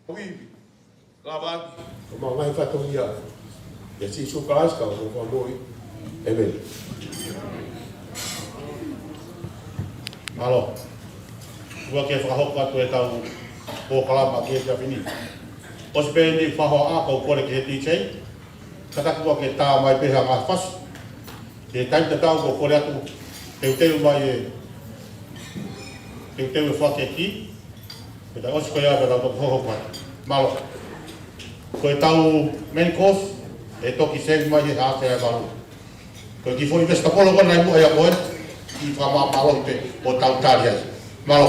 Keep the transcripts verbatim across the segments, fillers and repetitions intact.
Ko e ivi, lava ʻaki, ko e maʻu ngaahi fatongia ʻia Sīsū Kalaisi ko homau Fakamoʻui. ʻĒmeni. Mālō. Kuo ke fakahoko atu ʻetau polokalama ki he efiafi ni. ʻOsi pē eni fakahoa, ʻa, kole ki he D J. Kātaki kuo ke tā mai pē ha ngaahi fasi. Ki he taimi tatau kuo kole atu, teuteu mai e, teuteu e fakakī. Pea ʻosi ko ia pea tau toki hohoko atu. Mālō. Ko ʻetau main course, ʻe toki seli mai he haafe ʻe valu. Ko e kiʻi foʻi vesitapolo ko ena ʻi muʻa ʻia koe, ke fakamālohi pē ʻo tau tali ai. Mālō.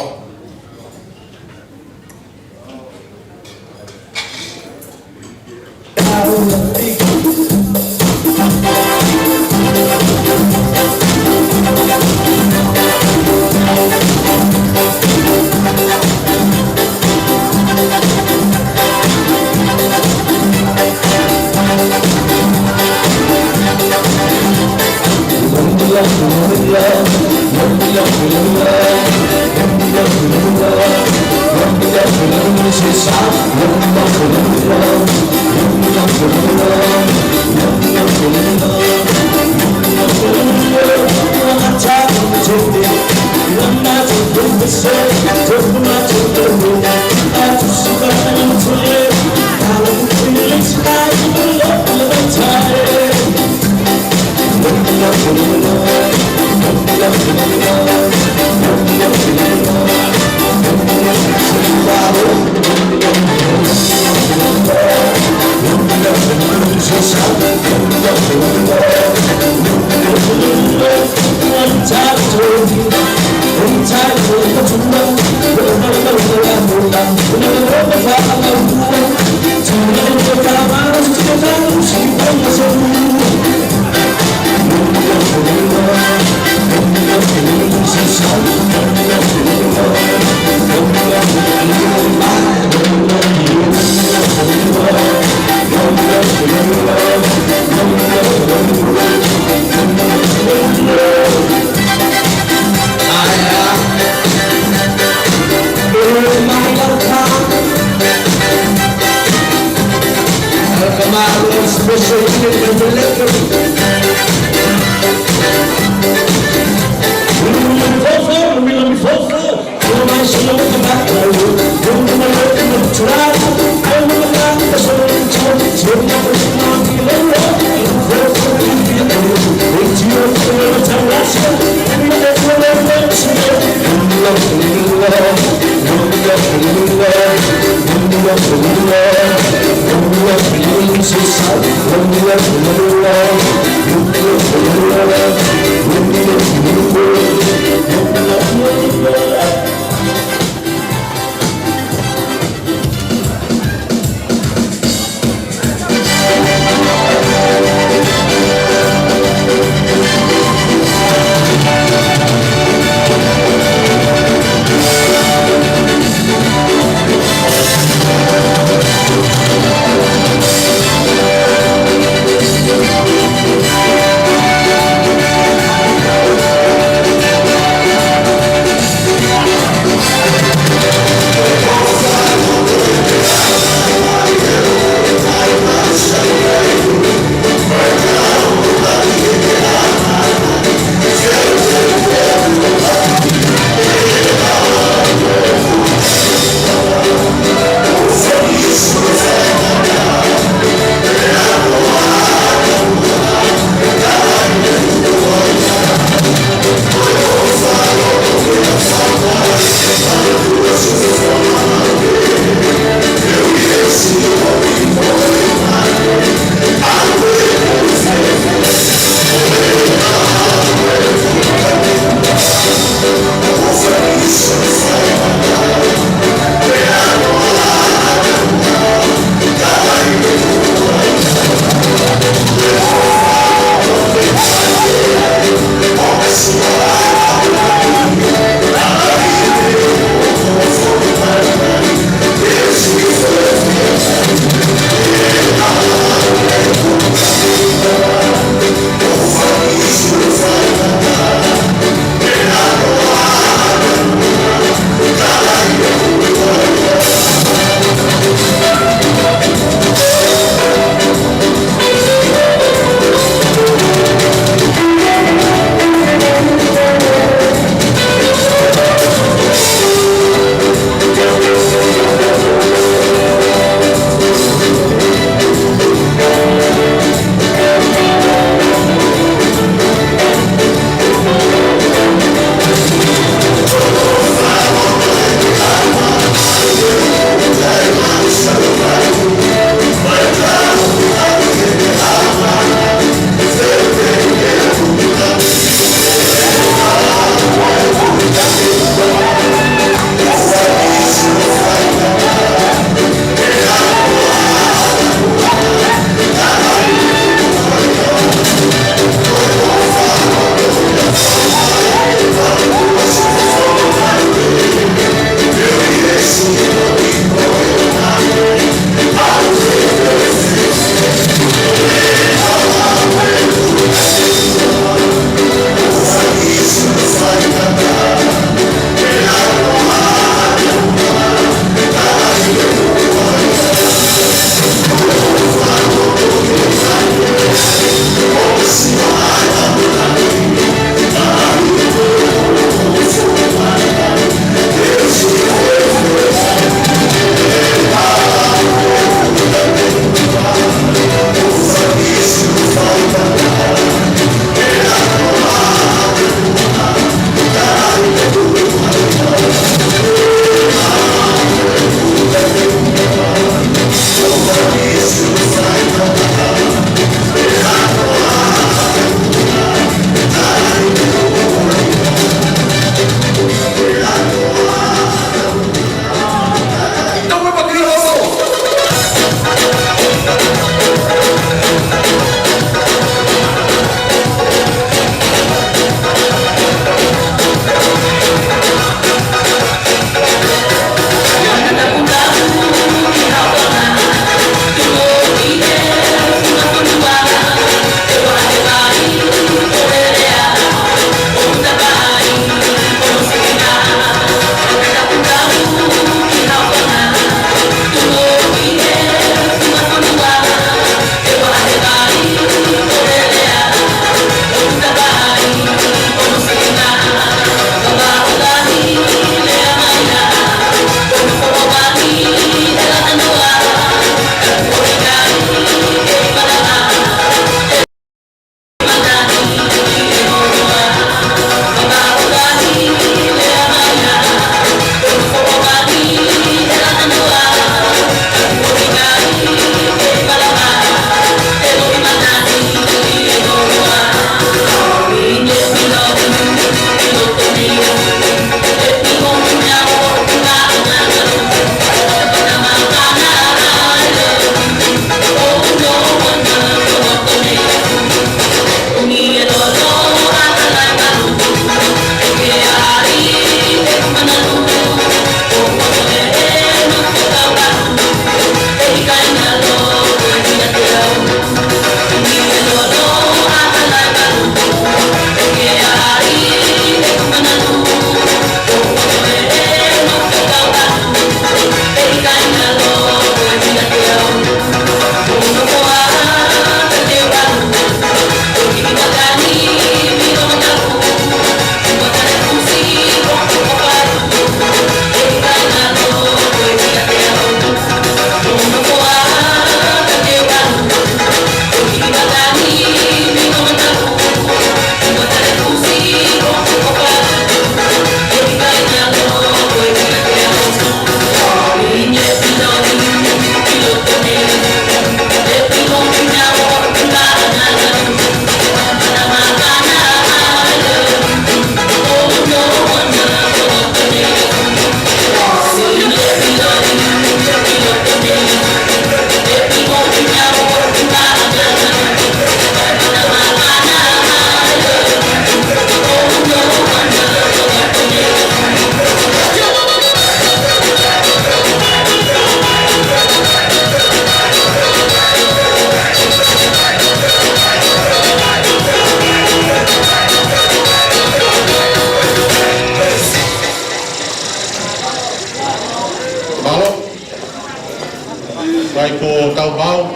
Kae ko tau mau,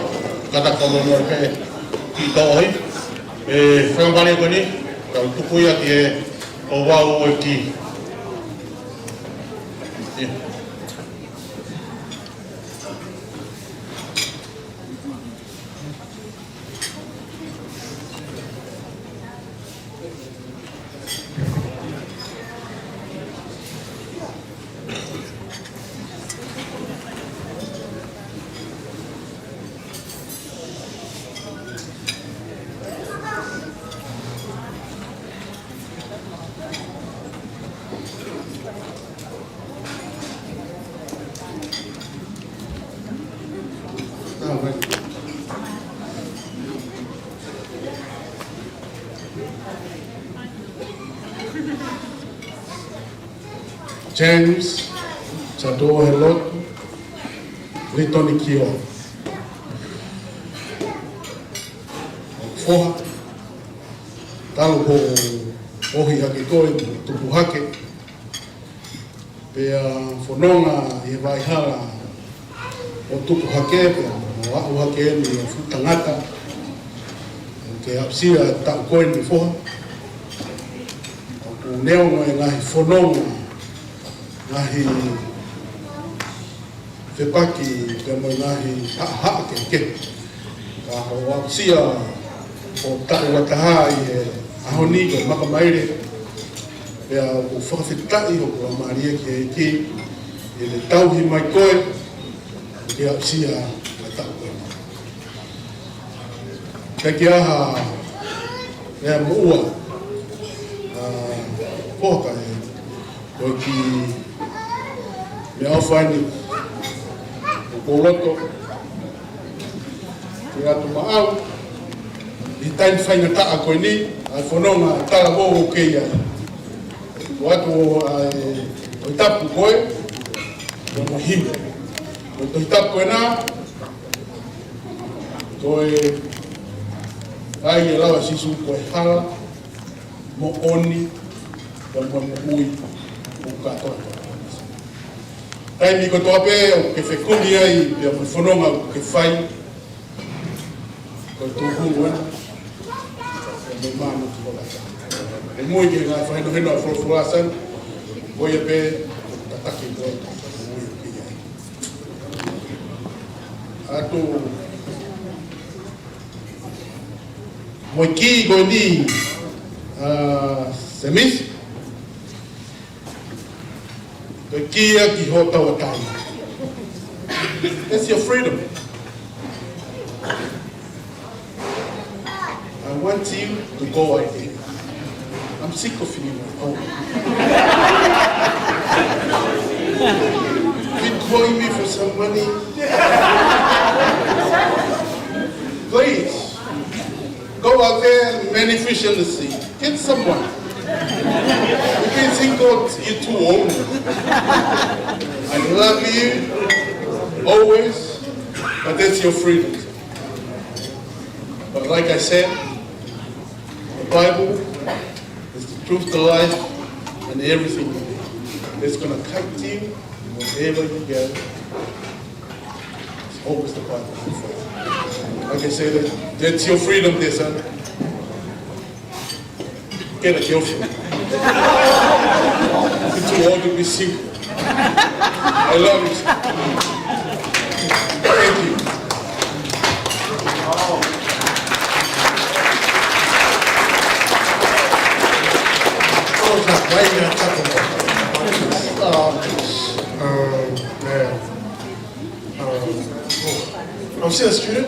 kata ko lono ke ki to oi. E, fanga pale ko eni, tau tuku ia ki he ko vau ʻo e ki. Ia. James Chador Helot Litoni Kio. Foha, talu ko ʻohi hake koe, tupu hake. Pea fononga ʻi he vaʻa hala ʻo tupu hake, pea mo aʻu hake eni ʻo fuʻu tangata. Ke aʻusia taʻu ko eni foha. ʻOku neongo e ngaahi fononga, ngaahi fepaki pea mo e ngaahi haʻahaʻa kehekehe. Ka ko e aʻusia ʻo taʻu ua taha ʻi he ʻaho ni ko e makamaile, pea ʻoku fakafetaʻi ʻoku ʻamanaki ki he ʻEiki, ʻi heʻene tauhi mai koe, ke aʻusia ʻa e taʻu ko eni. Ke ke aha e moʻua, ʻa, poka e, ko e kiʻi meʻaʻofa eni, ʻoku ou loto ke ʻoatu maʻau, ʻi he taimi faingataʻa ko eni, ʻa e fononga talavou ʻoku kei ai. ʻOatu ʻa e, ʻa e tapu ko ē, ʻa e mahino. Ko e tohi tapu ko ena, ko e ʻai e lau ʻa Sīsū ko e hala, moʻoni, pea mo e moʻui, ʻoku kātoa. Taimi kotoa pē ʻoku ke fekumi ai, pea mo e fononga ʻoku ke fai, ko e tūkunga ena, pea mo e mana ki hola. ʻE mui ke ngaahi fakahinohino ʻa e folofola ʻa e Sāpate, ko ia pē, tataki koe, mui ki ai. ʻOatu mo e kī ko eni, ʻa, Semisi. Ko e kī ia ki ho tauʻatāina. That's your freedom. I want you to go out there. I'm sick of you at home. Withdrawing me for some money. Please, go out there and manage fish in the sea. Get someone. Because he got you too old. I love you always, but that's your freedom. But like I said, the Bible is the truth, the life, and everything. It's gonna guide you wherever you go. It's always the Bible. Like I said, that, that's your freedom there, son. Get a girlfriend. You're too old to be single. I love you. Thank you. Um, um, yeah. Um, oh, I'm still a student,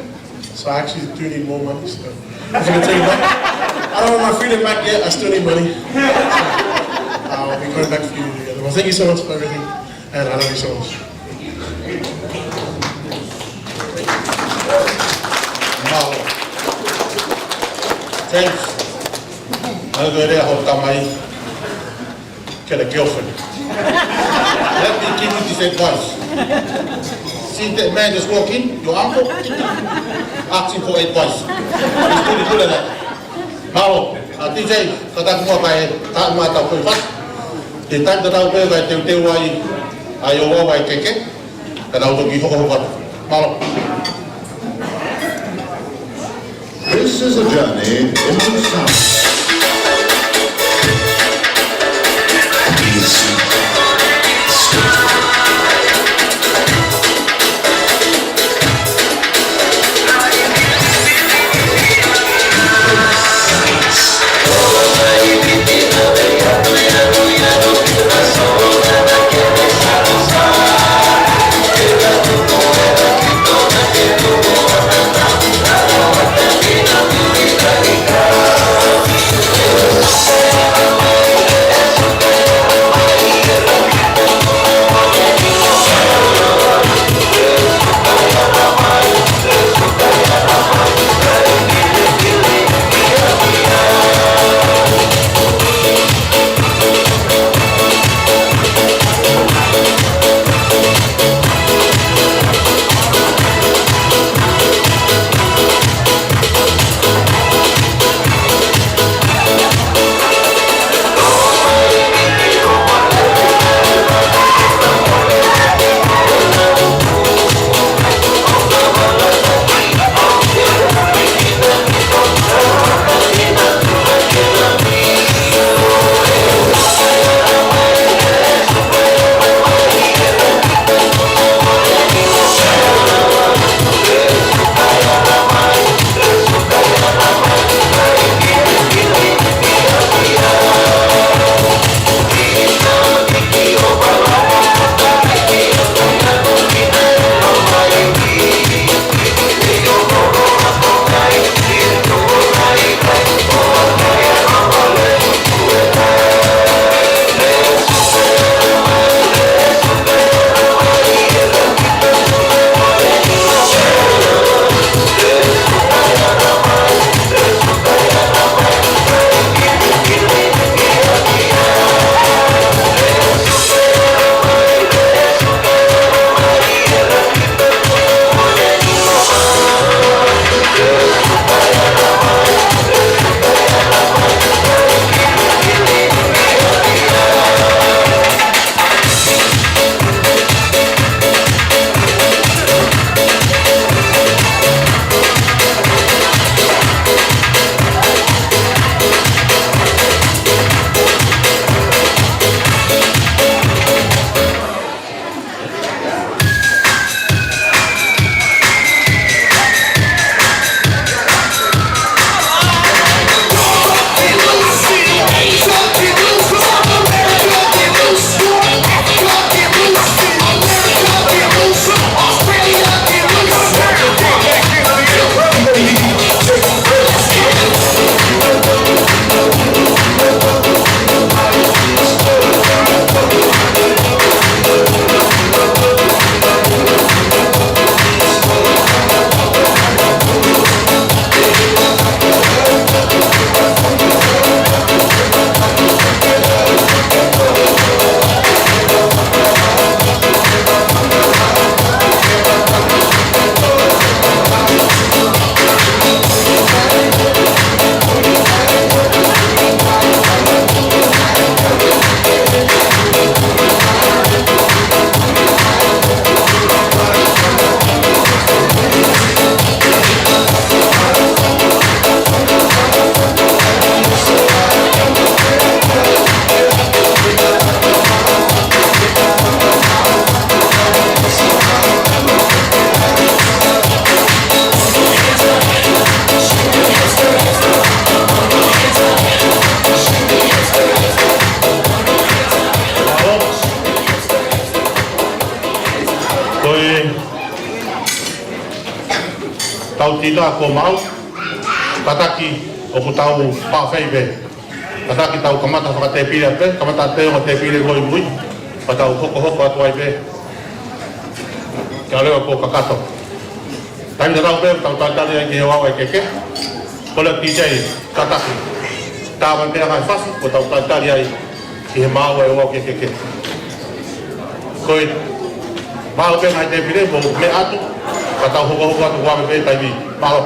so I actually do need more money. So if you can take that, I don't want my freedom back yet. I still need money. So, I'll be coming back for you. Well, thank you so much for everything, and I love you so much. Wow. Thanks. Another day, I hope that my Get a girlfriend. Let me give you this advice. See that man just walk in, your uncle, asking for advice. He's pretty good at that. Mālō, ʻa T J, kātaki muʻa kae, ka ma tau koe fat. Te tai ka tau koe kae teuteu ai, ʻa e ʻofa ʻa e keke, ka tau toki hokohoko atu. Mālō. This is a journey into sound. Ko e tautila ko Maʻu, kātaki ʻoku tau pāfei pē. Kātaki tau kamata fakatēpile pē, kamata pē ʻo tēpile ko ē ʻi mui, pea tau hokohoko atu ai pē. Kia leo ko kakato. Taimi tatau pē, tau talitali ai ki he ouau ʻa e keke. Kole D J, kātaki. Tā mai pē ʻa e fasi, ko tau talitali ai ki he maau ʻa e ouau ki he keke. Ko e maau pē ngaahi tēpile, mo meʻa atu, ka tau hokohoko atu ʻo ʻave pē taimi. Mālō.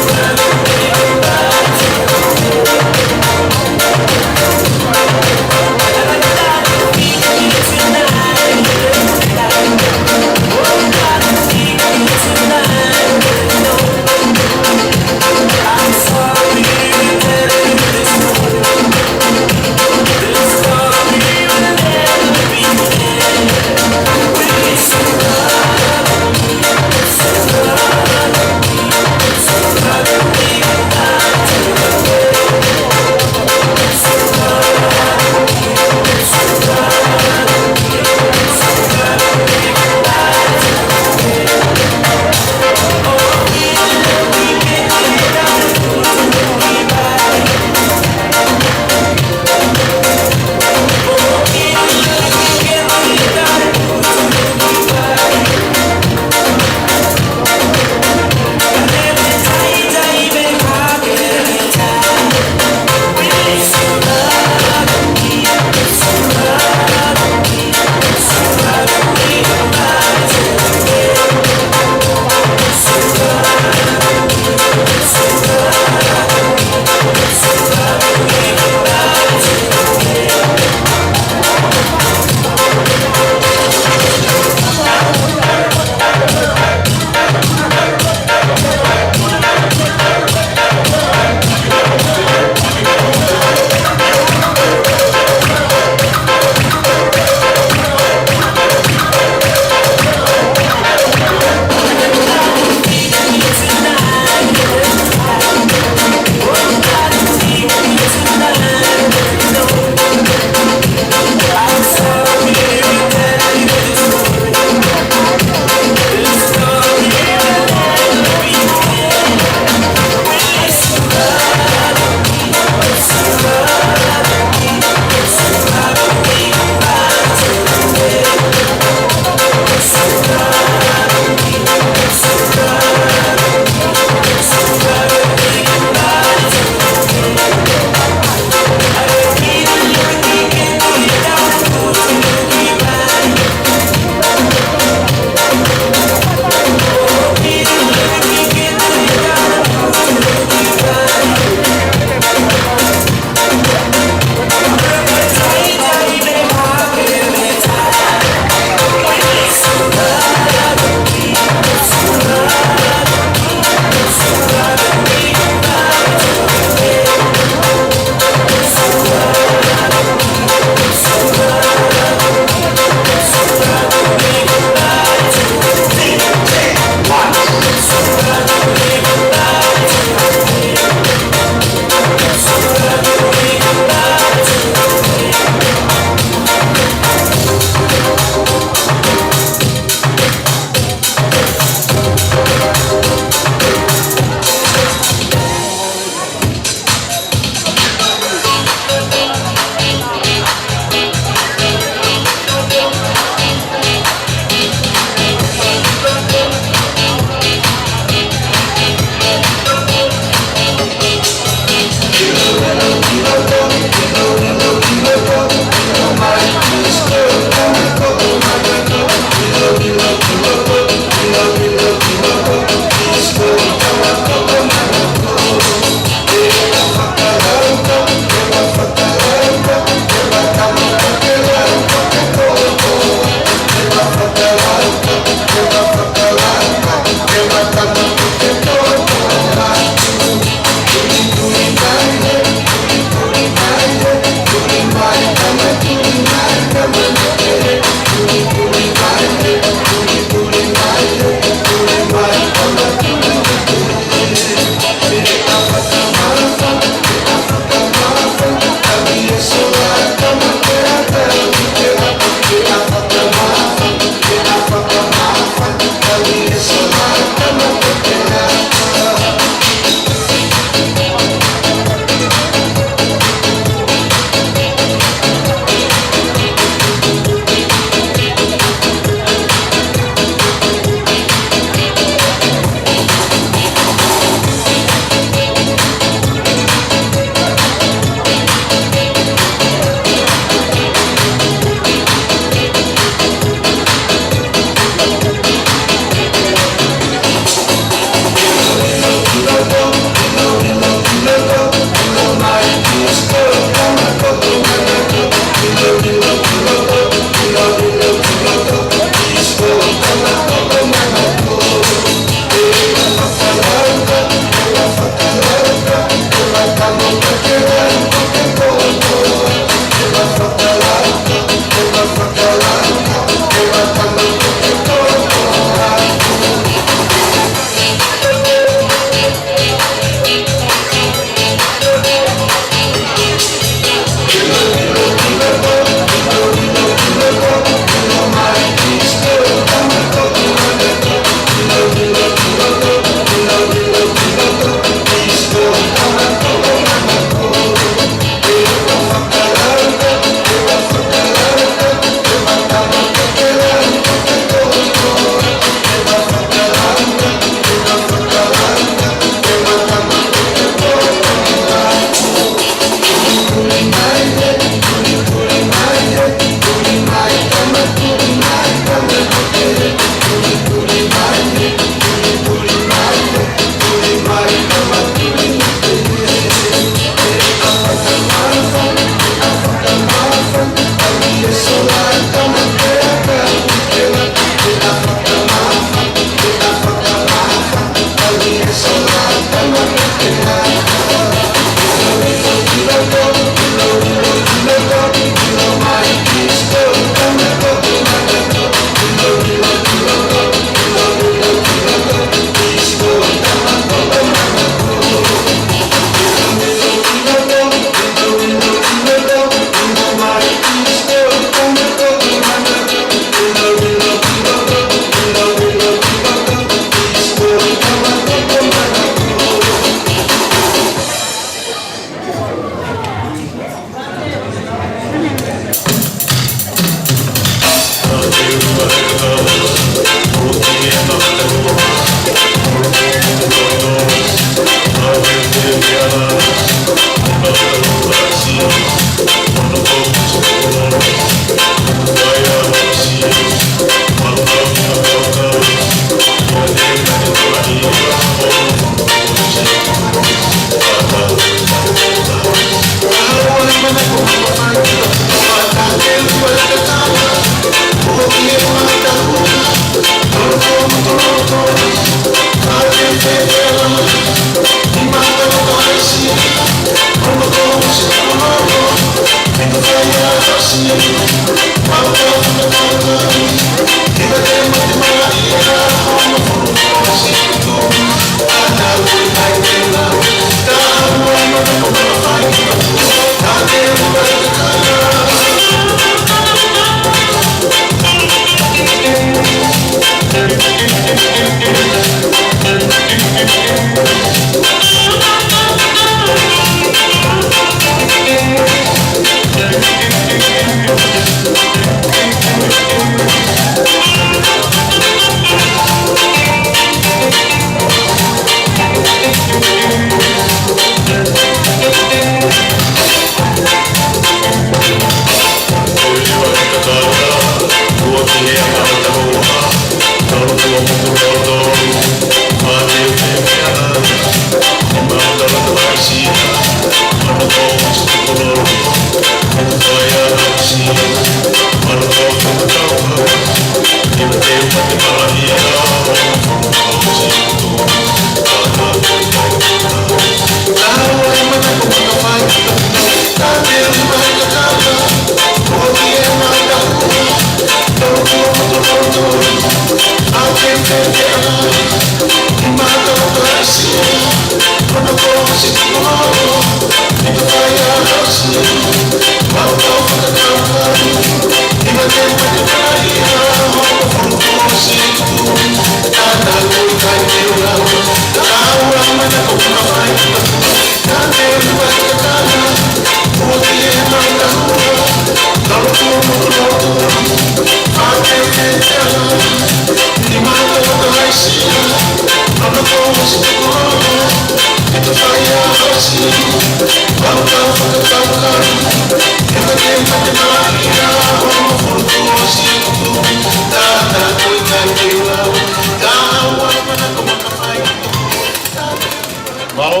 Mālō.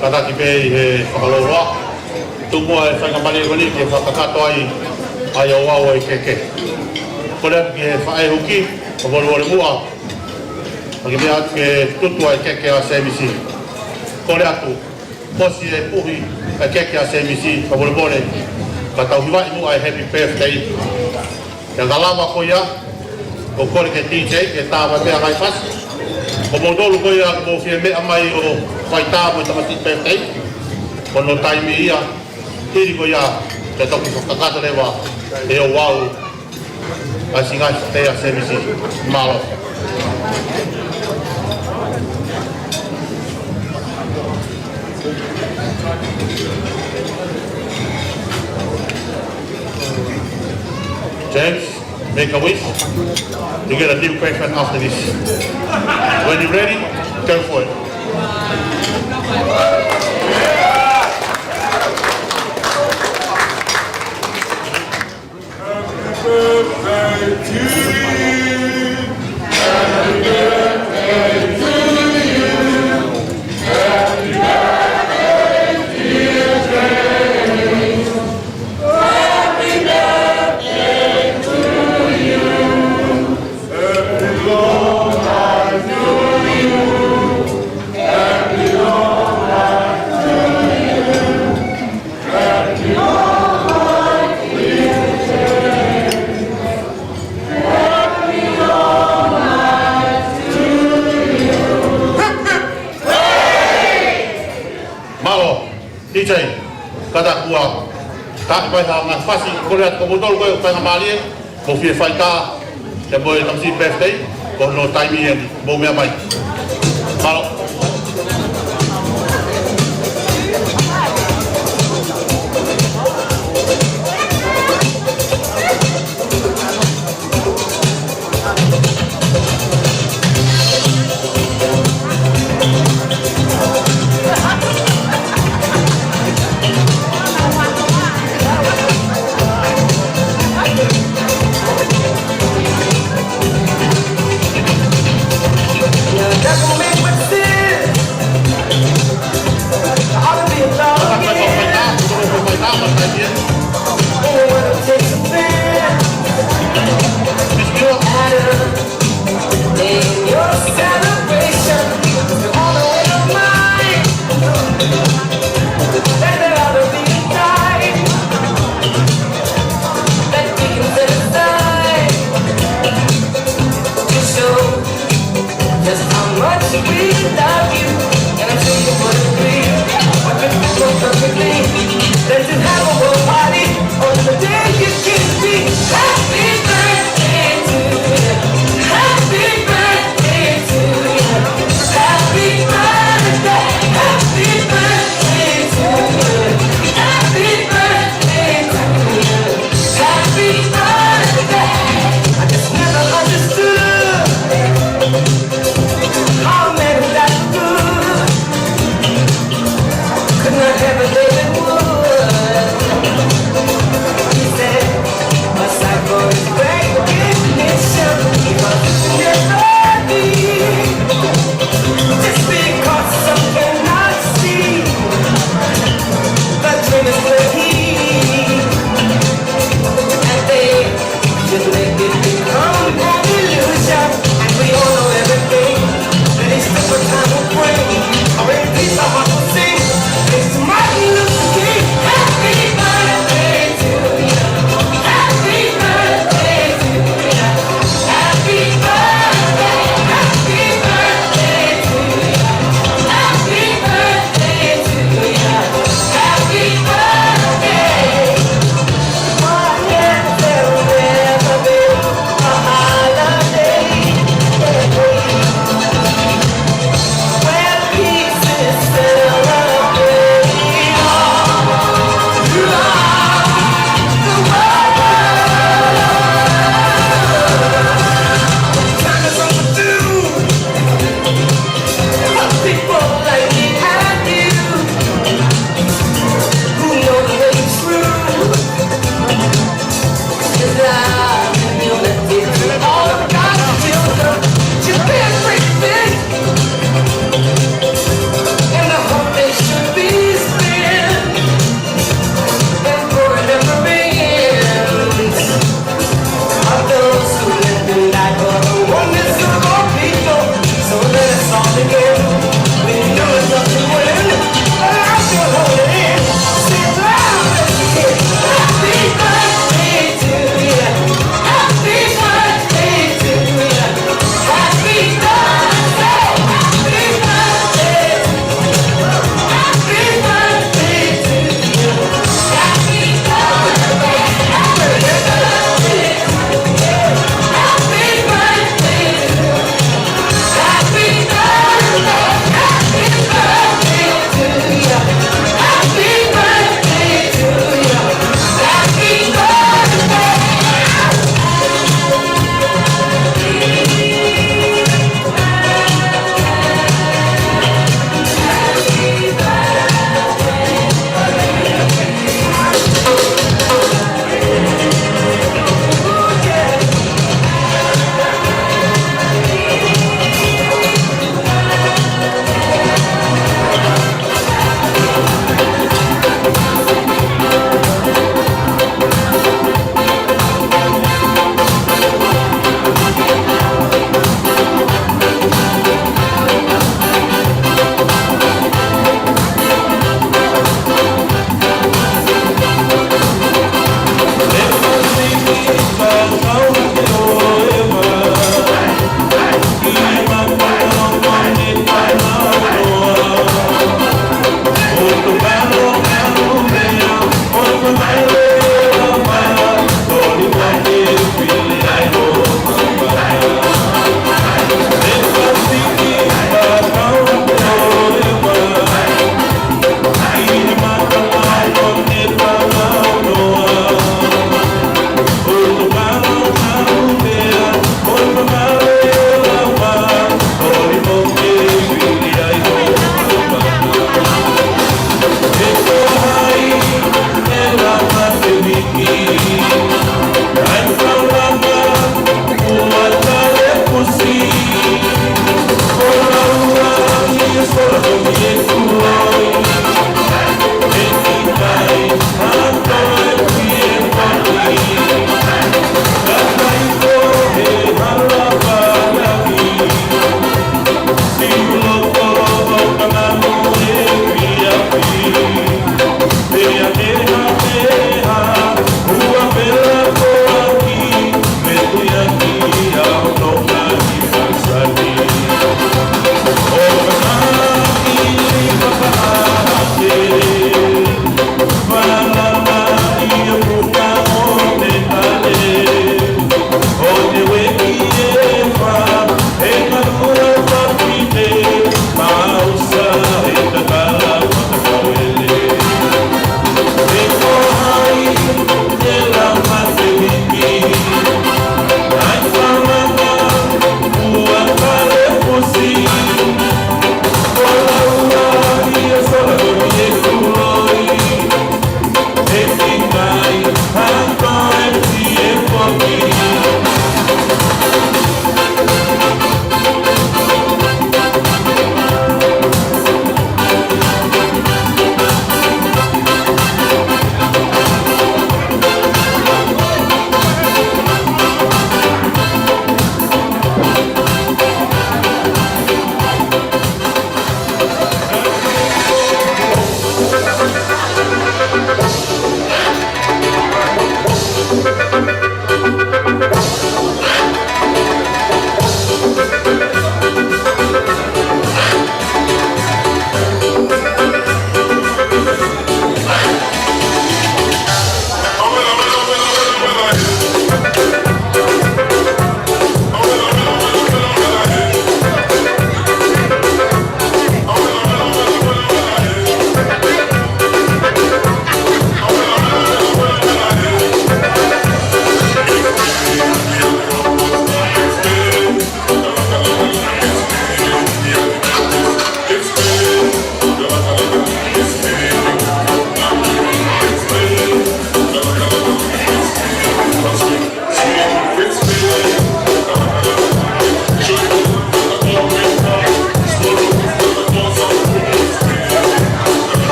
Kātaki pē ʻi he fakalōloa. Tuku muʻa e faingamālie ko eni ke fakakakato ai ʻa e ouau ʻo e keke. Kole atu ki he faʻē huki, ʻo volevole muʻa. Ka ke meʻa atu ke tutu ʻa e keke ʻa Semisi. Kole atu, ʻosi e puhi ʻa e keke ʻa Semisi, ka volevole, ka tau hivaʻi muʻa e happy birthday. Pea ka lava ko ia, ʻoku ou kole ki he D J ke tā mai pē ʻa e ngaahi fasi. Ko moutolu ko ia ʻoku mou fie meʻa mai ʻo fai tā mo e tamasiʻi birthday, ko hono taimi ia, hili ko ia, ke toki fakakakato leva e ouau ʻa e siʻi ngaahi fesi ʻa Semisi. Mālō. James, make a wish. You get a new girlfriend after this. When you're ready, go for it. Mālō, D J, kātaki ʻo tā mai ha ngaahi fasi, kole atu ko moutolu ko e faingamālie, mou fie fai tā, ke mo e tamasiʻi birthday, ko hono taimi eni, mou meʻa mai. Mālō. Just how much we love you, and I'm sure you would agree. What could fit more perfectly than to have a world party on the day you came to be? Happy birthday to you. Happy birthday to you. Happy birthday. Happy birthday to you. Happy birthday to you. Happy birthday. I just never understood how a man who died for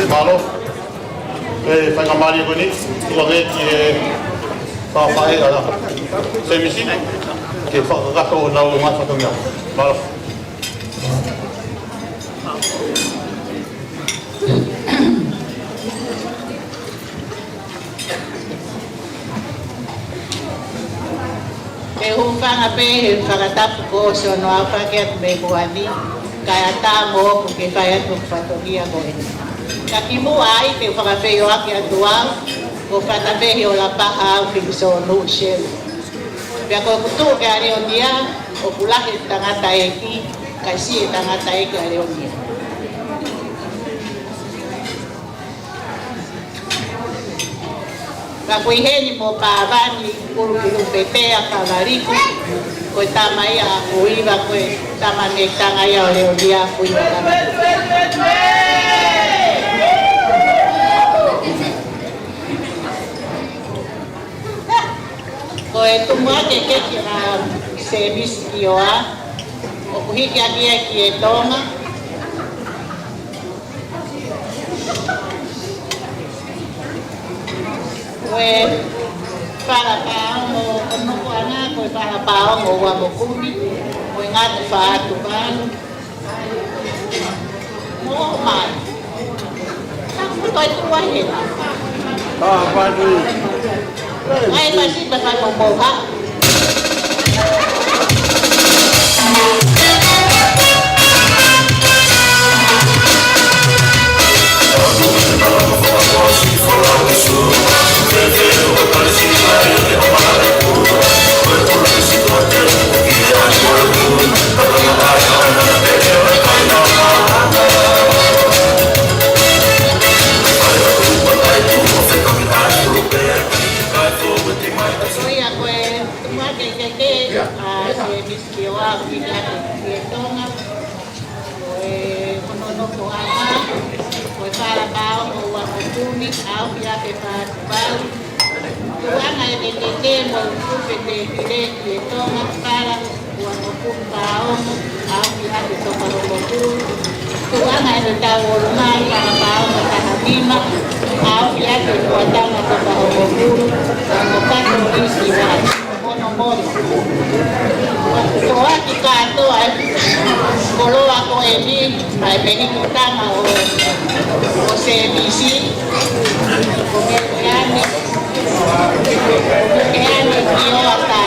Mālō. ʻE, faingamālie ko eni, ʻoku ʻave ki he faʻē ʻa Semisi, ke fakakakato ʻo nau ngā fatongia. Mālō. Te u hūfanga pē he fakatapu kuo ʻosi hono aofaki atu mei Kuani, kae ʻatā mo ʻoku ke fai atu hoku fatongia ko eni. Ka kimuʻa ai te u fakafeʻiloaki atu au, ko Fata Pehi ʻo Lapaʻa au Filisonu Shell. Pea ko ʻeku tuʻu ki ʻAleonia, ʻoku lahi e tangataʻeiki, kae siʻi e tangataʻeiki ʻAleonia. Ka ʻoku ʻi heni mo Pāvani ʻUlukilu Petea Pāvaliku, ko e tama ia ʻa Kuiva, ko e tama mei Tangaia ʻo Leonia, Kuiva Pāvaliku. Ko e tumuʻaki e keke ʻa Semisi Kioa, ʻoku hiki ʻaki ia ki he Tonga. Ko e fala paongo, ko Nokoʻanga, ko e fala paongo ua mo kumi, ko e ngaahi fatu palu. Mo mai. Taku mo toi tua he. Ah, patu. Ai, pasi, pasi, mo mo ha. Ko ia ko e tumuʻaki e keke ʻa Semisi Kioa, ʻoku hiki ʻaki ki he Tonga. Ko e Nokoʻanga, ko e fala paongo ua mo kumi, ʻaofi ʻaki e fatu palu. Tuʻunga e keke mo Kupe te hile ki he Tonga, fala ua mo kumi paongo, ʻaofi ʻaki e toka hongofulu. Tuʻunga e tau ʻolunga, fala paongo taha nima, ʻaofi ʻaki e fuatanga toka hongofulu, ko Kato Lisi Vai. Mono mono. Toaki kātoa e. Koloa ko eni, mai peni kutama o, o Semisi, ko Mekeane, ko Mekeane ki o ata.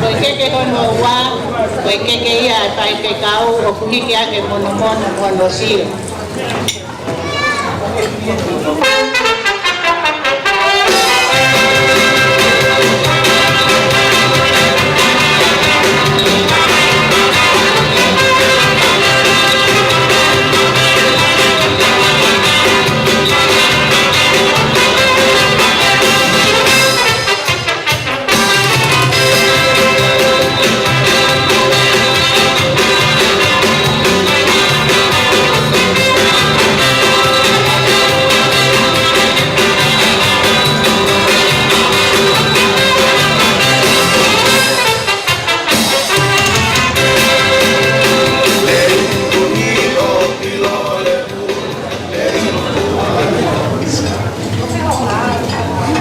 Ko e keke hono ua, ko e keke ia ʻa e faifekau ʻoku hiki ʻaki e monomono mo hono sio.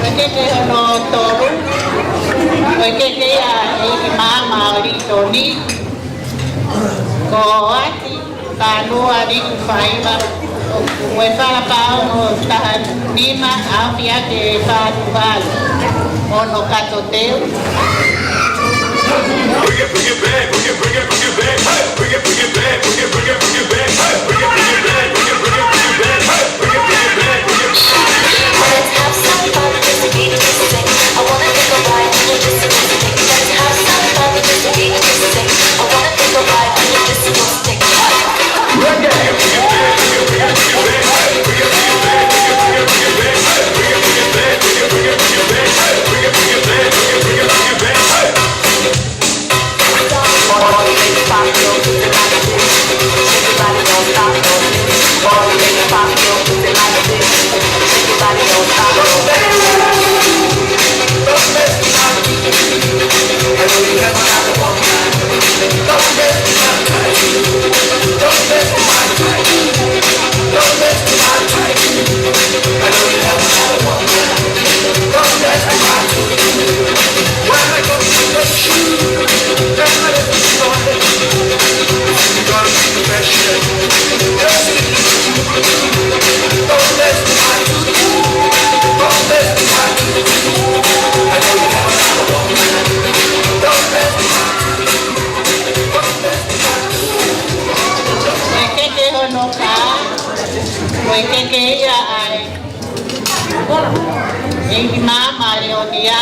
Ko e keke hono tolu, ko e keke ia ʻa e ʻEiki Maama ʻo Litoni, ko Ati Kanua Liku Faiva, ko e fala pao ʻo taha nima, ʻaofi ake fā tuvalu, ono kato teu. Ko e keke ia ʻa e ʻEiki Maama Leonia,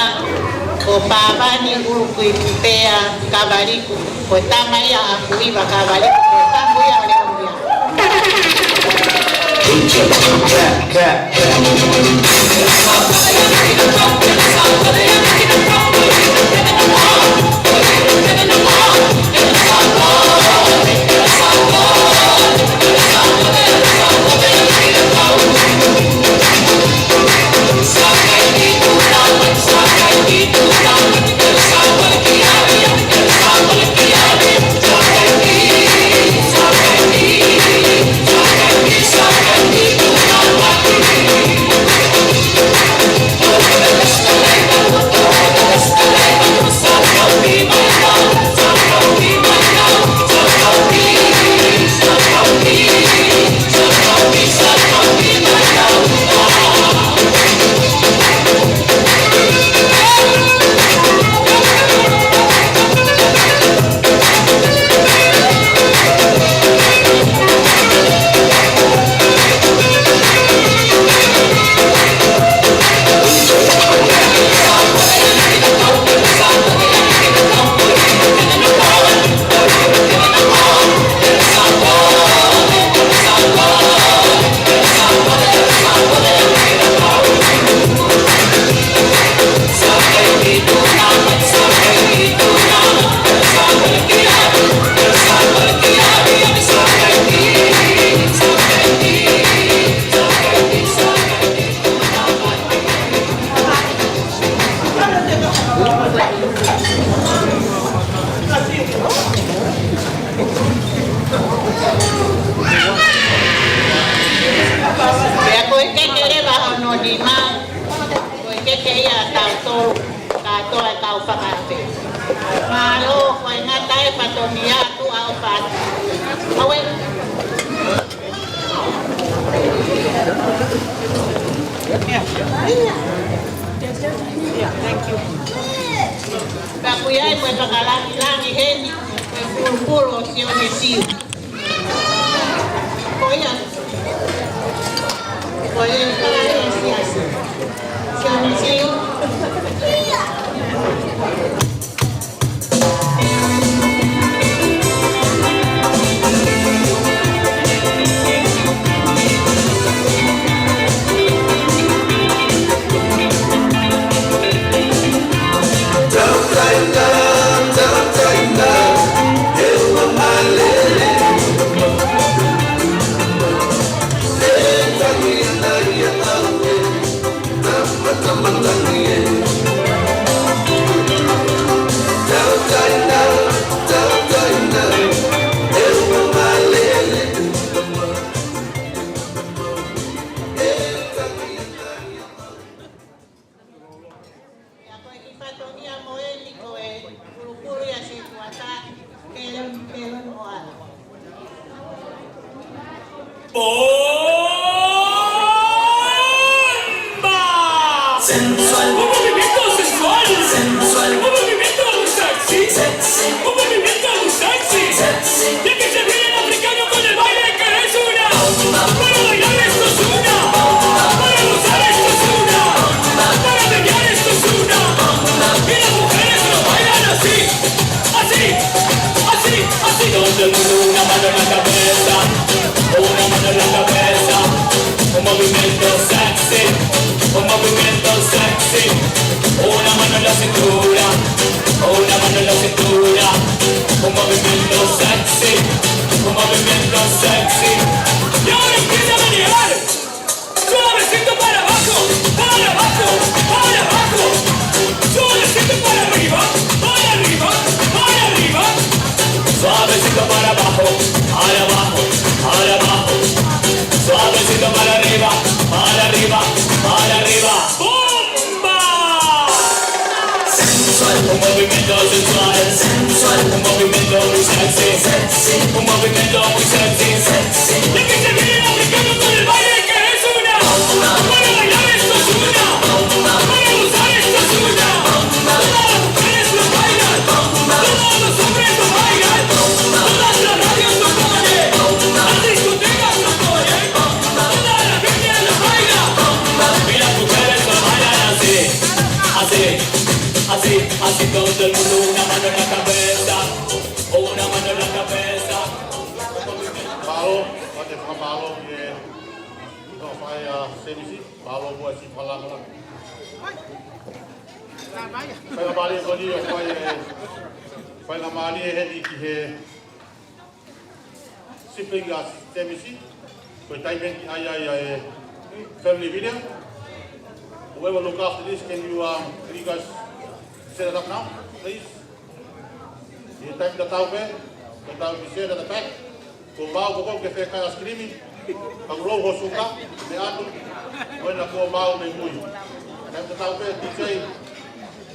ko Pāvani ʻUlukuipipea Kavaliku, ko e tama ia ʻa Kuiva Kavaliku, ko e tama ia ʻo Leonia. Pea ko e keke leva hono nima, ko e keke ia ʻa tautolu, kātoa ʻetau fakaafe. Mālō, ko e ngata e fatongia atu ʻa o fat. Awe. Pea ko ia ʻe ko e fakalangilangi heni, ko e pulupulu ʻo Sione Siu. Ko ia. Ko e fakalangilangi. Sione Siu. Ia ko e kiʻi fatongia mo eni ko e pulupulu ia Sikuata, Kelem, Kelem ʻo ala. ¡Bomba! Sensual. Un movimiento sensual. Sensual. Un movimiento muy sexy. Sexy. Un movimiento muy sexy. Sexy. Ya que se viene el africano con el baile que es una. Para bailar esto es una. Para gozar esto es una. Para menear esto es una. Y las mujeres lo bailan así. Así, así, así. Todo el mundo una mano en la cabeza, una mano en la cabeza. Un movimiento sexy, un movimiento sexy. Una mano en la cintura, una mano en la cintura. Un movimiento sexy, un movimiento sexy. Y ahora empieza a menear. Suavecito para abajo, para abajo, para abajo. Suavecito para arriba, para arriba, para arriba. Suavecito para abajo, para abajo, para abajo. Suavecito para arriba, para arriba, para arriba. ¡Bomba! Sensual, un movimiento sensual, sensual, un movimiento muy sexy, sexy, un movimiento muy sexy, sexy. Ya que se viene el africano con el baile que es una. Para bailar esto es una. Para gozar esto es una. Todas las mujeres lo bailan. Todos los hombres lo bailan. Todas las radios lo ponen. Las discotecas lo ponen. Todas Mālō ki he, no, fai ʻa Semisi, mālō mo e si falangala. Faingamālie ko eni ʻo fai e, faingamālie heni ki he sibling ʻa Semisi, ko e taimi eni ʻa ia ʻa e family video. Whoever look after this, can you, um, can you guys set it up now, please? ʻI he taimi tatau pē, tatau ki set at the back. Ko mau ko ko ke fēkai ice cream, ka kulo ho suka, me atu, ko ena ko mau me mui. Taimi tatau pē, D J,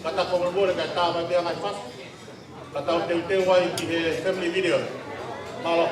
ka ta ko mo le ka ta mai pē ʻa e ngaahi fasi. Ka tau teuteu ai ki he family video. Mālō.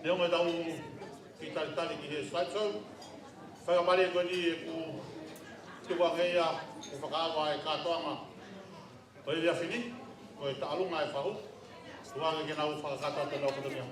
Neongo ʻetau kiʻi talitali ki he slideshow, fakamolemole ko eni ʻoku tuku ange ia ʻo fakaava e kātoanga ʻo e efiafi ni, ko e taʻalunga e fahu, tuku ange ke nau fakakātoa atu ʻenau fatongia.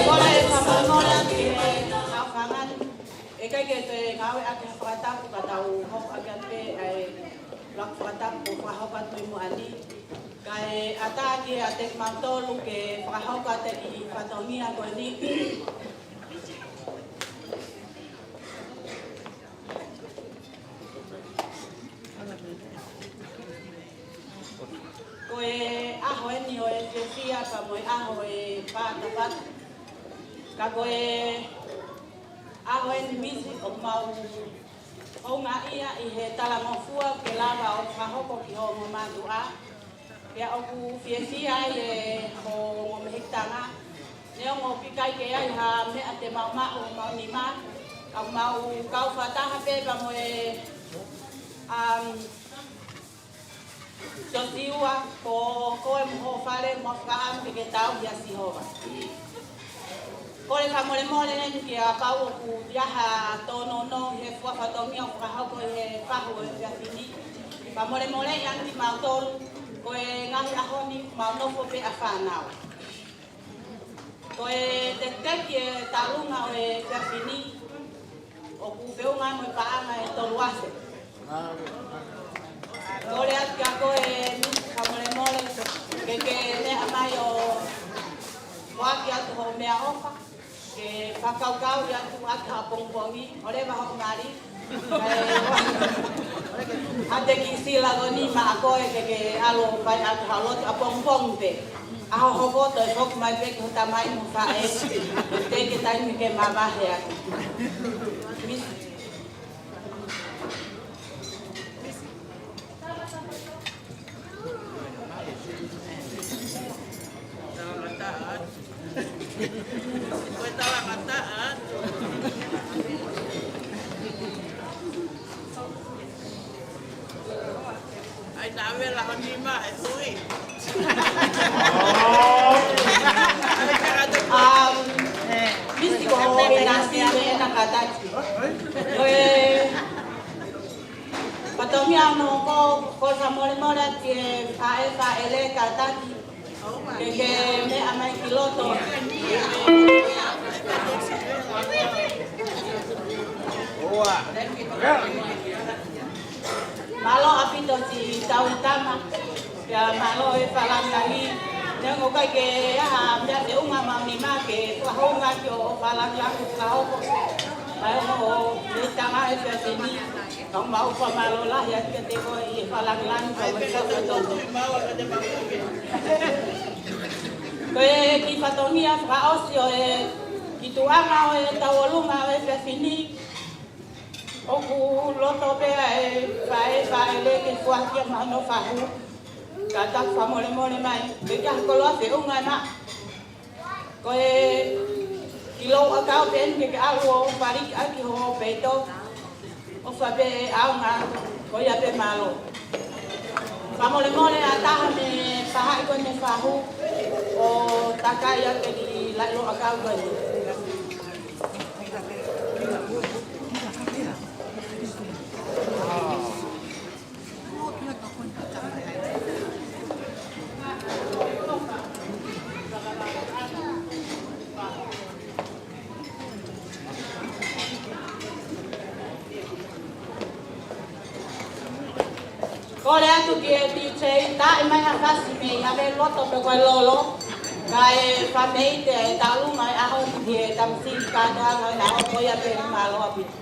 Kole e fakamolemole atu ki he kau fānau. ʻE ʻikai ke toe ngāueʻaki ha fakatapu ka tau hoko ʻaki pē ʻa e ʻuluaki fakatapu kuo fakahoko atu ʻi muʻa ni. Kae ʻatā kiate kimautolu ke fakahoko atu e kiʻi fatongia ko eni. Ko e ʻaho eni ʻo e fiefia pea mo e ʻaho ʻo e patapata. Ka ko e ʻaho eni Misi ʻoku mau houngaʻia ʻi he talangofua ke lava ʻo fakahoko ki ho ongo mātuʻa. Pea ʻoku fiefia ai e ho ongo mehikitanga. Neongo ʻoku ʻikai ke ʻi ai ha meʻa te mau maʻu ʻi homau nima, ka mau kau fakataha pē pea mo e, um, Siosiua, ko koe mo ho fale, mo fakaʻamu ke ke tauhi ʻa Sihova. Kole fakamolemole eni kapau ʻoku ʻi ai ha tōnounou he fua fatongia ʻoku fakahoko ʻi he fahu ʻo e efiafi ni. Fakamolemoleʻi ange kimautolu, ko e ngaahi ʻaho ni mau nofo pē ʻa fānau. Ko e tekiteki e taʻalunga ʻo e efiafi ni, ʻoku feʻunga mo e paʻanga ʻe tolu afe. Kole atu kia koe Misi fakamolemole, ke ke meʻa mai ʻo foaki atu hoʻo meʻaʻofa, ke fakakaukauʻi atu ʻaki ha pongipongi, ʻoleva hoʻo mali. ʻA e kiʻi sila ko eni maʻa koe ke ke ʻalu ʻo fai ʻaki ha lotu ʻapongipongi pē. ʻAho hopo toe foki mai pē ki ho tamai mo faʻē. Teʻeki taimi ke mavahe atu. Misi. Ko e talangataʻa atu. ʻAi, naʻa vela ho nima he tui. Um, Misi ko e nasi me ena kataki. Ko e fatongia mo ko, ko e fakamolemole ki he faʻē faʻele kataki. Ke ke meʻa mai ki loto. Mālō ʻaupito siʻi tauhi tama. Pea mālō e fakalāngilangi. Neongo ʻikai ke ʻi ai ha meʻa feʻunga mo homau nima ke fakahoungaʻi ʻo fakalāngilangi fakahoko. Mai ongo e tama e efiafi ni. Ka mau fakamālō lahi atu kiate koe ʻi he fakalāngilangi ka mai kau katoto. Ko e kiʻi fatongia fakaʻosi ʻo e kiʻi tuʻunga ʻo e tauʻolunga ʻo e efiafi ni. ʻOku loto pē ʻa e faʻē faʻele ke foaki ʻa hono fahu. Ka tau fakamolemole mai, pea ko e koloa feʻunga na. Ko e kiʻi louʻakau pē eni ke ke ʻalu ʻo faliki ʻaki ho peito. ʻOfa pē ʻe ʻaonga, ko ia pē, mālō. Fakamolemole ʻa e taha mei he faʻahi ko eni fahu, ʻo takai ʻa e kiʻi laʻi louʻakau ko eni. Kole atu ki he D J, tā mai ha fasi mei ʻave loto pe ko e lolo, kae fai mai ʻe he taʻu mai ʻaho ki he tamasiʻi kātoa mai na o ko ia pē, mālō ʻaupito.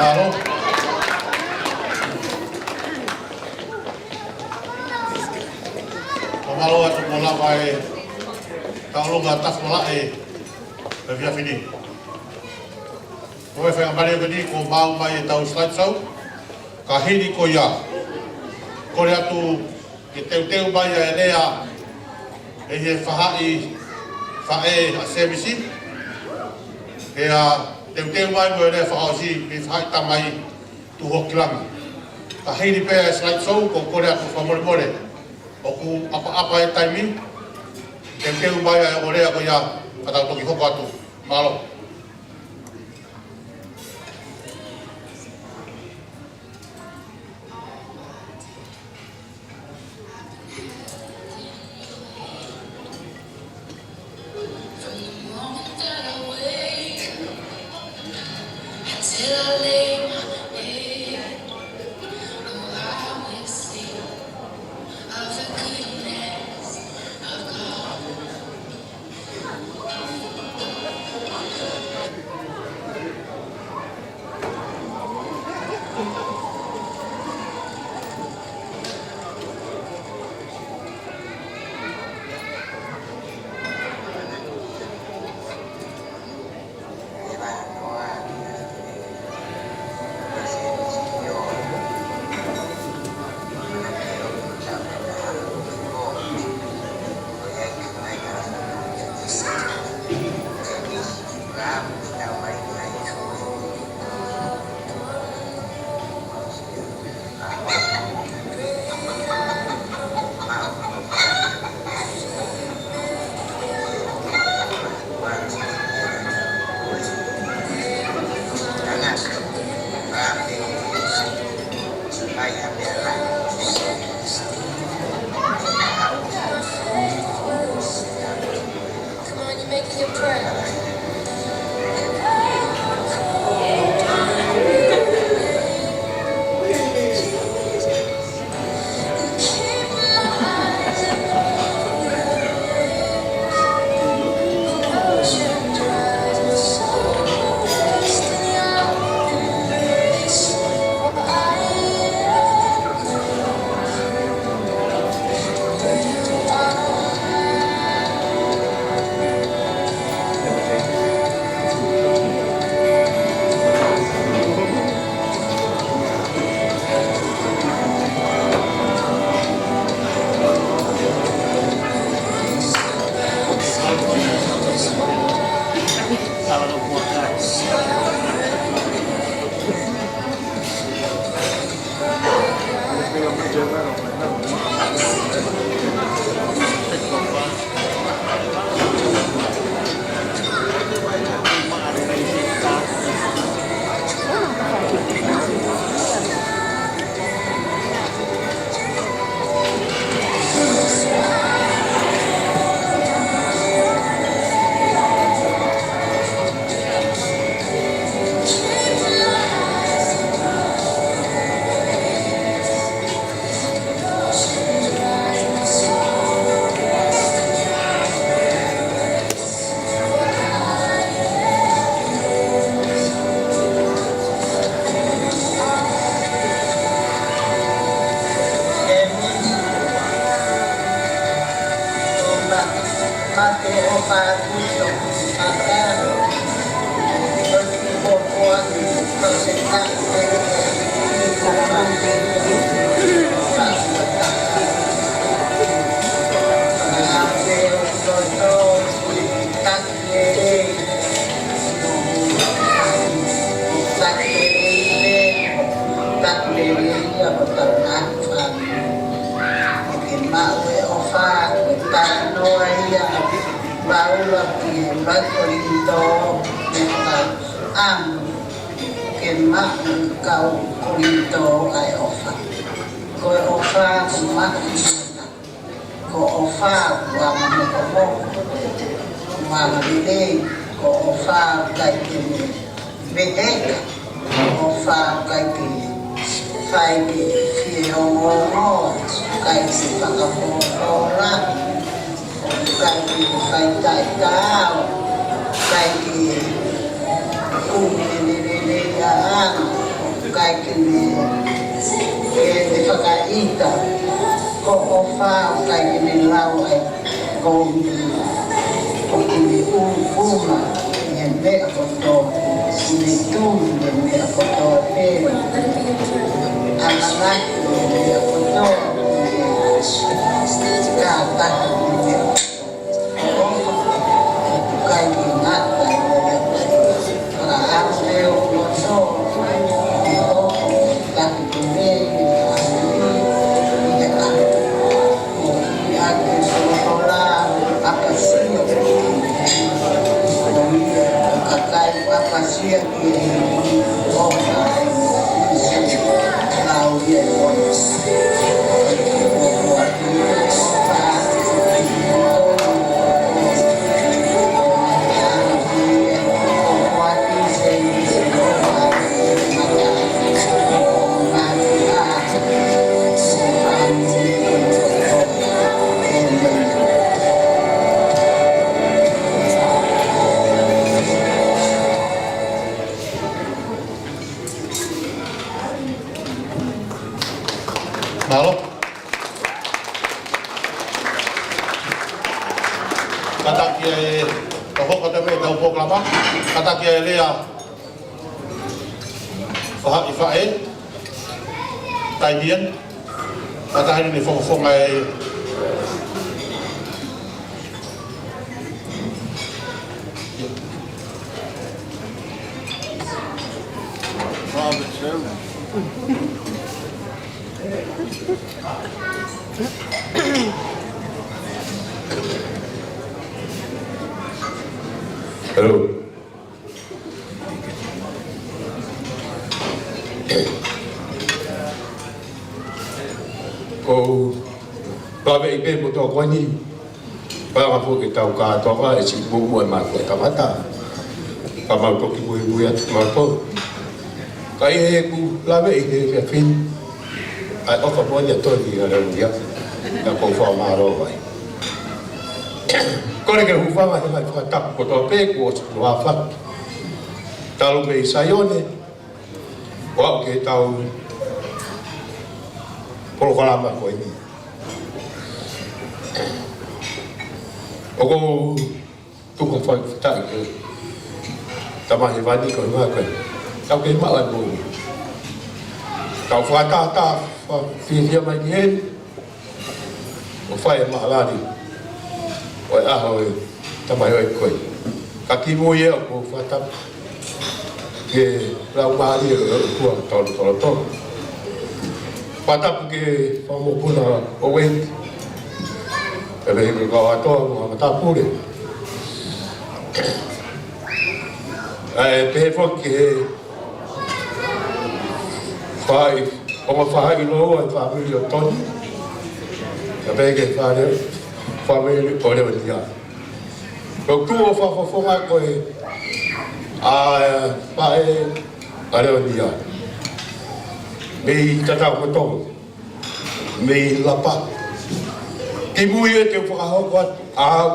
Mālō. Mālō atu mo lava e tauʻolunga tapu malaʻe he efiafi ni. Ko e faingamālie ko eni kuo maʻu mai ʻetau slide show. Ka hili ko ia, kole atu ke teuteu mai ʻa e lea ʻe he faʻahi, faʻē ʻa Sēmisi. Pea teuteu mai mo e lea fakaʻosi mei he faʻahi tamai Tuʻuhokilangi. Ka hili pē ʻa e slide show, ko e kole atu fakamolemole, ʻoku ʻapaʻapa e taimi, teuteu mai ʻa e ongo lea ko ia, ka tau toki hoko atu. Mālō. Ke maʻu e ʻofa, ko e talanoa ia, Paula ki he kau Kolinitō, mo e ʻamu ke maʻu e kau Kolinitō ʻa e ʻofa. Ko e ʻofa ʻoku maʻu ʻi he ʻofa ʻoku anga mokomoko, ʻoku anga lelei, ko e ʻofa ʻoku ʻikai ke ne meʻeka, ko e ʻofa ʻoku ʻikai ke fai ke fie ongoongo, ʻikai ke fakapōpō, ʻoku ʻikai ke fai taʻetaau, ʻikai ke ʻume lelei ʻa ʻana, ʻikai ke ne, ke ne fakaʻita, ko e ʻofa ʻoku ʻikai ke ne lau ai, ko e, ʻoku ne ʻuʻuma ʻi he meʻa kotoa, ʻoku ne tui ʻi he meʻa kotoa pē, ʻamanaki ʻi he meʻa kotoa, ʻoku ne kātaki ʻi he meʻa kotoa. Mālō. Kātaki e, ka hoko atu mei heʻetau polokalama. Kātaki e lea faʻahi faʻē, Tainian. Kātaki ʻene fakafofonga e Hello. Ko u laveʻi pē motuʻa ko eni, pea ka foki tau kātoanga e siʻi muʻomuʻa ʻa e mātuʻa tangata. Ka mau toki muimui atu mātou. Ka ʻi heʻeku laveʻi he efiafi ni, ʻa e ʻofa ko eni ʻa Toni ʻa Leonia, naʻa ku fakamālō ai. Kole ke u hūfanga he ngaahi fakatapu kotoa pē kuo ʻosi hono aofaki. Talu mei Saione, ʻo aʻu ki heʻetau polokalama ko eni. ʻOku ou tuku ha fakafetaʻi ki he Tamai Hēvani ko e ngāue ko ē tau kei maʻu ai moʻoni. Tau fakatātā fakafiefia mai ki heni, ʻo fai e māʻalali ʻo e ʻaho ʻo e tamaioʻeiki ko ē. Ka kimui ia ʻoku ou fakatapu ki he Laumālie ʻo e ʻOtua Tolotolo. Fakatapu ki he Fakamoʻuekina ʻo Uēti, ʻa e veʻe ko e kau ʻatoa mo e matāpule. ʻA e pehē foki ki he faʻahi, ongo faʻahi lōua ʻo e fāmili ʻo Toni. Kae pehē ki he fāmili, fāmili ʻo Leonia. Ko e tuʻu ʻo fakafofonga ko ē ʻa e faʻē ʻa Leonia. Mei Tatau mo Tonga. Mei Lapa. Kimui ē te u fakahoko atu au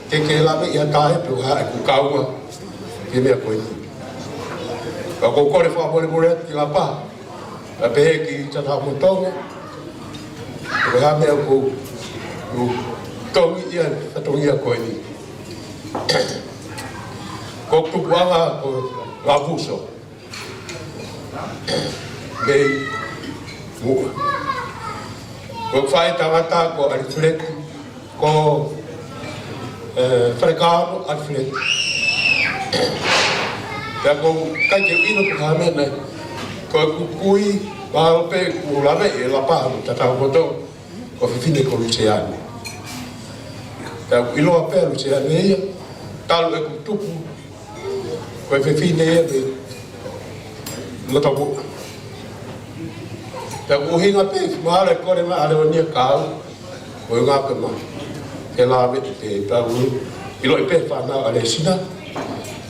ke ke laveʻi ʻa Tae pe ko hai ʻeku kaunga ki he meʻa ko eni. Ka ʻoku ou kole fakamolemole atu ki Lapa, kae pehē ki Tatau mo Tonga, pe ko e hā e meʻa ʻoku ou tongi ai e fatongia ko eni. Ko e tupuʻanga ko Lavuso. Mei Muʻa. Ko e faʻētangata ko Alifileti, ko, ē, Falekaono Alifileti. Pea ʻoku ʻikai ke u ʻilo pe ko e hā e meʻa nai. Ko ʻeku kui, mahalo pē kuo laveʻi ʻe Lapaha mo Tataumotonga, ko e fefine ko Luseane. Pea ʻoku ʻiloa pē ʻa Luseane ia, talu ʻeku tupu, ko e fefine ia mei Lotomuʻa. Pea ʻoku ʻuhinga pē, mahalo ʻe kole mai ʻa Leonia kia au, ko e ngaahi pē ma, ke lave pē, pea u ʻiloʻi pē fānau ʻa Lesina,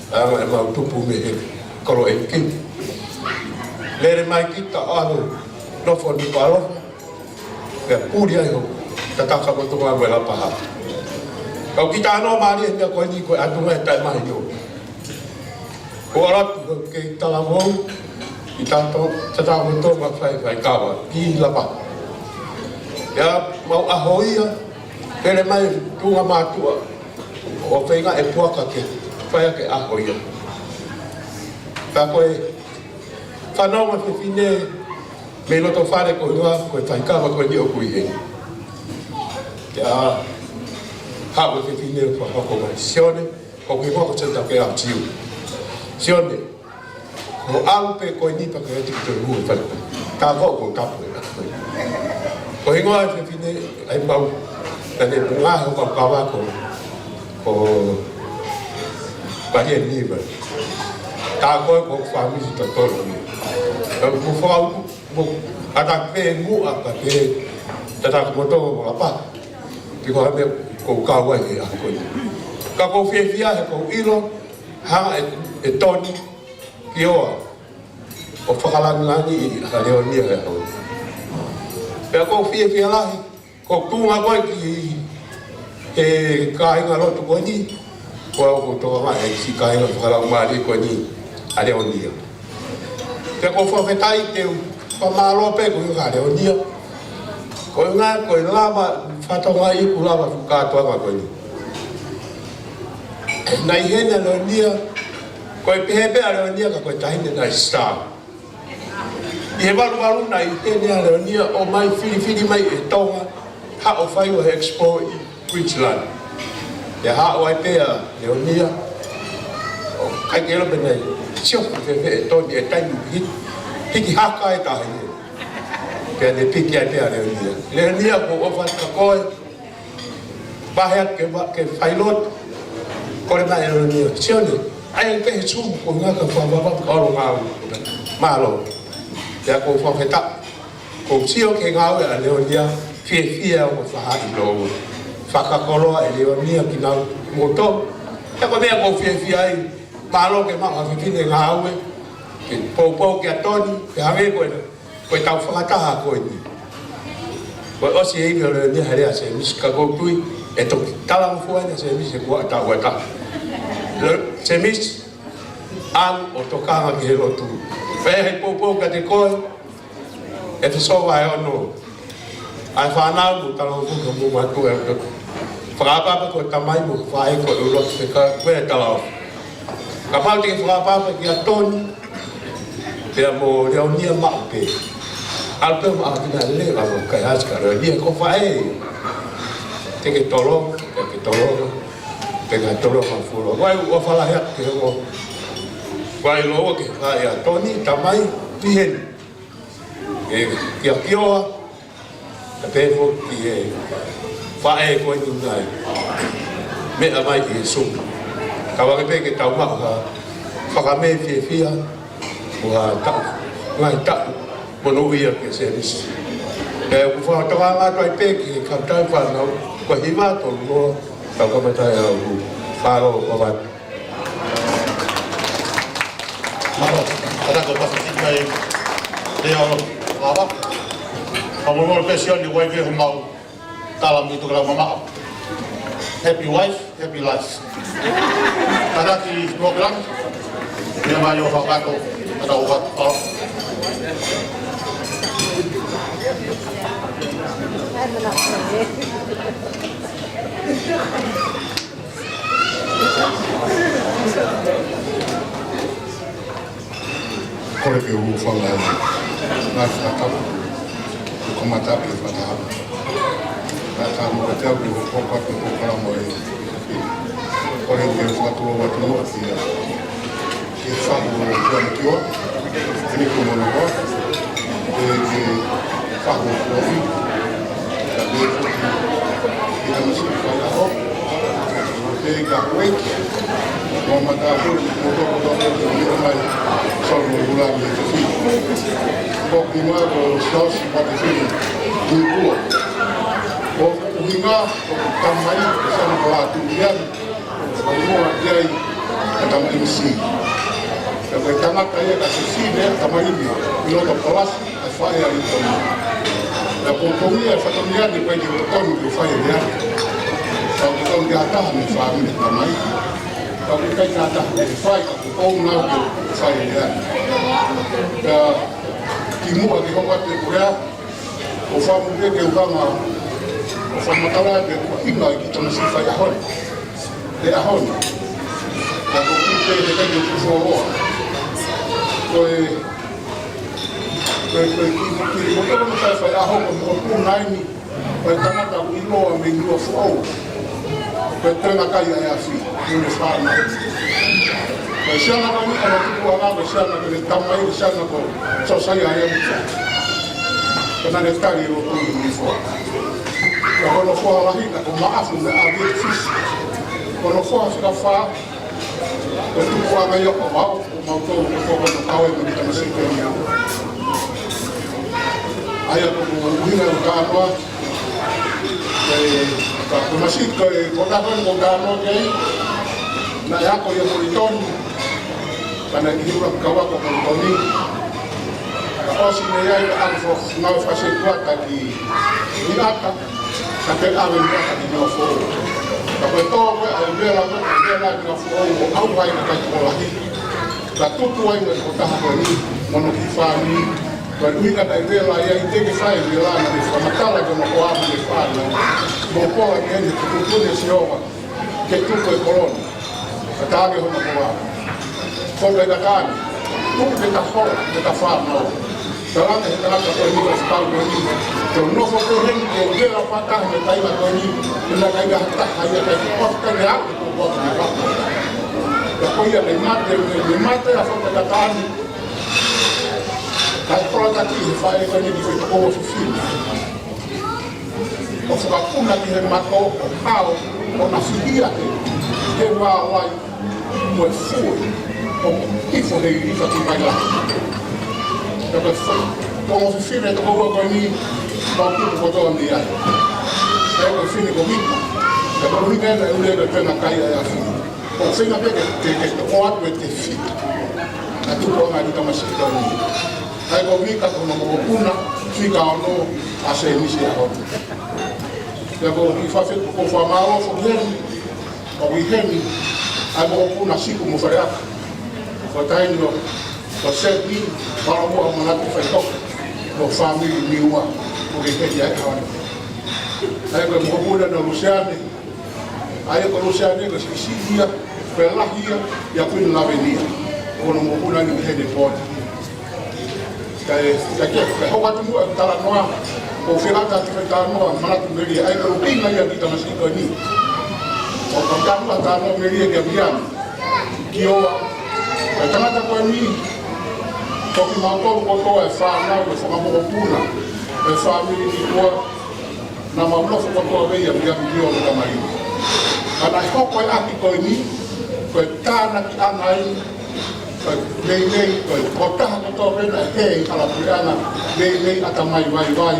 ʻa ia ʻemau tupu mei he kolo ʻeiki. Lele mai kita ʻo nofo Nukuʻalofa, pea puli ai hoku tataka mo Tonga mo Lapaha. Kau kita ano mālie he meʻa ko eni ko e ʻatunga ʻe taʻemahino. Ko e ʻalu atu ke talavou, ʻi tato, Tataumotonga fai, faikava ki Lapaha. Pea mau ʻaho ia, pele mai tuʻunga mātuʻa, ʻo feinga e puaka ke fai ʻaki e ʻaho ia. Ka ko e fanongo e fefine mei loto fale ko e ʻuhinga ko e faikava ko eni ʻoku ʻi heni. Pea haʻu e fefine ʻo fakahoko mai, Sione, ko e hingoa ko Sione Taukei au tiu. Sione, ko e ʻalu pē ko eni pea ke ʻai ke toe hū e fale. Ka ko e ʻoku tapu e ʻaho. Ko e hingoa e fefine ʻa e mau, naʻa ne punga he ʻoku kava ko, ko Malia Niva. Ka ko e ʻoku fāmili totonu ni. Ka ʻoku fau, mo ʻata pē Muʻa pea ke Tataumotonga mo Lapaha. Piko ha meʻa ʻoku kau ai he ʻaho ko eni. Ka ʻoku ou fiefia he ʻoku ou ʻilo, hanga ʻe, ʻe Toni Kioa ʻo fakalangilangiʻi ʻa Leonia he ʻaho. Pea ʻoku ou fiefia lahi, ko e tuʻunga ko ē ki he kāinga lotu ko eni, ko au ʻoku ou tokangaʻi e siʻi kāinga fakalaumālie ko eni ʻa Leonia. Pea ʻoku ou fakafetaʻi ke u fakamālō pē ko e ʻuhinga kia Leonia. Ko e ʻuhinga ko e lava fatongia ʻeku lava fuʻu kātoanga ko eni. Naʻe ʻi heni ʻa Leonia, ko e pehē pē ʻa Leonia ka ko e taʻahine naʻe star. ʻI he valuvalu naʻe ʻi heni ʻa Leonia ʻo ʻomai filifili mai ʻe Tonga, haʻu ʻo fai ʻa e expo ʻi Queensland. Pea haʻu ai pē ʻa Leonia, ʻo ʻikai ke ʻilo pe naʻe sio fēfē ʻe Toni ʻi he taimi hiki, hiki haka e taʻahine. Pea ne piki ai pē ʻa Leonia. Leonia, ʻoku ou ʻofa atu kia koe, pehē atu ke va-, ke fai lotu. Kole mai ʻe Leonia, Sione, ʻai pē he Zoom ko e ʻuhinga ka fakavavevave ka ʻolunga au. Mālō. Pea ʻoku ou fakafetaʻi. ʻOku ou sio ki he ngāue ʻa Leonia, fiefia ʻo fahaʻi lou. Fakakoloa ʻe Leonia kinautolu. Pea ko e meʻa ʻoku ou fiefia ai, mālō ke maʻu ha fefine ngāue, ke poupou kia Toni, ke hangē ko ena. Ko e tau fakataha ko eni. Ko e ʻosi e ivi ʻo Leonia he lea ʻa Semisi ka ʻoku ou tui ʻe toki talangofua ʻa Semisi he kuo taʻu ʻe taha. Leo, Semisi, ʻalu ʻo tokanga ki he lotu. Pea ʻi he poupou kiate koe, ʻEfesō vahe ono. ʻA e fānau mo talangofua ki homou mātuʻa ʻoku tau fakaʻapaʻapa ko e tamai mo e faʻē ko e ʻuluaki pē ka ko e talaʻofa. Kapau te ke fakaʻapaʻapa kia Toni, pea mo Leonia maʻu pē. ʻAlu pē maʻu ki nā lele ka mo kai hasi ka Leonia ko e faʻē. Te ke tolo, te ke tolo, te ke tolo ka fulo. Vai ua fala hea ke ho. Vai lo ke fai ʻa Toni, tamai, ʻi heni. ʻE, kia Kioa, ʻa pē foki ki he faʻē ko eni naʻe meʻa mai ki he Zoom. Ka ʻoku ʻikai pē ke tau maʻu ha fakamē fiefia, mo ha taʻu, ngaahi taʻu, monūʻia kia Semisi. Pea ʻoku fakatokanga atu ai pē ki he kakai fānau, ko e hiva tolu noa, tau kamata ʻe au, mālō, ʻofa atu. Mālō, kātaki ʻo pasipasi mai, te au, lava. Ka mo lo pesi o ni wai ke mau, tala mi tu kala mama. Happy wife, happy life. Kātaki program, ia mai ʻo fakato, kātaki ʻo fakato. Kole ke u hūfanga he ngaahi fakatapu, ʻo kamata pē fakatapu. Ka ka mo ka te au ke u hoko atu ko ka mo e. Kole ke u fakatulou atu muʻa kia, ke fahu o Tuʻanakioa, ʻene ko mono koa, ke, ke fahu o Kofi, ka me ko ki, ki tamasiʻi faiʻaho, ke ka houʻeiki, mo matāpule, mo toko toko, ke ʻomai, Solo mo Lula mo Kofi. Ko ki ma ko Sos, Patefini, Nikua. Ko ʻuhinga, ko tamai, ko sana ko la tu ian, Ko e moa ki ai, ka tama M C. Ka ko e tangata ia ka se sine, tama imi, ʻi loto palasi, ʻa e faʻē ʻa Lincoln. Ka ko Tongi ʻa e fatongia ni pai ki Lincoln ki fai e lea. Ka ko Tongi ʻa taha me fāmili tamai. Ka ko kai ka taha me fai, ka ko ʻou nau ke fai e lea. Ka ki muʻa ke hoko atu e korea, ʻo fakamoʻoni ke u hanga ʻo fakamatala atu e ʻuhinga ki tamasiʻi faiʻaho ni. He ʻaho ni. Ka ko ki te he kai o ku foloa. Ko e, ko e, ko e ki, ki, ko e kama fai faiʻaho ko mo ku nai ni. Ko e tangata ʻoku ʻiloa mei Niuafoʻou. Ko e tenga kai ʻa e afi. Mo ne fānau. Ko e siana ko ni, ko e tukuʻanga, ko e siana ko e tamai, ko e siana ko Sosai ʻa e afi. Ko naʻa ne tali ʻo tuli ni fo. Ko hono foha lahi, ko Maʻafu mo ʻAvia Fisi. Ko hono foha fika fā, ko e tukuʻanga ia ʻo Vao, ʻo Mautolu, ko hono kau e mo ki tamasiʻi ko ni. ʻA ia ko ʻuhinga ʻo e kātoa, e, ka ko masiʻi ko e, ko ka ko e ko kātoa kei, naʻe ako ia Moulitoni, ka naʻe ʻi he ʻuluaki kau ako Moulitoni. Ka ʻosi mei ai ka ʻalu fo, ngāue fakasetuata ki ʻIʻata, ka ke ʻave ʻIʻata ki Niuafoʻou. Ka ko e tō ko ē ʻa e vela ko ē, ʻa e vela ʻi Niuafoʻou, ʻo ʻauha ai ka kai ko lahi. Ka tutu ai mo e tokotaha ko eni, mo hono kiʻi fāmili, ko e ʻuhinga naʻe vela ai, ʻikai ke fai e vela naʻe fakamatala ki hono hoa mo e fānau. Mo pola ke eni, tutu ne Sihova, ke tuku e kolo ni. Ka tāke hono pola. Ko e ka tāne, tuku ke ta hoa, ke ta fānau. Talanga he tangata ko eni, ka fānau ko eni. Ke u nofo ko heni, ke u vela fakataha mo e taimi ko eni, ke na kai ka taha ia kai, ʻo kai ke au, ko, ko, ko, ko. Ka ko ia, ne mate, ne, ne mate ʻa e fakatāne. Ka e kola taki he faʻē ko eni ki he toko fifine. ʻO fakapuna ki he mato, ʻo hao, ʻo na fihia he, he vālai, mo e fue, ʻo hifo he ʻifa ki mai la. Ka ko e fue, toko fifine toko ua ko eni, mau tupu kotoa mei ai. Ka ko e fine ko Mika, ka ko Mika ena e ule ko e tenga kai ʻa e afi. ʻO feinga pē ke, ke, ke toko atu e te fika. Na tupu anga ni tamasiʻi ko eni. ʻA ia ko Mika ko hono mokopuna, fika ono ʻa Sēmisi ʻAhoni. Pea ko e kiʻi fafeku ko Fakamālofu ki heni, ko ki heni, ʻa e mokopuna Siku mo Faleaka. Ko e taimi ko, ko Sēmisi, Falamoa mo Natu Faitoka, ko e fāmili Niua, ko ki heni ʻa e ʻAhoni. ʻA ia ko e mokopuna ʻa Lusiane, ʻA ia ko Lusiane ko e siʻisiʻi ia, ko e lahi ia, ʻia Kuini Lavenia. Ko hono mokopuna ni mei Heneponi. Kae, kae ke, kae hoko atu muʻa e talanoa, ʻo fekata atu e talanoa, Manatu Melie, ʻa ia ko e ʻuhinga ia ki tamasiʻi ko eni. ʻO ka talanoa, talanoa Melie kia Miami. Ki ʻoa, ko e tangata ko eni, ko kimautolu kotoa e fānau, e fakamokopuna, e fāmili Niua, Naʻa mau nofo kotoa pē ia Miami ʻo ka mai. Ka naʻe hoko e ʻapi ko eni, ko e tānakiʻanga ai, ko e meimei, ko e tokotaha kotoa pē naʻe hē ʻi Halapuleʻanga, meimei ʻatamai vaivai,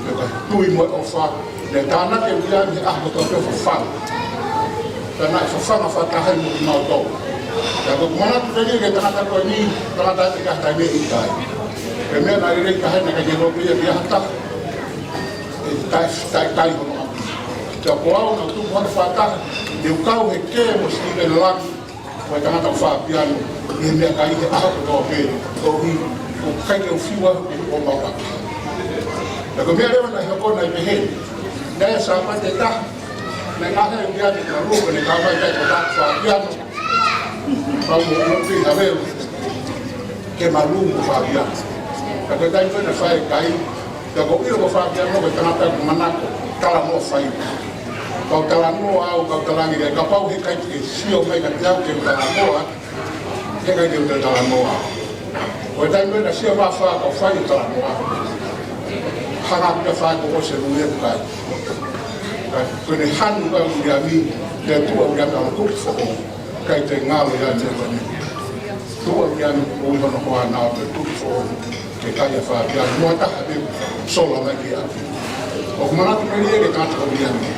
ko e tui mo e ʻofa, naʻe tānaki ʻe Miami he ʻaho kotoa pē ʻo fafanga. Ka naʻe fafanga fakataha ai mo kimautolu. Ka ko Manatu Melie ko e tangata ko eni, tangata ʻe ka taimi ʻi tai. Ko e meʻa naʻe lelei ka hena ka ke lotu ia ki ha taha. ʻE tai, tai, tai hono ʻapi. Pea ko au naʻa ku tupu hake fakataha, te u kau he kē mo Sitiveni Langi, ko e tangata ʻoku fakapiano, ʻi he meʻakai he ʻaho kotoa pē, koeʻuhi, ʻoku ʻikai ke u fiu au ʻo mau ʻapi. Pea ko e meʻa leva naʻe hoko naʻe pehē ni. Naʻe Sāpate ʻe taha, naʻe ngaohi au ia ke u lue, ko ʻene kau mai kai ko e tangata fakapiano, Pau mo ʻoku ʻi Havelu ke malu mo Fabiano. Ka ko e taimi ko ē naʻe fai e kai, ka ko ʻilo ko Fabiano ko e tangata ʻoku manako talanoa fai. Kau talanoa au, kau talangi lea, kapau he ʻikai ke sio mai kiate au ke talanoa, he ʻikai ke u talanoa. Ko e taimi ko ē naʻe sio mai Fa kau fai e talanoa, hanga ʻo fai ko ʻosi e lue kai. Ka ko ʻene hanu ka ʻUliami, te tuʻa ʻUliami ʻa e kupu foʻou. ʻIkai te ngalo ia te kone. Tuʻa ʻUliami ʻo ʻi hono hoa na ʻo te tuʻu foʻou ke kai ʻa Fabiano. Mo ha taha te sola mai ki ai. ʻOku manatu pē ia ke tangata ko ʻUliami.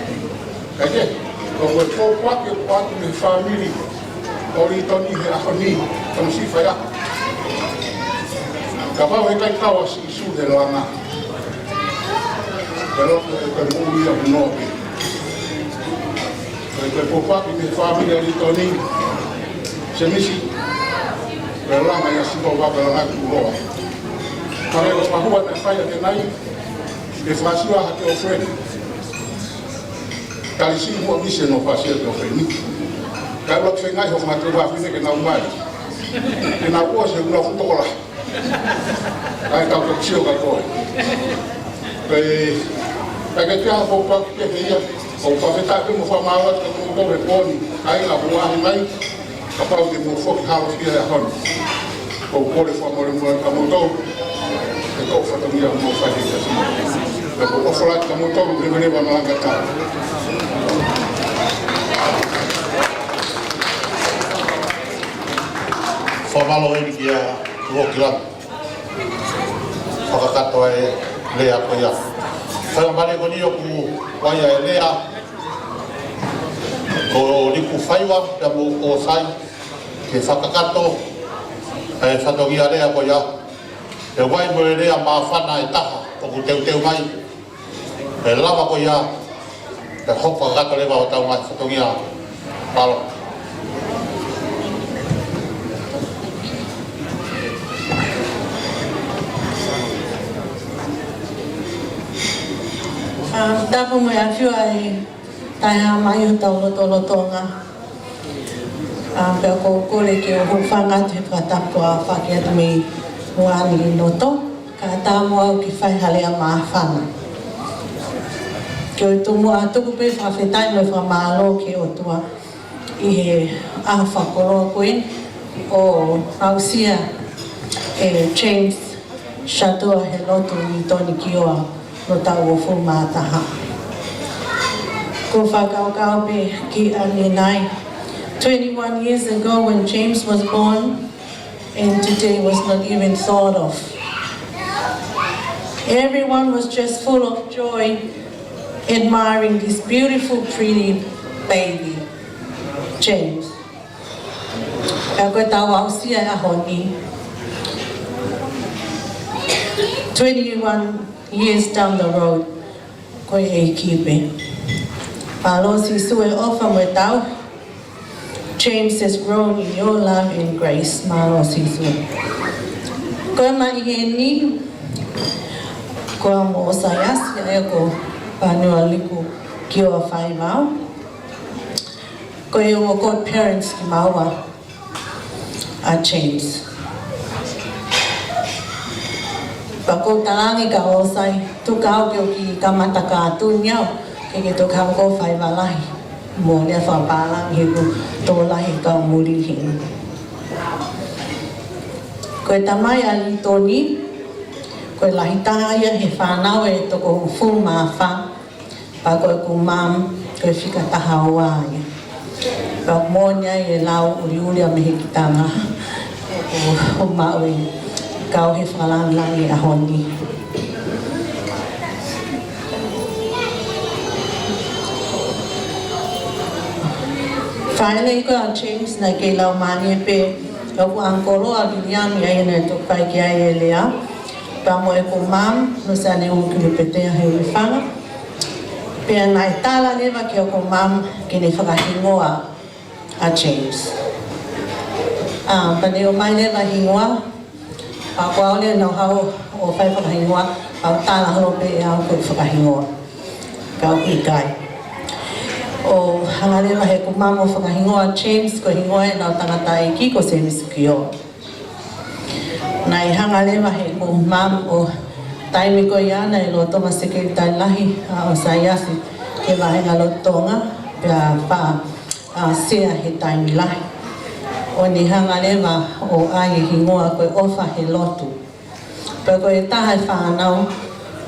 Kae kehe, ʻoku ou pōpoaki ʻoku ʻoatu mei he fāmili ʻo Litoni he ʻaho ni, tama si fai ako. Kapau he ʻikai kau ʻa Sīsū he langa, ko e loto ʻe ko e moʻui ʻa hono pē. Ko e, ko e pōpoaki mei he fāmili ʻa Litoni, Semisi, ko e langa ia Sīsū ʻo vaka langa kuloa. Ka ko e pahua naʻe fai ʻa Kenai, ke fakasua hake ʻo Fred. Tali si mo misi no fasi ʻo Fred ni. Ka ua ke fengai ho fanga tuofāfine ke nau mai. Ke nau ʻosi ʻenau fuʻu tokolahi. ʻAi tau tau sio ka koe. Pea, pea ke te aha pōpoaki kehe ia, ʻoku ou fakafetaʻi pē mo fakamālō atu kiate kimoutolu he pō ni, ʻa e ngaahi ʻaho ni. Kapau te mou foki halo ki he ʻaho ni, ʻoku ou kole fakamolemole kiate kimoutolu, he ko e fatongia mo fai he kasi. Pea ʻoku ou ʻofa lahi kiate kimoutolu, leveleva malanga tau. Fakamālō eni kia Tuʻokilangi. Fakakakato e lea ko ia. Fai mai ko eni ʻoku ʻi ai e lea ko Liku Faiva, pea mo ʻOsai, ke fakakakato e fatongia lea ko ia. ʻE ʻi ai mo e lea māfana ʻe taha ʻoku teuteu mai. ʻE lava ko ia, ʻe hopo kakato leva ʻo tau mai fatongia. Palo. Um, tapu mo e ʻafio ʻa e Taʻehāmai ʻo hotau lotolotonga. Um, pea ʻoku ou kole ke u hūfanga atu he fakatapu ʻoku ʻoatu mei Moani ʻi loto. Ka ʻatā mo au ke fai ha lea māfana. Ke u tomuʻa tuku pē fakafetaʻi mo e fakamālō ki he ʻOtua ʻi he ʻaho fakakoloa ko eni ʻo aʻusia ʻe James Shatoa he lotu ʻi Tonikioa ʻi he taʻu ʻo hongofulu mā taha. Ko e fakakaukau pē ki ʻAninai. Twenty-one years ago when James was born, and today was not even thought of. Everyone was just full of joy, admiring this beautiful, pretty baby, James. Ka ko e tau aʻusia e ʻaho ni. Twenty-one years down the road, ko e ʻEiki pē. Mālō Sīsū e ʻofa mo e tau. James has grown in your love and grace. Mālō Sīsū. Ko e mai heni, ko au mo ʻOsaiasi, ʻa ia ko Paniua Liku Kioa Faiva. Ko e ongo godparents kimaua ʻa James. Pea ʻoku ou talaange kia ʻOsai, tuku au ke u kiʻi kamata kātuni au, ke ke toki hanga ʻo faiva lahi. Mo e lea fakapālangi he ʻoku tokolahi e kau muli heni. Ko e tamai ʻa Litoni, ko e lahi taha ia he fānau ʻe toko hongofulu mā fā. Pea ko ʻeku mum, ko e fika taha ua ia. Pea moʻoni ai e lau uliuli ʻa mehekitanga ʻoku maʻu ʻe he kau he fakalāngilangi he ʻaho ni. Faʻē ko ē ʻa James naʻe kei lau mālie pē ʻe hoku ʻangikolo ʻa Viliami, ʻa ia naʻe toki fai ki ai e lea. Pea mo ʻeku mum, Luseane Ukilupetea Heulifanga. Pea naʻe tala leva ki hoku mum ke ne fakahingoa ʻa James. ʻA, pea ne ʻomai leva e hingoa, pea ko au leva naʻa ku haʻu ʻo fai fakahingoa, pea u tala holo pē ʻe au ko e fakahingoa. Ka ʻoku ʻikai. ʻO hanga leva he ʻeku mamo fakahingoa James, ko e hingoa ʻenau tangataʻeiki ko Semisi Kioa. Naʻe hanga leva he ʻeku mamo ʻo taimi ko ia naʻe lolotonga sekelitali lahi ʻa ʻOsaiasi he vāhenga lotu Tonga, pea faka-, ʻa, sea he taimi lahi. ʻO ne hanga leva ʻo ʻai e hingoa ko e ʻOfa he Lotu. Pea ko e taha e fānau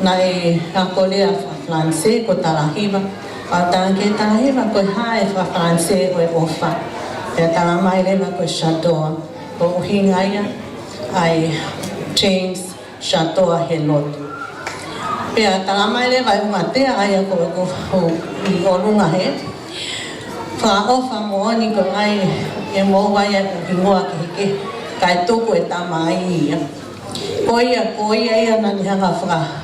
naʻe ako lea faka-Falanisē ko Talahiva. ʻA, tala ke Talahiva ko e hā e faka-Falanisē ʻo e ʻofa. Pea talamai leva ko e J'adore. Ko e ʻuhinga ia ʻa e James J'adore he Lotu. Pea talamai leva e ʻungatea ʻa ia ko, ko, ko ʻi ʻolunga he fakaʻofa moʻoni ko e ʻai ʻe moua ia ʻeku hingoa kehekehe, kae tuku e tamai ia. Ko ia, ko ia ia naʻa ne hanga faka-,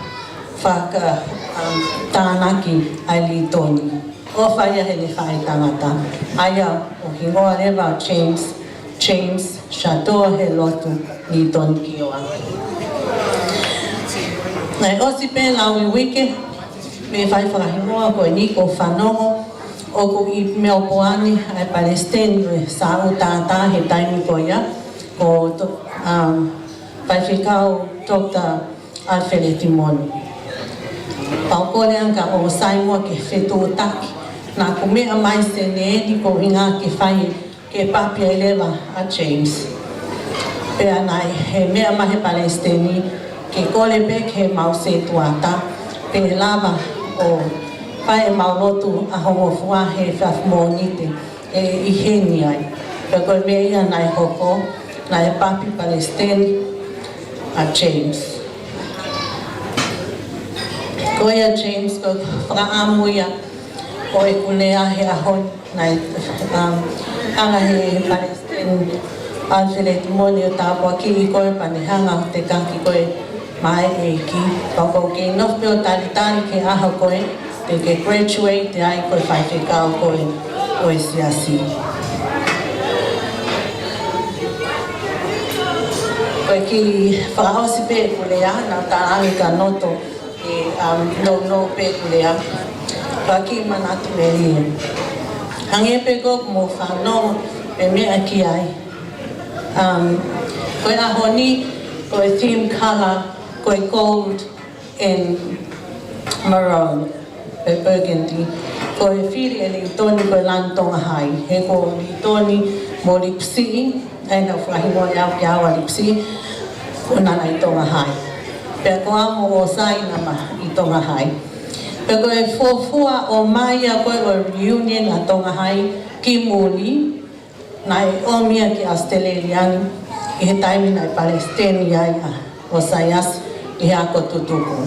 faka-, um, tānaki ʻa e Lītoni. ʻOfa ia heʻene faʻētangata. ʻA ia ʻoku hingoa leva James, James J'adore he Lotu Lītoni Kioa. Naʻe ʻosi pē lau uike mei he fai fakahingoa ko eni, kuo u fanongo ʻoku ʻi Melbourne ʻa e palesiteni ʻo e Sāʻū Tātā he taimi ko ia, ko to-, um, Faifekau Doctor Alfred Timoni. Pea u kole ange ke ʻoua sai muʻa ke fetuʻutaki. Naʻa ku meʻa mai Senē ni ko e ʻuhinga ke fai, ke papi ai leva ʻa James. Pea naʻe meʻa mai he palesiteni ke kole pē ke mau sētuata, pe lava ʻo fai ʻemau lotu ʻaho ngofua he efiafi Mōnite ʻe ʻi heni ai. Pea ko e meʻa ia naʻe hoko, naʻe papi palesiteni ʻa James. Ko ia James, ko e fakaʻamu ia ʻo ʻeku lea he ʻaho ni, naʻe, um, hanga he palesiteni Alfred Timoni ʻo tāpuakiʻi koe pea ne hanga ʻo tekaki koe maʻa e ʻEiki. Pea ʻoku ou kei nofo pē ʻo talitali ki he ʻaho ko ē te ke graduate ai ko e faifekau ko ē ʻo e siasi. Ko e kiʻi fakaʻosi pē ʻeku lea, naʻa ku talaange ka noto e, um, nounou pē ʻeku lea. Ko e kiʻi manatu melie. Hangē pē ko ʻoku mou fanongo pe meʻa ki ai. Um, ko e ʻaho ni, ko e theme color, ko e gold and maroon, pe burgundy. Ko e fili ʻe Lītoni ko e lanu Tonga Hai. He ko Lītoni mo Lipisiʻi, ʻa ia naʻa ku fakahingoa ʻe au ke ʻave ʻa Lipisiʻi, ko ʻena naʻe ʻi Tonga Hai. Pea ko au mo ʻOsai naʻa ma ʻi Tonga Hai. Pea ko e fuofua ʻomai ia ko ē ʻo e reunion ʻa Tonga Hai ki muli, naʻe ʻomi ia ki ʻAositelēlia ni ʻi he taimi naʻe palesiteni ai ʻa ʻOsaiasi ʻi he ako tutuku.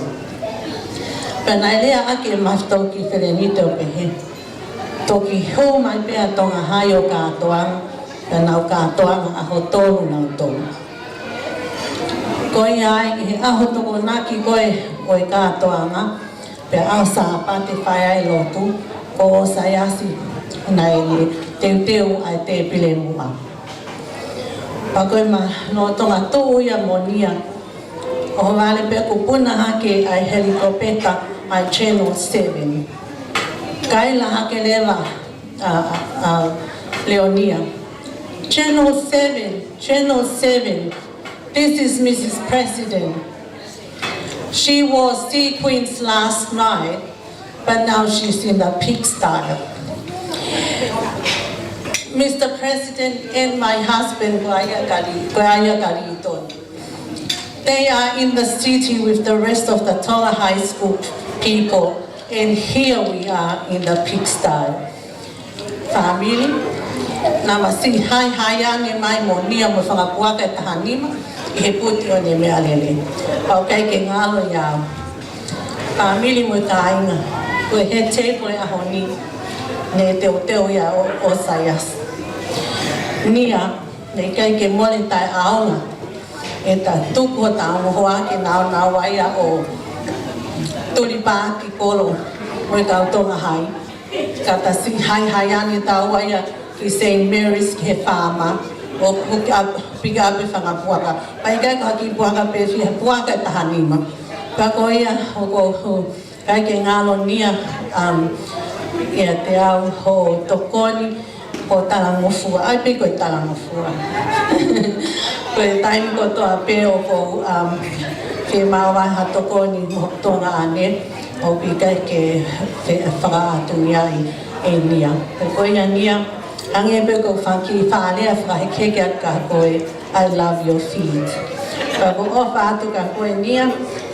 Pea naʻe lea ʻaki ʻe Mafitoki Felenite ʻo pehē, toki hū mai pē ʻa Tonga Hai ʻo kātoanga, pea nau kātoanga ʻaho tolu nautolu. Ko ia ai ʻi he ʻaho Tokonaki ko ē ʻo e kātoanga, pea ʻaho Sāpate fai ai e lotu, ko ʻOsaiasi naʻe teuteu ʻa e tēpile muʻa. Pea ko e ma-, lolotonga tuʻu ia mo Nia, ʻohovale pea kuo puna hake ʻa e helikopeta ʻa e Channel seven. Kaila hake leva ʻa, ʻa, ʻa Leonia, "Channel seven, Channel seven, this is Missus President. She wore sequins last night, but now she's in the pigsty." Mister President and my husband, ko ia ka Li-, ko ia ka Lītoni, they are in the city with the rest of the Tonga High School people, and here we are in the pigsty. Fāmili, naʻa ma siʻi haihai ange mai mo Nia mo e fanga puaka ʻe taha nima ʻi he puti ʻo ʻene meʻalele. Pea ʻoku ʻikai ke ngalo ia. Fāmili mo e kāinga, ko e head table ʻo e ʻaho ni, ne teuteu ia ʻo, ʻo ʻOsaiasi. Nia, naʻe ʻikai ke mole taʻeʻaonga ʻeta tuku hota ongo hoa ke nāunau ai ʻo tulipaaki kolo mo e kau Tonga Hai. Ka ta siʻi haihai ange taua ia ki Saint Mary's ki he faama ʻo piki ʻapi, piki ʻapi e fanga puaka. Pea ʻikai ko ha kiʻi puaka pē, fiha puaka ʻe taha nima. Pea ko ia ʻoku, ʻoku ʻikai ke ngalo Nia, um, ʻIate au hoʻo tokoni, ko e talangofua, ʻai pē ko e talangofua. Ko e taimi kotoa pē ʻoku ou, um, fiemaʻu ai ha tokoni mo e tuongaʻane, ʻoku ʻikai ke fe-, fakaʻatu ia ʻe Nia. Pea ko ia Nia, hangē pē ko e fanga kiʻi fakalea fakahekeheke atu kia koe, "I love your feet." Pea ʻoku ou ʻofa atu kia koe Nia,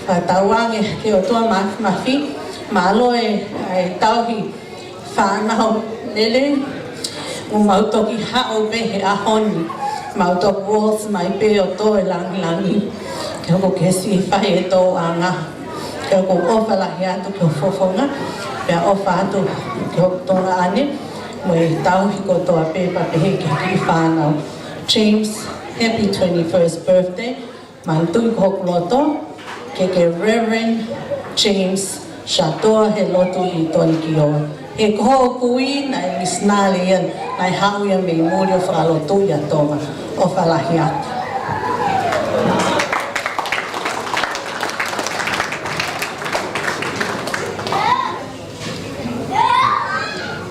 fakatauange ki he ʻOtua Māfimafi, mālō e, e tauhi fānau lelei, ʻoku mau toki haʻu pē he ʻaho ni, mau toki waltz mai pē ʻo tō e langilangi. Ke hoko ke siʻi fai e tōʻanga. Pea ʻoku ou ʻofa lahi atu ki ho fofonga, pea ʻofa atu ki ho tuongaʻane, mo e tauhi kotoa pē pea pehē ki he kiʻi fānau. James, happy twenty-first birthday. Manatuʻi ko hoku loto, ke ke Reverend James Satoa he lotu ʻi Tonikioa. He ko hoku kui naʻe misinale ia, naʻe haʻu ia mei muli ʻo fakalotu ʻia Tonga. ʻOfa lahi atu.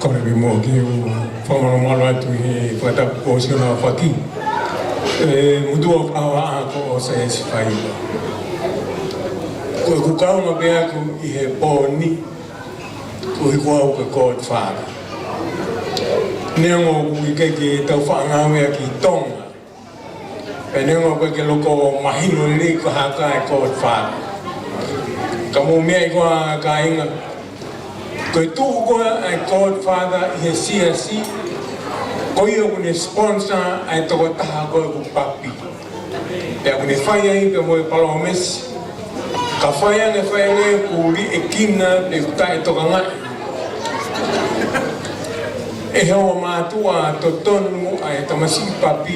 Kole pē muʻa ke u fakamalumalu atu he fakatapu kuo ʻosi hono aofaki. ʻE, mutu o kawa a ko o se esi fai. Ko ʻeku kaunga pē ʻaku ʻi he pō ni, ko e kuau ko e Godfather. Neongo ʻoku ʻikai ke tau faʻa ngāueʻaki ʻi Tonga. Pea neongo ʻoku ʻikai ke loko mahino lelei ko e hā e Godfather. Ka mou meaʻi koā kāinga, ko e tuʻu ko ē ʻa e Godfather ʻi he siasi, ko ia ʻoku ne sponsor ʻa e tokotaha ko ē ʻoku papi. Pea ʻoku ne fai ai pē mo e palōmesi, ka fai ange fai ange ʻoku liʻekina pe ʻoku taʻetokangaʻi ʻe he ʻofa mātuʻa totonu ʻa e tamasiʻi papi,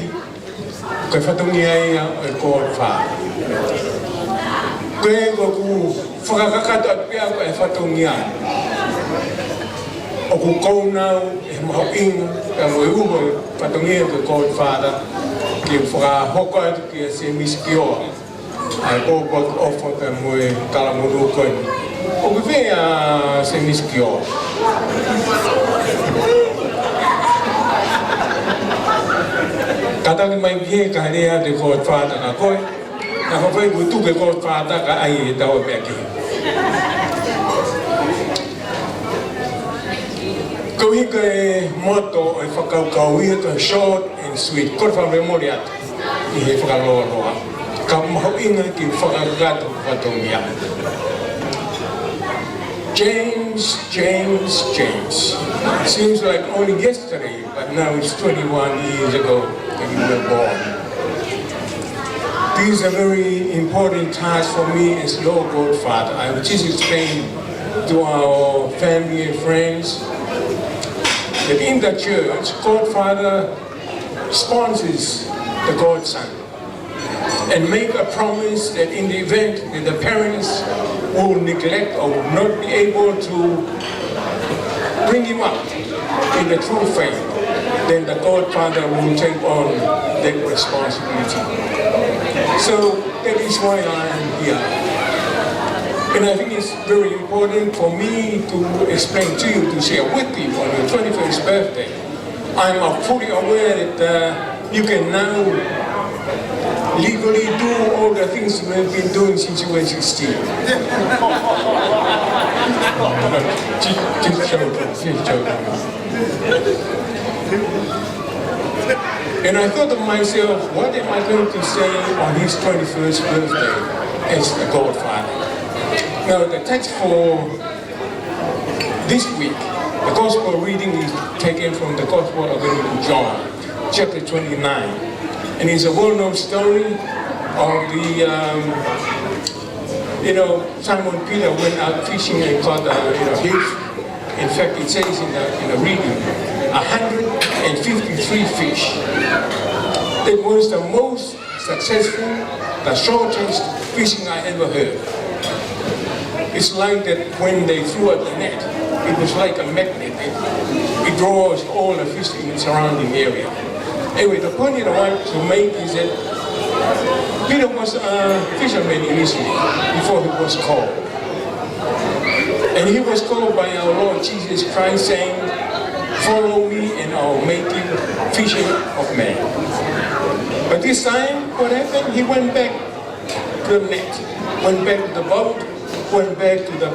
ko e fatongia ia ʻo e Godfather. Ko e, ko ʻeku fakakakato atu pē ʻaku e fatongia. ʻOku ou nau ʻi he mahuʻinga, pea mo e uho e fatongia ko e Godfather, ke fakahoko atu kia Semisi Kioa ʻa e pōpoaki ʻofa pea mo e talamonū ko eni. ʻOku fē ʻa Semisi Kioa? Kātaki mai ki hē kae lea atu e Godfather kia koe. Naʻa ko fē kuo tuku e Godfather kae ʻai e tau meʻa kehe. Ko e hā e moto ʻo e fakakaukau ia, ko e short and sweet. Ko e fakamolemole atu ʻi he fakalōloa. Ka mahuʻinga ke fakakakato fatongia. James, James, James. Seems like only yesterday, but now it's twenty-one years ago that you were born. This is a very important task for me as your godfather. I will just explain to our family and friends that in the church, godfather sponsors the godson and make a promise that in the event that the parents will neglect or will not be able to bring him up in the true faith, then the godfather will take on that responsibility. So that is why I am here. And I think it's very important for me to explain to you, to share with you on your twenty-first birthday, I'm, uh, fully aware that, uh, you can now legally do all the things you have been doing since you were sixteen. Just, just joking, just joking. And I thought to myself, "What am I going to say on his twenty-first birthday as the godfather?" Now, the text for this week, the gospel reading is taken from the Gospel according to John, chapter twenty-nine. And it's a well-known story of the, um, you know, Simon Peter went out fishing and caught, uh, you know, huge. In fact, it says in the, in the reading, a hundred and fifty-three fish. That was the most successful, the shortest fishing I ever heard. It's like that when they threw out the net, it was like a magnet. It, it draws all the fish in the surrounding area. Anyway, the point that I want to make is that Peter was a fisherman initially, before he was called. And He was called by our Lord Jesus Christ, saying, "Follow me and I'll make you fisher of men." But this time, what happened? He went back to the net, went back to the boat, went back to the,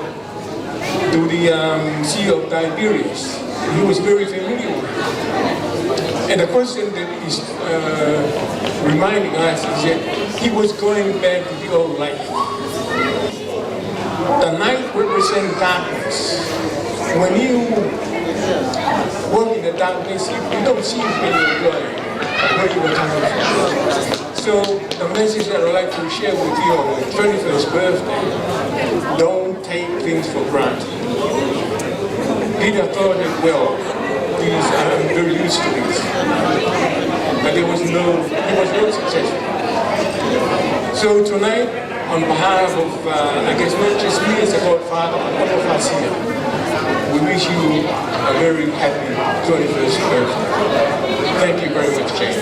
to the, um, Sea of Tiberias. He was very familiar with it. And the question that is, uh, reminding us is that he was going back to the old life. The night represents darkness. When you walk in the darkness, you, you don't see where you're going, where you are coming from. So the message that I'd like to share with you on the twenty-first birthday, don't take things for granted. Peter thought it well. He's, I'm very used to this. But there was no, he was not successful. So tonight, on behalf of, uh, I guess, not just me as a godfather, but all of us here, we wish you a very happy twenty-first birthday. Thank you very much, James.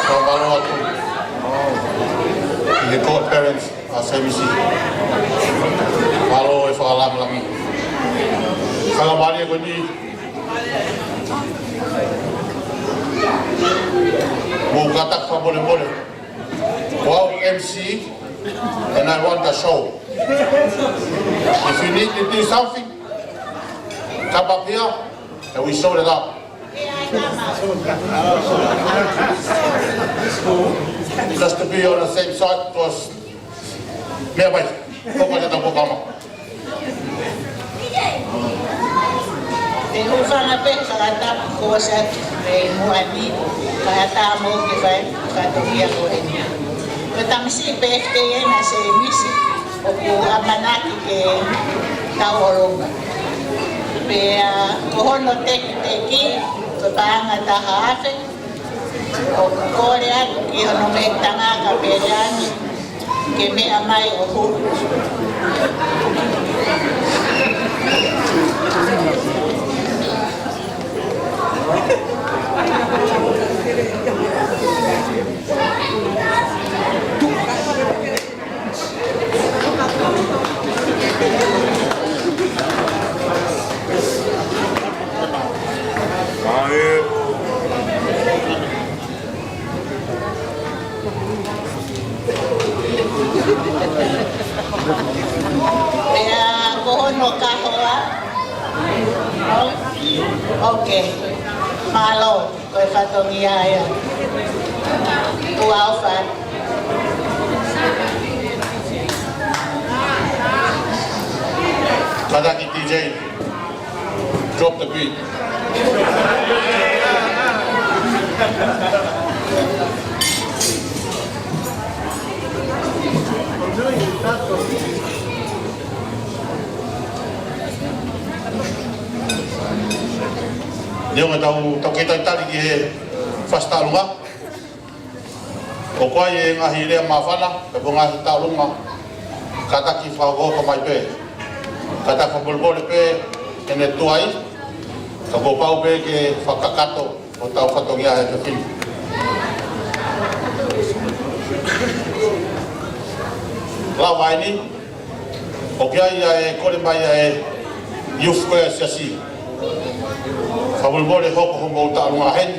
Fakamālō atu ki he godparents ʻa Semisi. Mālō e fakalamalama. Fakamālō ko eni. Mou kātaki fakamolemole. Ko au M C, and I run the show. If you need to do something, come up here and we sort it out. Just to be on the same side, 'cause meʻa mai, koko te tau kama. Te u hūfanga pē he fakatapu kuo ʻosi atu mei muʻa ni, fakatapu mo e fatongia ko eni. Ko e tamasiʻi pē ʻeni ʻa Semisi ʻoku ʻamanaki ke tau ʻolunga. Pea ko hono tekiteki, ko e paʻanga ʻe taha afe, ʻoku kole atu ki hono mehekitanga ka pele ange ke meʻa mai ʻo hū. Pea ko hono kahoa. ʻOkei. Mālō, ko e fatongia ia. Kuo ʻofa. Kātaki D J. Drop the beat. Neongo ʻetau, tau kei talitali ki he fasi tauʻolunga. ʻOku ʻi ai e ngaahi lea māfana, pe ko e ngaahi tauʻolunga, kātaki fakahokohoko mai pē. Kātaki fakamolemole pē ʻene tuai, ka kuo pau pē ke fakakakato hotau fatongia he efiafi ni. Lava eni, ʻoku ʻi ai e kole mai ʻa e youth ko ia ʻa e siasi. Fakamolemole hoko homou tauʻolunga heni,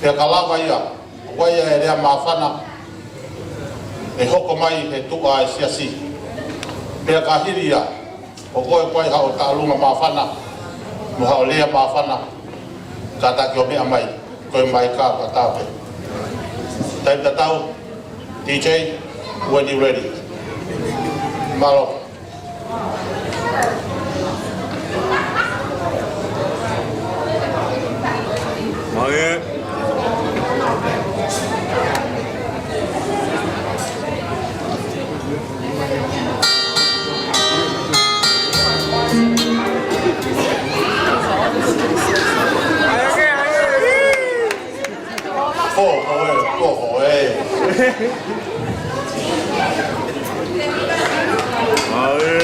pea ka lava ia, ʻoku ʻi ai e lea māfana ʻe hoko mai he tuʻa ʻa e siasi. Pea ka hili ia, ʻoku ʻi ai haʻo tauʻolunga māfana, mo haʻo lea māfana, kātaki ʻo meʻa mai, ko e mai ka ka tape. Taimi tatau, D J, when you ready. Mālō. Ko, ko e, ko, ko e. ʻAe.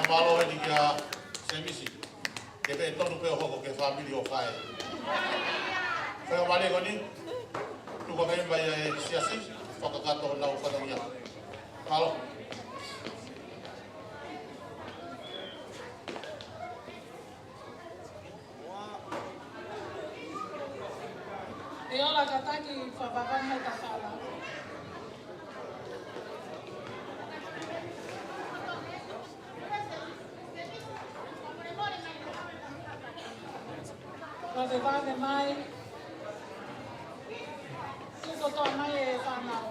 Mālō eni kia Semisi. Ke pehē tonu pē ʻo hoko ki he fāmili ʻo fai. Ko e vale ko eni, tuku ke mai ʻa e siasi, fakakakato honau fatongia. Mālō. ʻE ola kātaki, fakavavevave mai tafala. Vavevave mai. Tuku kotoa mai e fānau.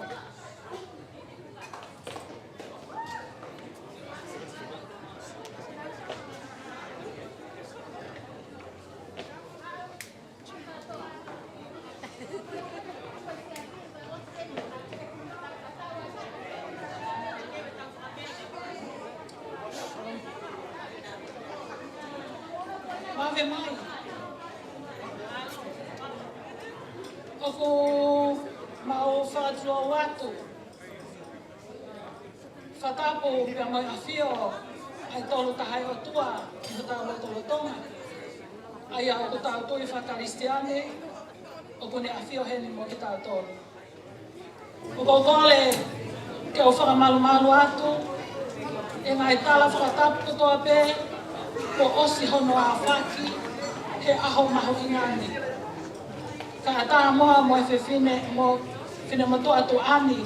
Vave mai. ʻOku mau fakatulou atu. Fakatapu pea mo e ʻafio ʻa e Tolu Tahaʻi ʻOtua ʻi hotau lotolotonga. ʻA ia ʻoku tau tui fakakalisitiane, ʻoku ne ʻafio heni mo kitautolu. ʻOku ou kole ke u fakamalumalu atu ʻi he ngaahi tala fakatapu kotoa pē kuo ʻosi hono ʻafaki he ʻaho mahuʻinga ni. Kae ʻatā muʻa mo e fefine mo finemotuʻa tuʻa ni,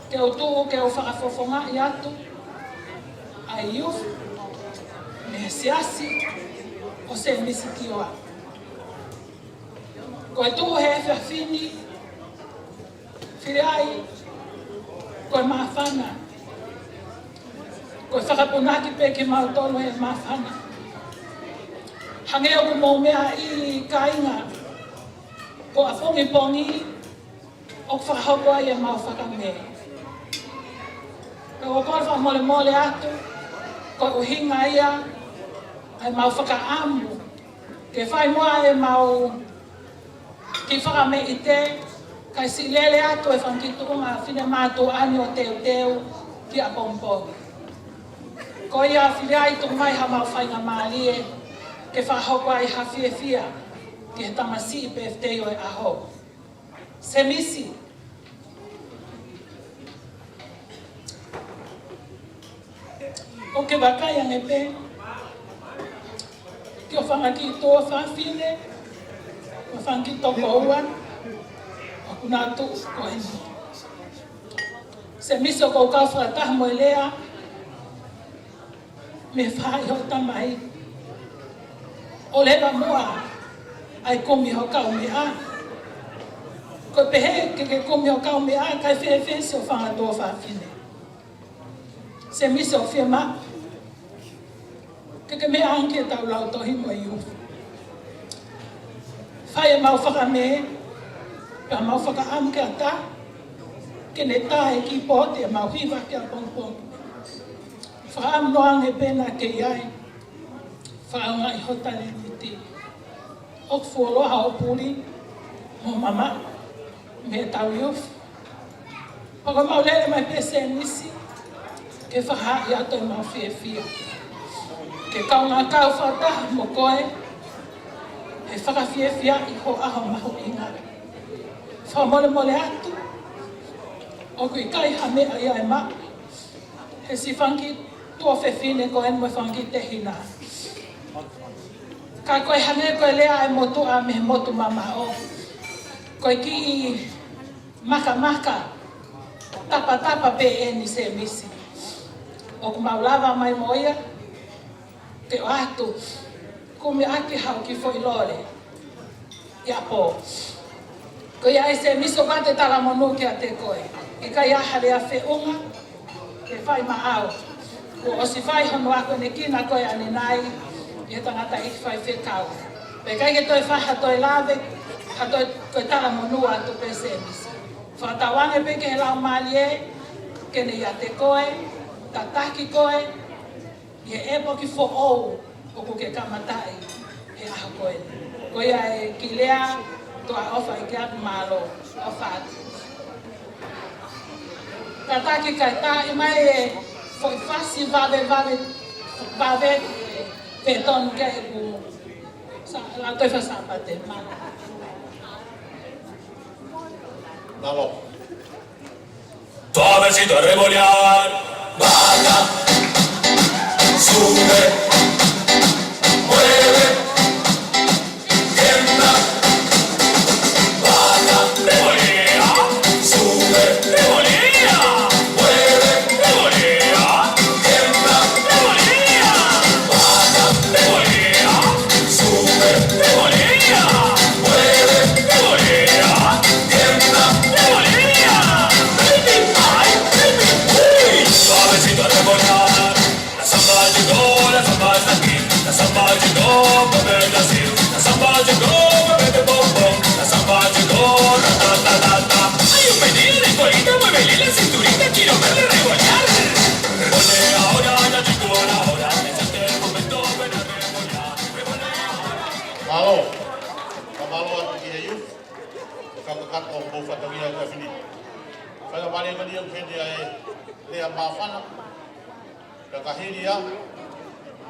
ke u tuʻu ke u fakafofongaʻi atu ʻa e youth mei he siasi ʻo Semisi Kioa. Ko e tuʻu he efiafi ni, fili ai, ko e māfana. Ko e fakapunaki pē kimautolu he māfana. Hangē ʻoku mou meaʻi kāinga, ko ʻapongipongi ʻoku fakahoko ai ʻemau fakamē. Pea ʻoku ou fakamolemole atu, ko e ʻuhinga ia ʻemau fakaʻamu ke fai muʻa ʻemau kiʻi fakamē ʻi he, kae siʻi lele atu e fanga kiʻi tuʻunga finemātuʻa ni ʻo teuteu ki ʻapongipongi. Ko ia, fili ai, tuku mai haʻamau faingamālie ke fakahoko ai ha fiefia ki he tamasiʻi pēfitei ʻo e ʻaho. Semisi, ʻoku ke vakai ange pē ki hoʻo fanga kiʻi tuofāfine, mo e fanga kiʻi tokoua ʻoku nau tuʻu ko eni. Semisi, ʻoku ou kau fakataha mo e lea mei he faʻahi hoʻo tamai, ʻo leva muʻa ʻa e kumi hoʻo kaumeʻa. Ko e pehē ke ke kumi hoʻo kaumeʻa, kae fēfē siʻo fanga tuofāfine? Semisi, ʻoku fiemaʻu ke ke meʻa ange ki heʻetau lautohi mo e youth. Fai ʻemau fakamē, pea mau fakaʻamu ke ʻatā, ke ne tā e kiʻi pooti ʻemau hiva ki ʻapongipongi. Fakaʻamu noa ange pē naʻa ke ʻi ai, fakaʻaongaʻi hoʻo talēniti. ʻOku fuoloa hoʻo puli mo e mamaʻo mei heʻetau youth. Pea ko ʻemau lele mai pē, Semisi, ke fakahaaʻi atu ʻemau fiefia ke kaungā kau fakataha mo koe he fakafiefiaʻi ho ʻaho mahuʻinga. Fakamolemole atu, ʻoku ʻikai ha meʻa ia ʻe maʻu he siʻi fanga kiʻi tuofefine ko eni mo e fanga kiʻi tehina. Ka ko e hangē ko e lea ʻa e motuʻa mei he motu mamaʻo, ko e kiʻi makamaka tapatapa pē eni, Semisi. ʻOku mau lava mai mo ia ke ʻoatu, kumi ʻaki haʻo kiʻi foʻi lole ʻi ʻapi. Ko ia ai, Semisi, ʻoku ʻoatu e talamonū kiate koe. ʻIkai ha lea feʻunga ke fai maʻau. Kuo ʻosi fai hono akonekina koe ʻanenai ʻe he tangataʻeiki faifekau. Pea ʻikai ke toe fai ha toe lave, ha toe, toe talamonū atu pē Semisi. Fakatauange pē ki he Laumālie, ke ne ʻiate koe, tataki koe, ʻi he ʻepoki foʻou ʻoku ke kamataʻi he ʻaho ko eni. Ko ia ʻeku lea, toe ʻofa ʻi ke aku mālō, ʻofa atu. Tataki kae taaʻi mai e foʻi fasi vave, vave, vave, e, fetonu ke ʻeku. Sa, la toe fai Sāpate, mālō. Mālō. Suavecito a revolear. Baja. Sube. Mueve. Tiembla. Baja. Revolea. Sube. Revolea. Mueve. Revolea. Tiembla. Revolea. Baja. Revolea. Sube. Revolea. Mueve. Revolea. Tiembla, revolea, baby, ay, baby, uy. Suavecito a revolear. La samba llegó, la samba está aquí. La samba llegó, mueve el Brasil. La samba llegó, mueve el bombón. La samba llegó, ta, ta, ta, ta, ta. Hay un meneo de colita, muévele la cinturita, quiero verle revolear. Revolea ahora, ya llegó la hora. Es este el momento, ven a revolear. Revolea ahora. Mālō. Ka mālō atu ki he youth. Ka ka ka ko mo fatongia ka fini. Faingamālie mai ʻoku heni ʻa e lea māfana. Ka ka hili ia,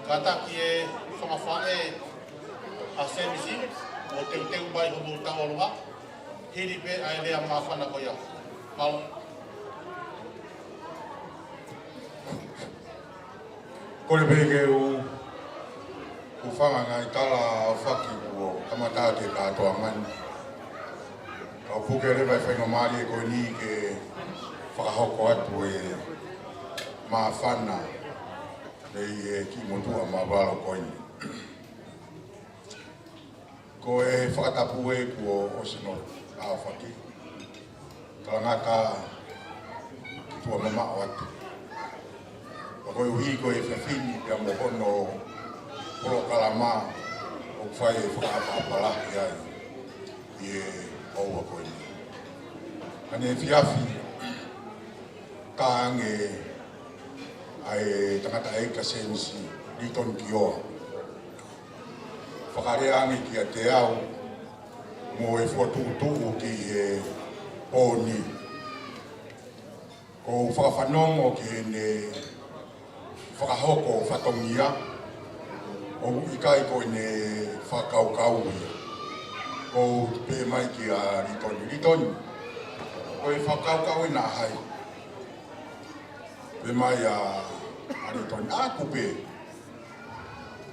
kātaki e fanga faʻē ʻa Semisi, ʻo teuteu mai hoʻomou tauʻolunga, hili pē ʻa e lea māfana ko ia. Mālō. Kole pē ke u, u hūfanga he ngaahi tala ʻaofaki kuo kamata ʻaki e kātoanga ni. Ka u puke leva e faingamālie ko eni ke fakahoko atu e māfana mei he kiʻi motuʻa māvae ko eni. Ko e fakatapu ē kuo ʻosi nofo ʻaofaki. Talangata ki tuʻa mamaʻo atu. Ka koeʻuhi ko e efiafi ni pea mo hono polokalama ʻoku fai e fakaʻapaʻapa lahi ai ʻi he ʻaho ko eni. Ka ne efiafi, ka ange ʻa e tangataʻeiki ʻa Semisi, Litoni Kioa. Fakalea ange kiate au mo e fokotuʻutuʻu ki he pō ni. Ko u fakafanongo ki heʻene fakahoko fatongia, ʻoku ʻikai ko ʻene fakakaukau ia. Ko u pehē mai kia Litoni, Litoni, ko e fakakaukau ena ʻa hai? Pehē mai ʻa, ʻa Litoni, ʻaku pē.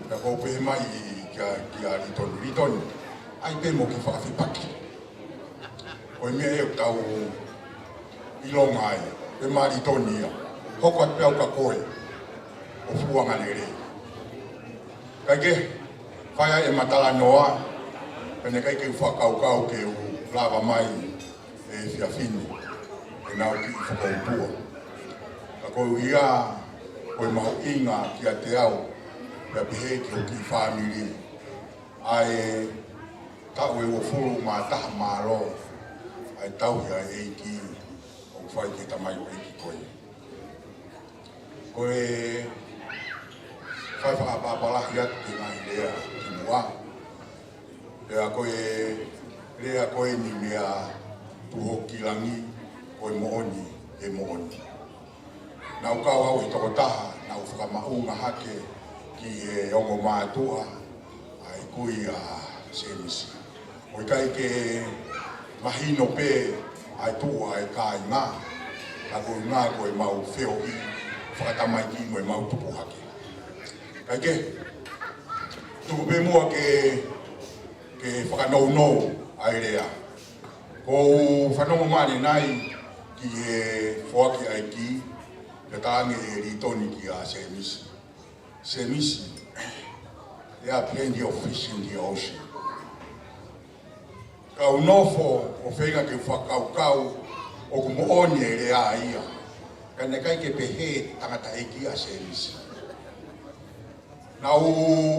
Pea ko u pehē mai kia, kia Litoni, Litoni, ʻai pē mo ke fakafepaki. Ko e meʻa ʻoku tau ʻilonga ai, pehē mai ʻa Litoni ia. Hoko atu pē au kia koe ʻo fuʻu angalelei. Kae kehe, fai ai e matalanoa, pea naʻe ʻikai ke u fakakaukau ke u lava mai he efiafi ni, ke nau kiʻi fakautua. Ka ko ia, ko e mahuʻinga kiate au, pea pehē ki hoku kiʻi fāmili, ʻa e taʻu ʻe uofulu mā taha mālō ʻa e tauhi ʻa e ʻEiki ʻoku fai ki he tamaioʻeiki ko ē. Ko e fai fakaʻapaʻapa lahi atu ki he ngaahi lea kimuʻa. Pea ko e lea ko eni meia Tuʻi Langi, ko e moʻoni, ʻe moʻoni. Naʻa ku kau au he tokotaha naʻa ku fakamaʻunga hake ki he ongo mātuʻa ʻa e kui ʻa Semisi. ʻOku ʻikai ke mahino pē ʻa e tuʻu ʻa e kāinga, ka ko e ʻuhinga ko ʻemau feohi fakatamaiki mo ʻemau tupu hake. Kae kehe, tuku pē muʻa ke, ke fakanounou ʻa e lea. Ko u fanongo mai ʻanenai ki he foaki ʻa e kī, pea talaange ʻe Litoni kia Semisi. Semisi, there are plenty of fish in the ocean. Ka u nofo ʻo feinga ke u fakakaukau ʻoku moʻoni e lea ia. Ka naʻe ʻikai ke pehē tangataʻeiki ʻa Semisi. Naʻa ku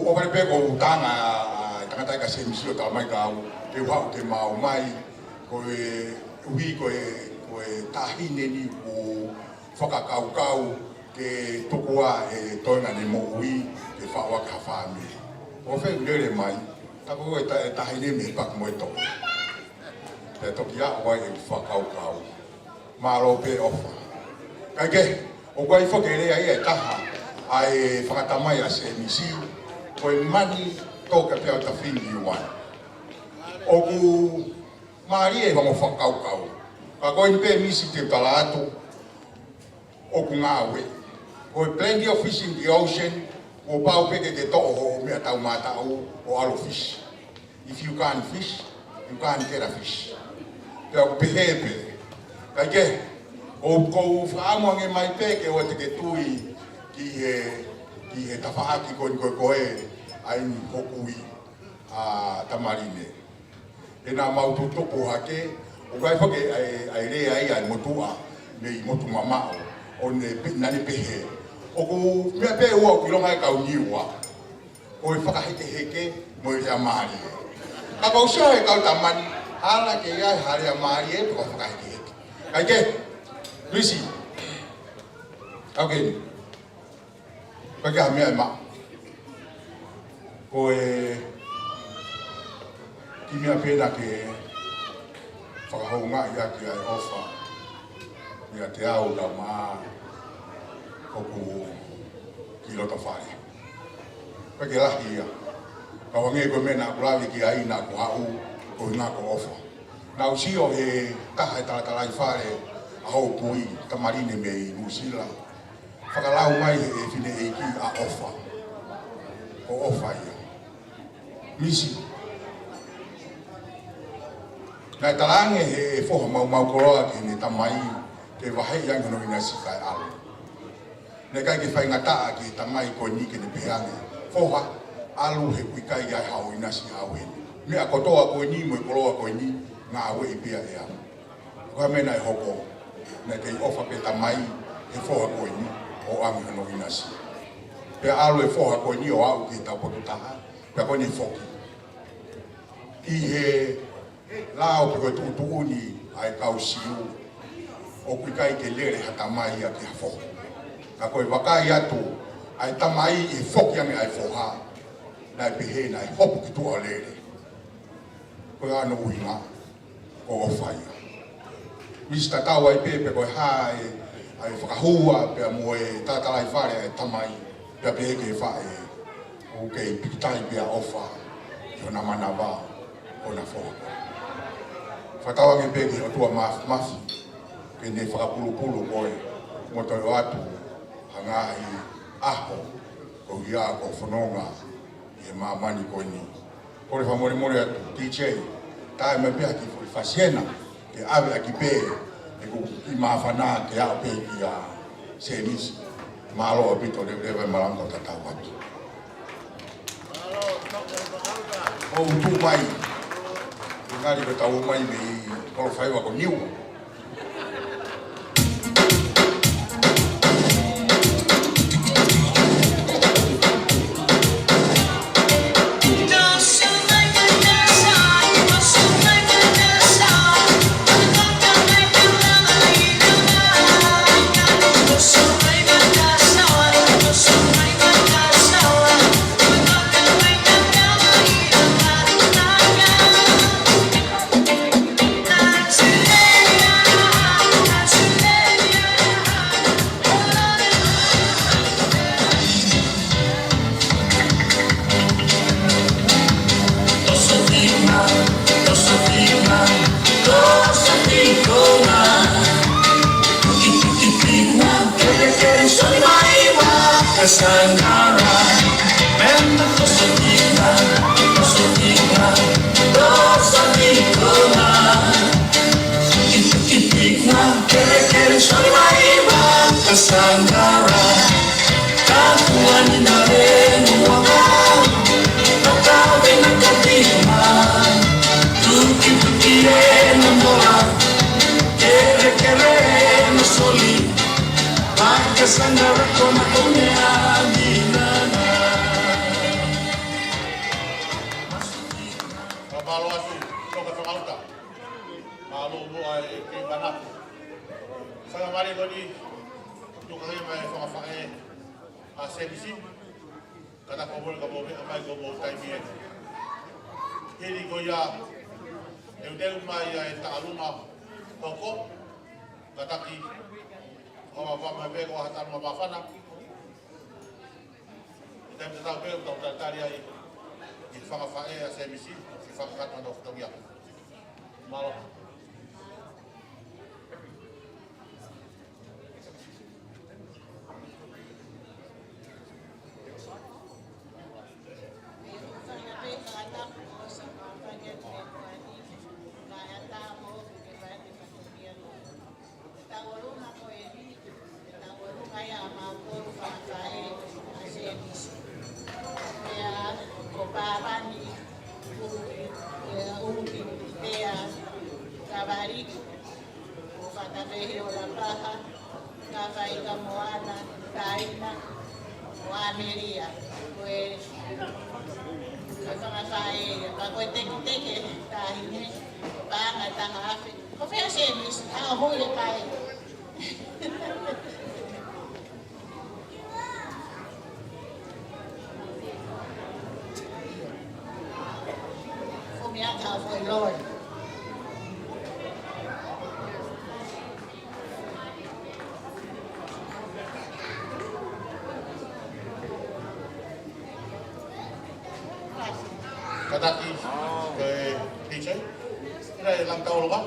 ʻohovale pē ko u tanga ʻa e tangataʻeiki ʻa Semisi ʻo talamai kia au ke u haʻu ke ma ō mai, koeʻuhi ko e, ko e taʻahine ni ʻoku fakakaukau ke tuku ʻa e toenga ʻene moʻui ke faʻu ʻaki ha fāmili. ʻO fēfē lele mai, tā ko e ta-, e taʻahine mei he paki mo e toʻo. Pea toki aʻu ai e fakakaukau. Mālō pē ʻOfa. Kae kehe, ʻoku ʻi ai foki e lea ia ʻe taha ʻa e fakatamai ʻa Semisi, ko e money talk about the thing you want. ʻOku mālie e ongo fakakaukau. Ka ko eni pē Misi te u tala atu, ʻoku ngāue. Ko e plenty of fish in the ocean, kuo pau pē ke ke toʻo hoʻo meʻa taumātaʻu ʻo ʻalu ʻo fish. If you can't fish, you can't get a fish. Pea ʻoku pehē pē. Kae kehe, ʻoku ou fakaʻamu ange mai pē ke ʻoua te ke tui ki he, ki he tafaʻaki ko eni ko e ko e ʻa eni hoku ui ʻa Tamaline. He naʻa mau tutupu hake, ʻoku ʻi ai foki ʻa e, ʻa e lea ia ʻa e motuʻa mei Motu Mamaʻo, ʻo ne pe-, naʻa ne pehē, ʻoku meʻa pē ʻoku ʻilonga e kau Niua, ko e fakahekeheke mo e lea mālie. Ka ko e sio he kau Tamani, hala ke ʻi ai ha lea mālie pe ko e fakahekeheke. Kae kehe, Misi. Kau ke ni. Ka ke ha meʻa ʻe maʻu. Ko e kiʻi meʻa pē naʻa ke fakahoungaʻi ʻaki ʻa e ʻOfa ʻiate au, ka ma hoku kiʻi loto fale. Pea ke lahi ia. Ka ʻoange ko e meʻa naʻa ku lave ki ai naʻa ku haʻu ko e ngaahi ko ʻOfa. Naʻa ku sio he taha e talatalaifale ʻa hoku ui, Tamaline mei Nuʻusila. Fakalau mai he fineʻeiki ʻa ʻOfa. Ko ʻOfa ia. Misi. Naʻe talaange he foha maumau koloa ki heʻene tamai, ke vaheʻi ange hono ʻinasi kae ʻalu. Naʻe ʻikai ke faingataʻa ki he tamai ko eni ke ne pehē ange, foha, ʻalu he ʻoku ʻikai ai haʻo ʻinasi ʻaʻau heni. Meʻa kotoa ko eni mo e koloa ko eni, ngāueʻi pē ia ʻe au. Ko e meʻa naʻe hoko, naʻe kei ʻofa pē tamai he foha ko eni ʻo ʻoange hono ʻinasi. Pea ʻalu e foha ko eni ʻo aʻu ki he taupotu taha, pea ko eni foki. ʻI he lao pe ko e tuʻutuʻuni ʻa e kau Siu, ʻoku ʻikai ke lele ha tamai ia ki ha foha. Ka ko e vakai atu ʻa e tamai ʻi he foki ange ʻa e foha, naʻe pehē naʻe hopo ki tuʻa ʻo lele. Ko e ʻuhinga ko ʻOfa ia. Misi, tatau ai pē pe ko e hā e, ʻa e fakahua pea mo e talatalaifale ʻa e tamai, pea pehē ki he faʻē, ʻoku kei pikitai pē ʻa ʻOfa ʻi hona manava ʻo na foha. Fakatauange pē ki he ʻOtua Māfimafi ke ne fakapulupulu koe mo toe ʻoatu ha ngaahi ʻaho koeʻuhi ko e fononga ʻi he māmani ko eni. Kole fakamolemole atu, D J, tā mai pē ha kiʻi foʻi fasiena ke ʻave ʻaki pē, he ʻoku kiʻi māfana ke aʻu pē kia Semisi. Mālō ʻaupito, leveleva e malanga ʻo tatau atu. ʻOku tuʻu mai, ʻi he ngali ko e tau mai mei Kolofaiva ko Niua. Sangara, mena toso tina, toso tina, toso tina. Kitu kitina, kere kere, soli mai ma, kasangara. Kakuani na le muaka, katawe na katima. Tuki tuki e na moa, kere kere e na soli. Mai kasangara kona kone a mina. Mālō atu, Toka Fakaʻuta. Mālō muʻa e kei manako. Faingamālie ko eni, tuku ange mai e fanga faʻē ʻa Semisi. Kātaki ʻoku mole ka mou meʻa mai ko hoʻomou taimi ē. Hili ko ia, ʻe u teuteu mai ʻa e taʻaluma hoko. Kātaki, ʻoua ʻe pehē mai pē ko ha taʻaluma māfana. ʻI he taimi tatau pē ʻoku tau talitali ai ʻi he fanga faʻē ʻa Semisi, ke fakakakato ʻa e fatongia. Mālō. Tauʻolunga ko eni, tauʻolunga ia ʻa mautolu fanga faʻē ʻa Semisi. Pea ko Pāvani, ʻUluki, pea Kavaliki, ko Fatapehi ʻo Lapaha, Kafaika Moana, Taina, ko ʻAmelia, ko e, ko e fanga faʻē ia, pea ko e teketeke taʻahine, paʻanga ʻe taha afe. Ko fē ʻa Semisi, ʻa hui e kai. Ko mea ka fo i loi. Kātaki, ko e P J. Ina e lang tau loa.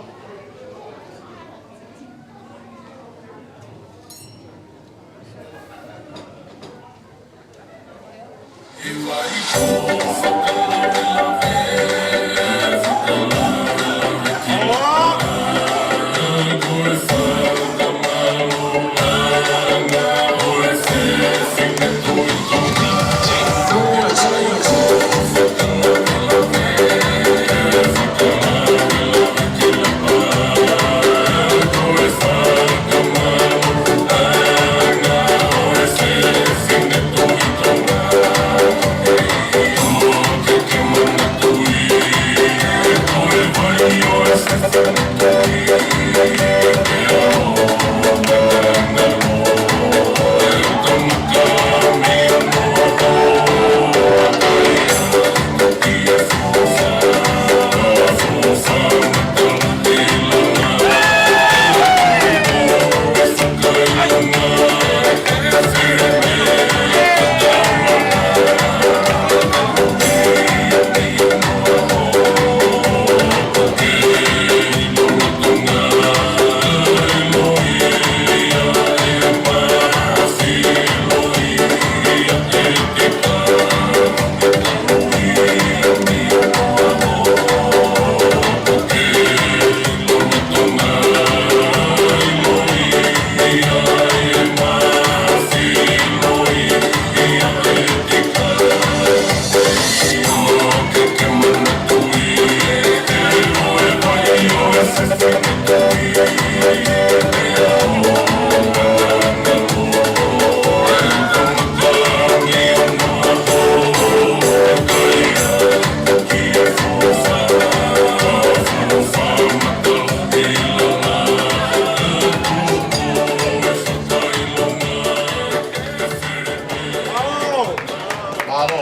Mālō.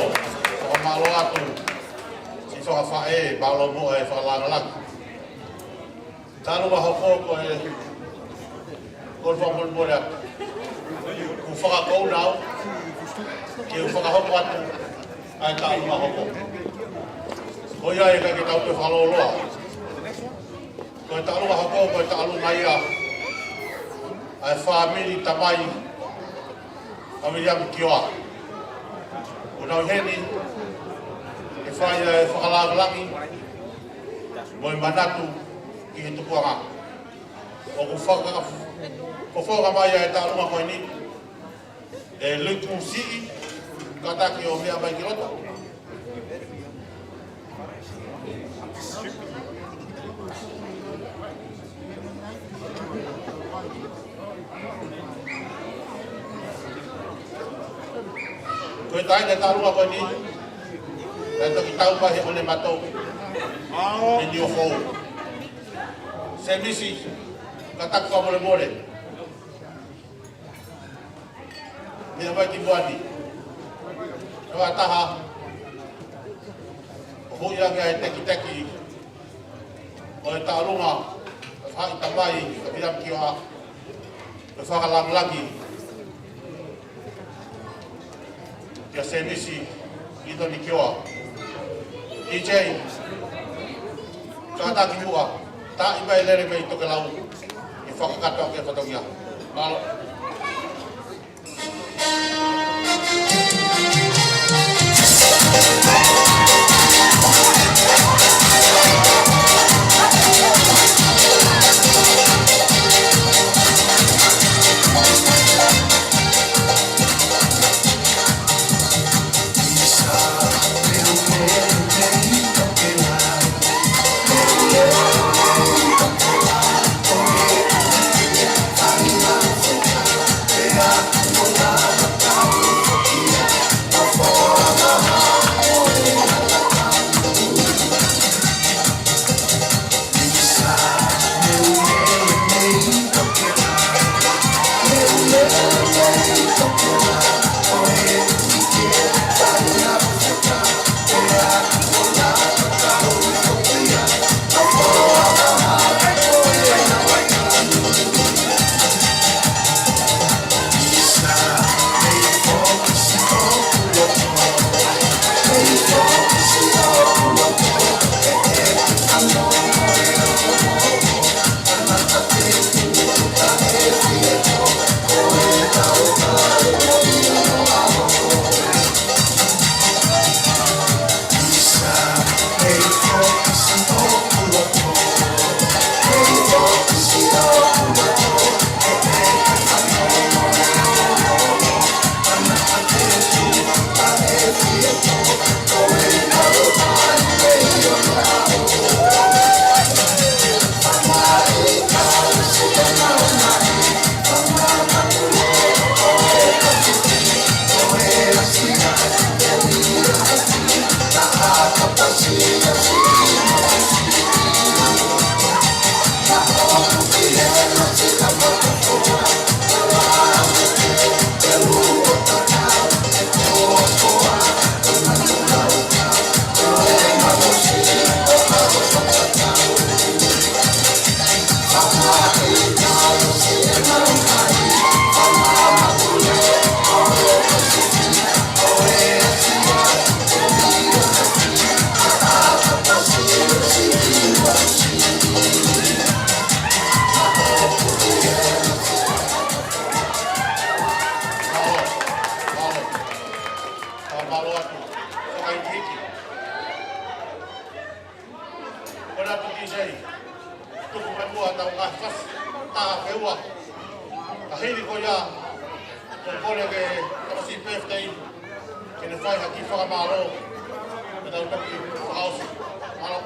Fakamālō atu. Siʻi fanga faʻē, mālō muʻa e fakalāngilangi. Taʻaluma hoko ko e, ko e fakamolemole atu. Kuo fakakouna au ke u fakahoko atu ʻa e taʻaluma hoko. Ko ia ʻe ʻikai ke tau toe fakalōloa. Ko e taʻaluma hoko, ko e taʻaluma ia ʻa e fāmili tamai ʻa Viliami Kioa. ʻOku nau ʻi heni ke fai ʻa e fakalāngilangi mo e manatu ki he tupuʻanga. ʻOku faka-, fofonga mai ʻa e taʻaluma ko eni ʻe Luku Siʻi, kātaki ʻo meʻa mai ki loto. Ko e taʻahine taʻaluma ko eni, naʻe toki tau mai he ʻonematō. Mao. Mini o Hou. Semisi, kātaki fakamolemole. Meʻa mai ki muʻa ni. Ko e taha, ʻo hū ia ki he tekiteki ʻo e tauʻolunga, ʻa e tamai, ʻa Viliami Kioa, ʻo fakalāngilangi kia Semisi ʻItoni Kioa. D J, kātaki muʻa, taaʻi mai e lele mei Tokelau, ʻi he fakakakato ki he fatongia. Mālō. Mālō atu. Fakaikiiki. Kole atu D J. Tuku mai muʻa ʻetau ngaahi fasi. Taha pē ua. Ka hili ko ia, ʻoku ou kole ki he tamasiʻi birthday ke ne fai ha kiʻi fakamālō. Ke tau toki fakaʻosi. Mālō.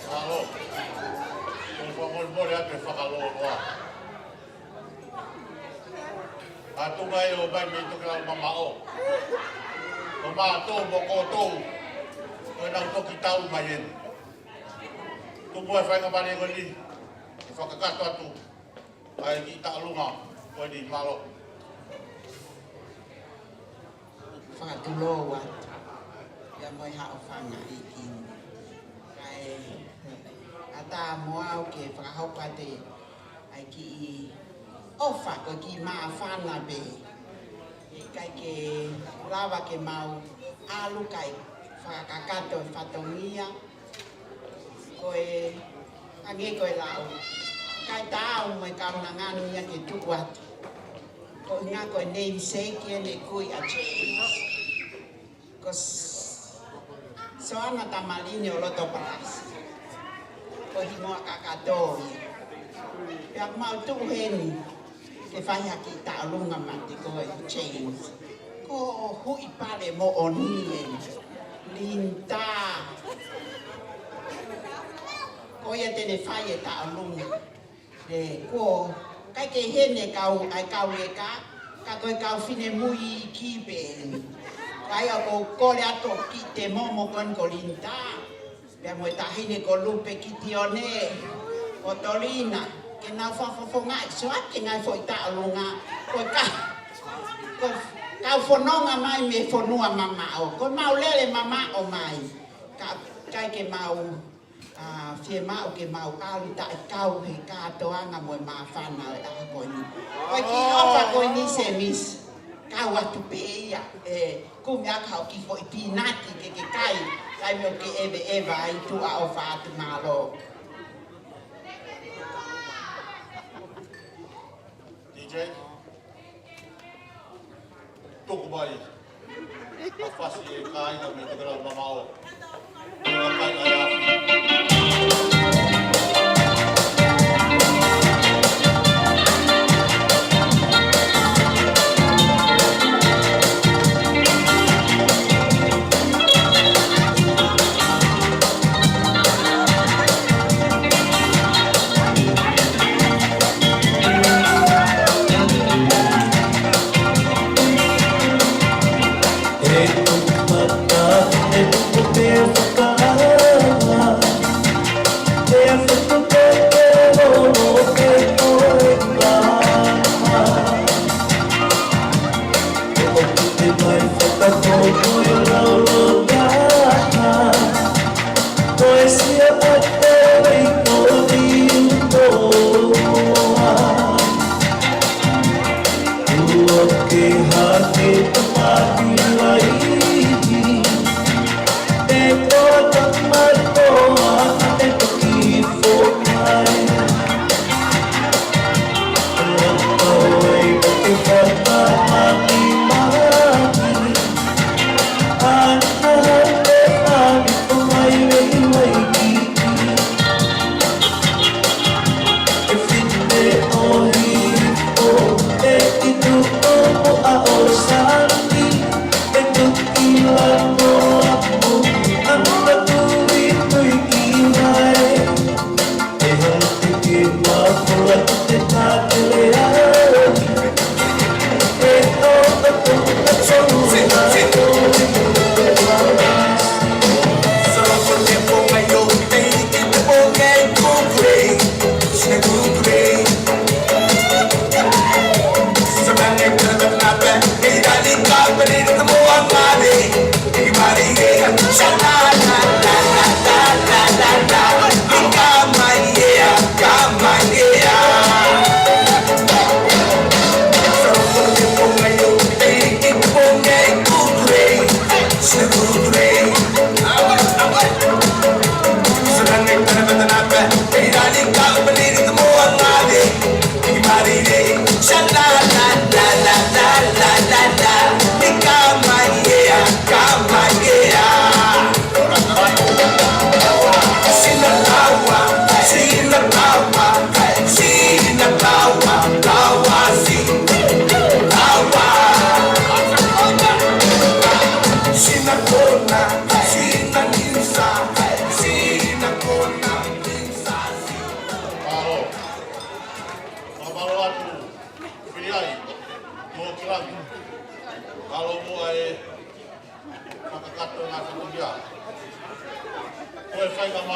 Mālō. Ko e fakamolemole atu e fakalōloa. Ka tuku ai ʻo ʻomai mei Tokelau mamaʻo. Ko mātou mo koutou. Ko ʻenau toki tau mai eni. Tuku ai e faingamālie ko eni. Fakakakato atu. ʻA e kiʻi taʻolunga ko eni, mālō. Fakatulou atu. Ia mo e haʻofanga ʻi heni. Kae ʻatā mo au ke fakahoko atu ʻa e kiʻi ʻofa ko e kiʻi māfana pē. ʻIkai ke lava ke mau ʻalu kae fakakakato e fatongia. Ko e, hangē ko e lau. Kae taau mo e kaunanga ni ia ke tuʻu atu. Ko e ʻuhinga ko e namesake eni e kui ʻa James. Ko S-, Soana Tamaline ʻo loto Palasi. Ko e hingoa kakato ia. Pea mau tuʻu heni. Ke fai ha kiʻi taʻolunga mate ko e James. Ko Huʻi Pale moʻoni eni. Linda. Ko ia te ne fai e taʻolunga. ʻE, ko, ʻikai ke heni e kau, ʻa e kau leka, ka ko e kau finemui iiki pē eni. Ko ia ʻoku ou kole atu ki he momo ko eni ko Linda. Pea mo e taʻahine ko Lupe Kitione, ko Tolina, ke nau fakafofongaʻi, ʻosi ake ngaahi foʻi taʻolunga, ko e ka-, ko e kau fononga mai mei he fonua mamaʻo, ko e mau lele mamaʻo mai, ka ʻikai ke mau, ʻa, fiemaʻu ke mau ʻalu taʻekau he kātoanga mo e māfana ʻo e ʻaho ko eni. Ko e kiʻi ʻofa ko eni Semisi, kau atu pē ia, ʻe, kumi ʻaki haʻo kiʻi foʻi pinati ke ke kai, kai mo ke ʻeveʻeva ai tuʻa ʻofa atu mālō. D J, tuku mai. Ka fasi e kāinga mei Tokelau mamaʻo. Ka kai ai a.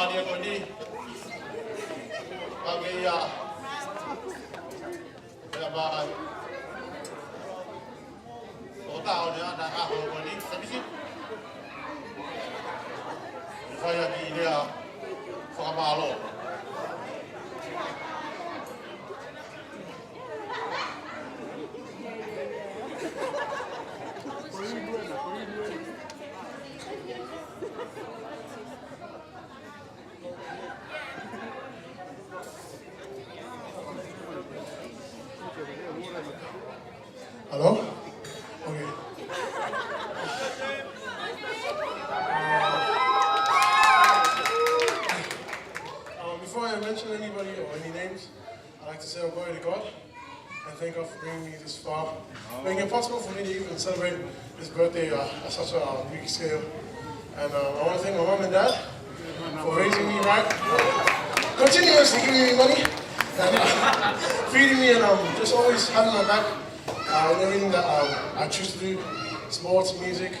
Mālie ko eni. Ka ke ia. Ia mai. Ko tau ni ana a ko eni. Sabisi. Fai ʻaki e lea fakamālō. Hello? Okay. Uh, before I mention anybody or any names, I'd like to say all glory to God and thank God for bringing me this far, making it possible for me to even celebrate his birthday, uh, at such a, uh, big scale. And, uh, I wanna thank my mom and dad for raising me right, continuously giving me money and, uh, feeding me and, um, just always having my back, uh, in everything that, um, I choose to do, sports, music,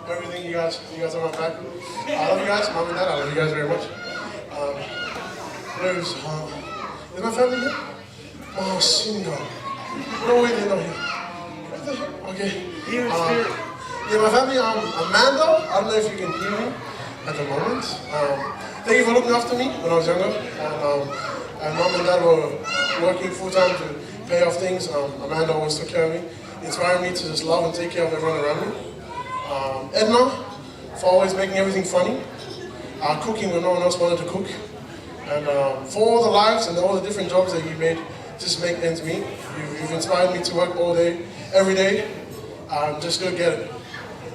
everything. You guys, you guys are my back. I love you guys, mom and dad. I love you guys very much. Um, there's, um, is my family here? Oh, Singa. No way they're not here. What the heck? Okay. Here is Um, spirit. Yeah, my family, um, Amanda, I don't know if you can hear me at the moment. Um, thank you for looking after me when I was younger. And, um, and mom and dad were working full time to pay off things. Um, Amanda always took care of me, inspiring me to just love and take care of everyone around me. Um, Edna, for always making everything funny, uh, cooking when no one else wanted to cook, and, um, for all the lives and all the different jobs that you made just make ends meet. You've, you've inspired me to work all day, every day. Um, just go get it.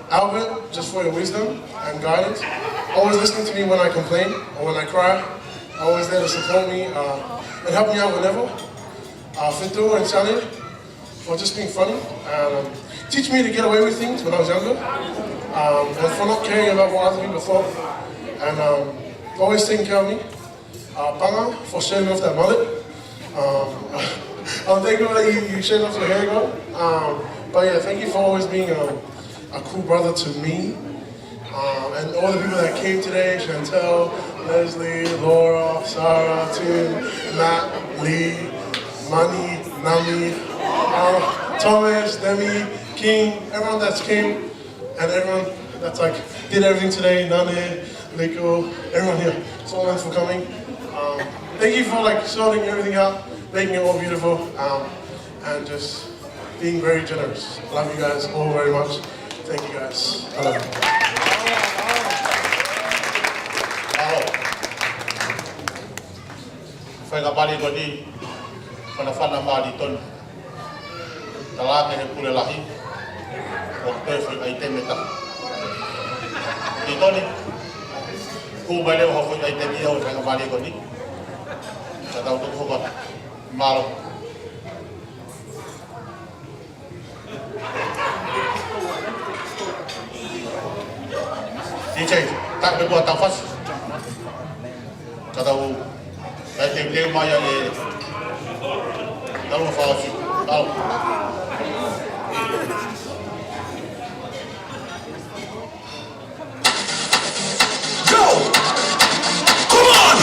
Albert, just for your wisdom and guidance, always listening to me when I complain or when I cry, always there to support me, uh, and help me out whenever. Uh, Fitu and Charlie, for just being funny. Um, teach me to get away with things when I was younger. Um, and for not caring about what other people thought. And, um, always taking care of me. Uh, Panga, for shaving off that mullet. Um, I'm thankful that you, you shaved off your hair, bro. Um, but yeah, thank you for always being, um, a cool brother to me. Um, and all the people that came today, Chantel, Leslie, Laura, Sarah, Tim, Matt, Lee, Money, Nami, uh, Thomas, Demi, King, everyone that's came, and everyone that's, like, did everything today, Nane, Liko, everyone here. So much for coming. Um, thank you for, like, sorting everything out, making it all beautiful. Um, and just being very generous. Love you guys all very much. Thank you guys. I love you. Faingamālie ko eni, fanafana mālie tonu. Tala ke he pule lahi, ʻoku toe foʻi ʻaitemi ʻe taha. Titoni, kumi mai leva hoʻo foʻi ʻaitemi ʻi he faingamālie ko eni. Ka tau toki hoko atu. Mālō. D J, taʻe pē kuo tau fasi. Ka tau, kae teuteu mai ʻa e, tau fasi. Tau. Go! Come on!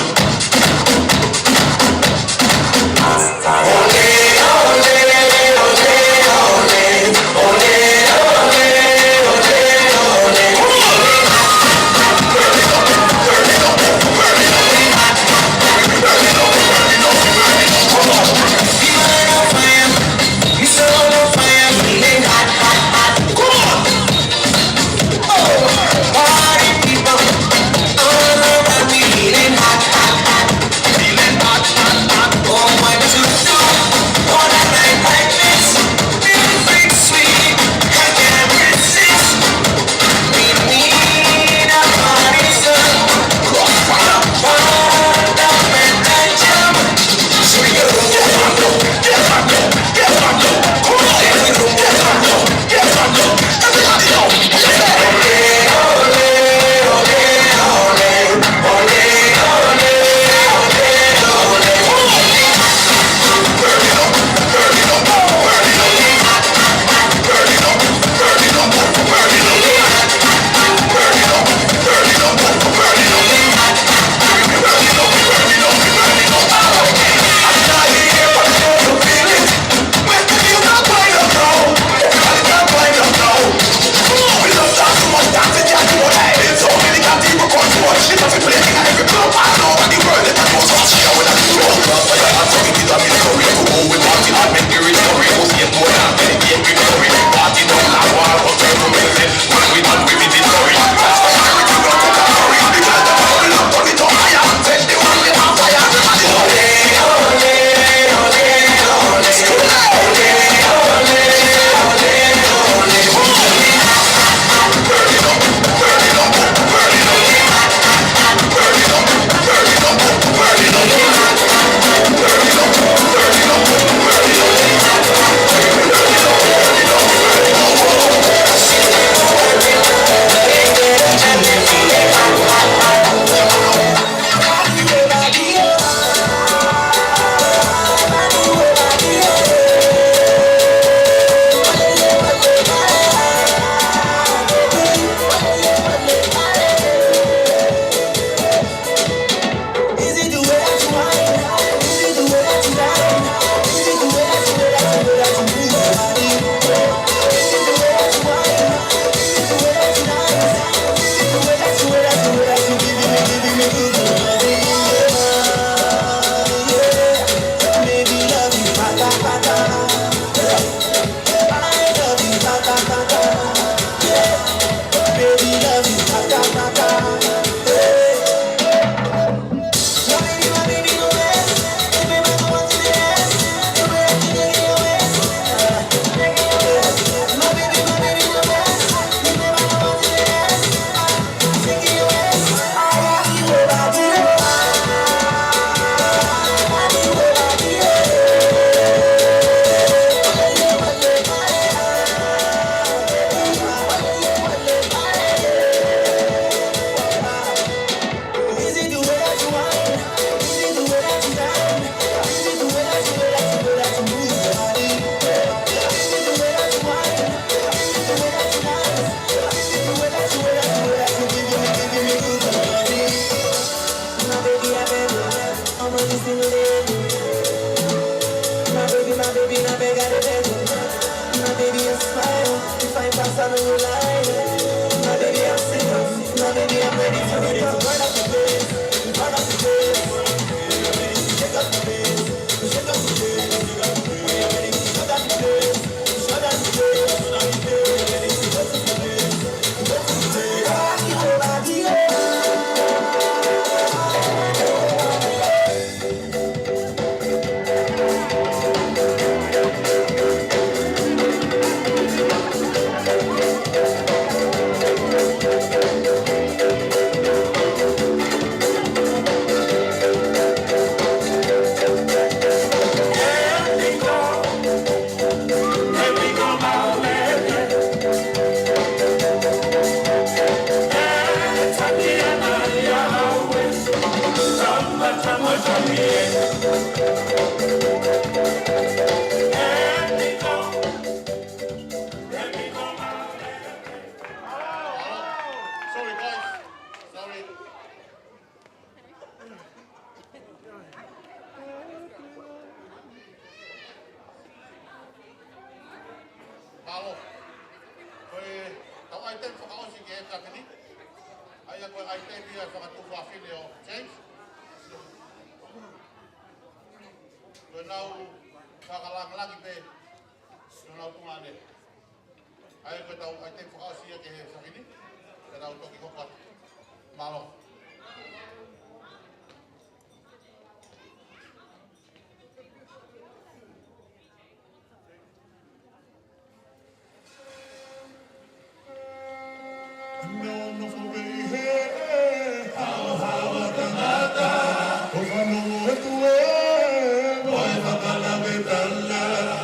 Sorry, guys. Sorry. Mālō. Ko ʻetau ʻaitemi fakaʻosi ki he efiafi ni, ʻa ia ko e ʻaitemi ia fakatuofefine ʻo James. Ko ʻenau fakalāngilangi pē, ko ʻenau tuongaʻane. ʻA ia ko ʻetau ʻaitemi fakaʻosi ia ki he efiafi ni, pea tau toki hoko atu. Mālō. Nonofo pē ʻi he haohaoa tangata, ʻo fanongo atu e moe fakalavetala,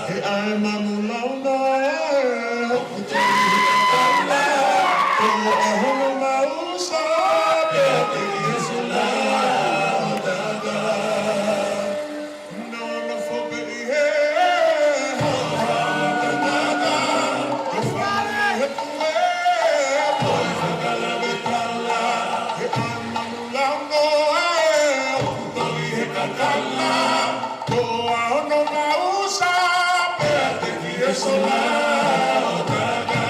he ʻai manu lau noa e hoku tei he kakala, ko ʻaho no mau sa pea te ki he sola o taka. Nonofo pē ʻi he haohaoa tangata, ʻo fale he kue, moe fakalavetala, he ʻai manu lau noa e hoku tei he kakala, ko ʻaho no mau sa pea te ki he sola o taka.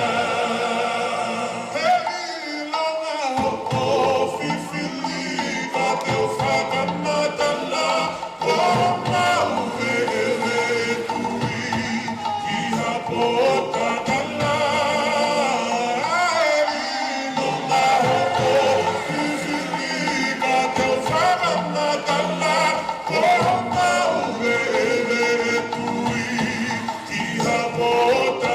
He ʻilonga hoʻo fifili ka te u fakamatala, ko homau veʻeveʻe tui ki ha pōtakala. He ʻilonga hoʻo fifili ka te u fakamatala, ko homau veʻeveʻe tui ki ha pōtakala.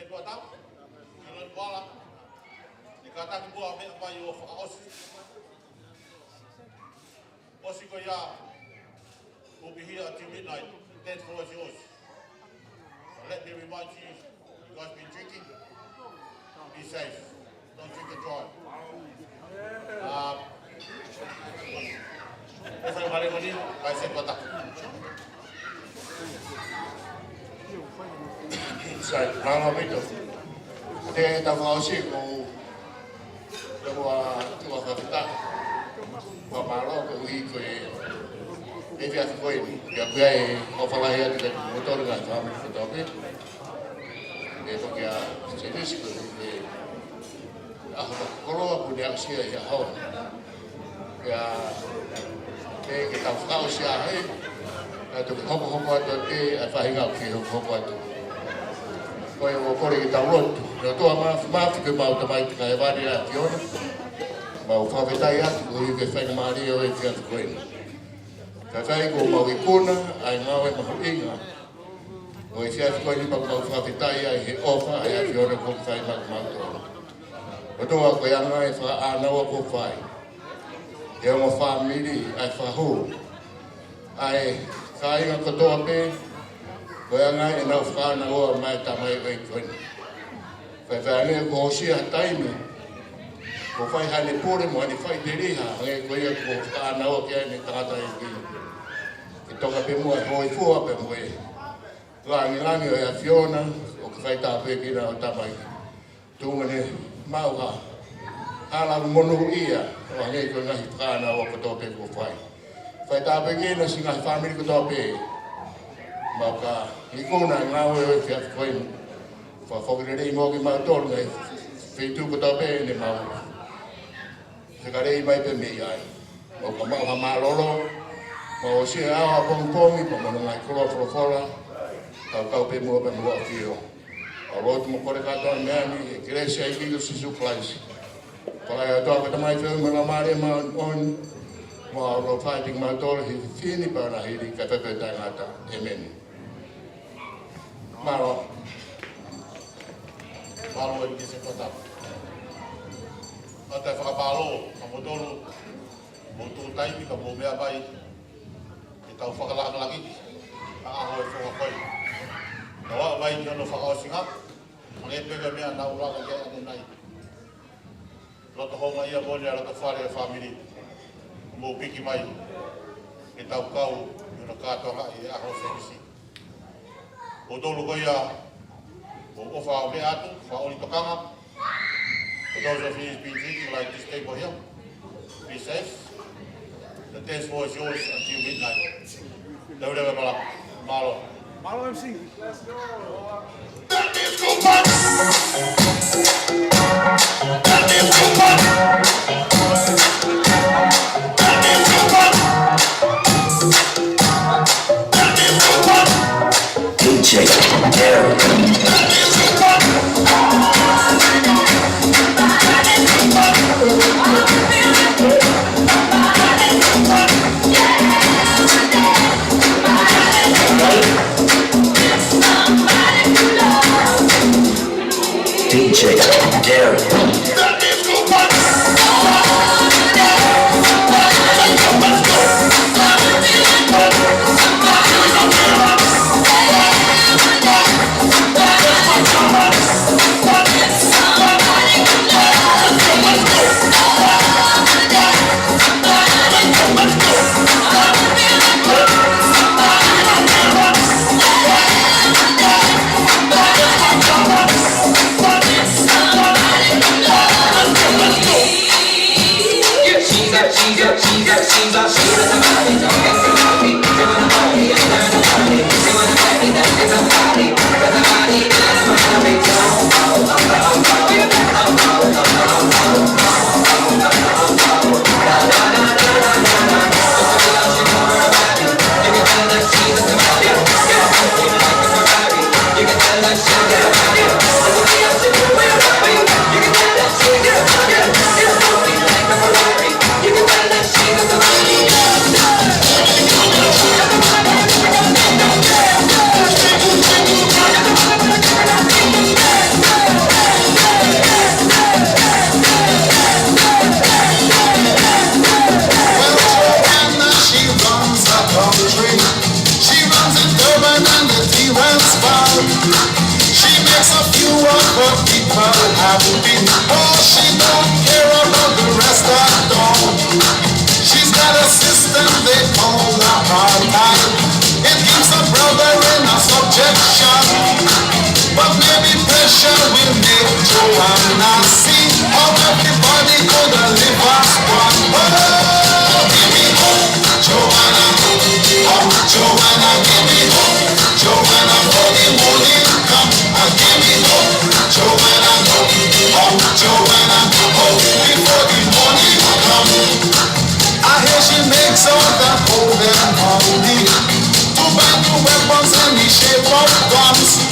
Kuata, Kilon Kuala, ni kātaki muʻa meʻa mai ʻo fakaʻosi. ʻOsi ko ia, we'll be here until midnight. Dance floor is yours. So let me remind you, you guys been drinking. Be safe. Don't drink and drive. Um, ʻe fai vale mani, kai se pata. Sai, mālō ʻaupito. Te tau fakaʻosi ko e ua tua fakita. Ua mālō ko ui ko e efiafi ko eni. Pea ko e ʻofa lahi atu kiate kimoutolu ngaahi fāmili kotoa pē. ʻE toki ʻa Senesi ko e ʻaho fakakoloa kuo ne aʻusia ʻi he ʻaho ni. Pea, pea ke tau fakaʻosi ʻa e, ka toki hokohoko atu ʻa e, ʻa e faʻahinga ʻoku ke hokohoko atu. Ko ia ʻoku ou kole ke tau lotu. ʻE ʻOtua Māfimafi, ko homau Tamai ʻoku ʻi hēvani ʻa e ʻAfiona. Mau fakafetaʻi atu koeʻuhi ko e faingamālie ʻo e efiafi ko eni. Kae ʻikai ko homau ikuna ʻa e ngāue mahuʻinga ʻo e efiafi ko eni, pea ʻoku mau fakafetaʻi ai he ʻofa ʻa e ʻAfiona kuo ke fai maʻa kimautolu. ʻOtua, ko e anga e fakaʻānaua kuo fai ʻe he ongo fāmili ʻa e fahu, ʻa e kāinga kotoa pē, ko e anga ʻenau fakaʻānaua maʻa e tamaioʻeiki ko eni. Faifai ange kuo hū ʻa e taimi, kuo fai haʻane pule mo haʻane faʻiteliha, hangē ko ia kuo fakaʻānaua ki ai ʻene tangataʻeiki. Ke toka pē muʻa e hōifua pea mo e lāngilangi ʻo e ʻAfiona, ʻoku fai tāpuekina ʻo Tamai. Tuʻunga ne maʻu ha hala monūʻia, ʻo hangē ko e ngaahi fakaʻānaua kotoa pē kuo fai. Fai tāpuekina siʻi ngaahi fāmili kotoa pē. Mau ka ikuna ngāue ʻo e efiafi ko eni. Fakafoki lelei mo kimautolu ngaahi feituʻu kotoa pē ne mau fekauʻi mai pē mei ai. Mau ka maʻu ha mālōlō, mau ʻosi ʻa e ʻaho pongipongi, pea mo e ngaahi koloa folofola, kau kau pē muʻa pē mo e ʻAfio. Mau lotu mo kole kātoa meʻa ni, ʻi he kelesi ʻa e ʻEiki ko Sīsū Kalaisi. Pea ʻoku ʻiate koe Tamai, Finemotuʻa mo e Laumālie Māʻoniʻoni, mo e ʻaloʻofa kiate kimautolu he efiafi ni pea ʻo nahiri kae fai pē taʻengata. ʻĒmeni. Mālō. Mālō e kise pata. Pea ʻoku ou fakamālō kiate kimoutolu, mou tuku taimi ka mou meʻa mai ke tau fakalāngilangiʻi ʻa e ʻaho ʻo e founga ko eni. Tau aʻu mai ki hono fakaʻosinga, hangē pē ko e meʻa naʻa ku lave ki ai ʻanenai. Loto houngaʻia moʻoni ʻa e loto fale ʻa e fāmili. Mou piki mai ke tau kau ʻi hono kātoangaʻi e ʻaho Sēnesi. Kimoutolu ko ia, mou ʻofa ʻo meʻa atu, fakaʻoli tokanga. For those of you who's been drinking, like this table here, be safe. The dance floor is yours until midnight. Leveleva e malanga. Mālō. Mālō M C. D J Derek. D J Derek. She makes a few of her people happy. Oh, she don't care about the rest at all. She's got a system they call apartheid. It keeps her brother in a subjection. But maybe pressure will make Joanna see how everybody could live as one. Oh, give me hope, Joanna. Hope, Joanna, give me hope. Joanna, for the morning come. Ah, give me hope, Joanna. Hope, Joanna, hope before the morning come. I hear she makes all the golden money to buy new weapons and the shape of guns.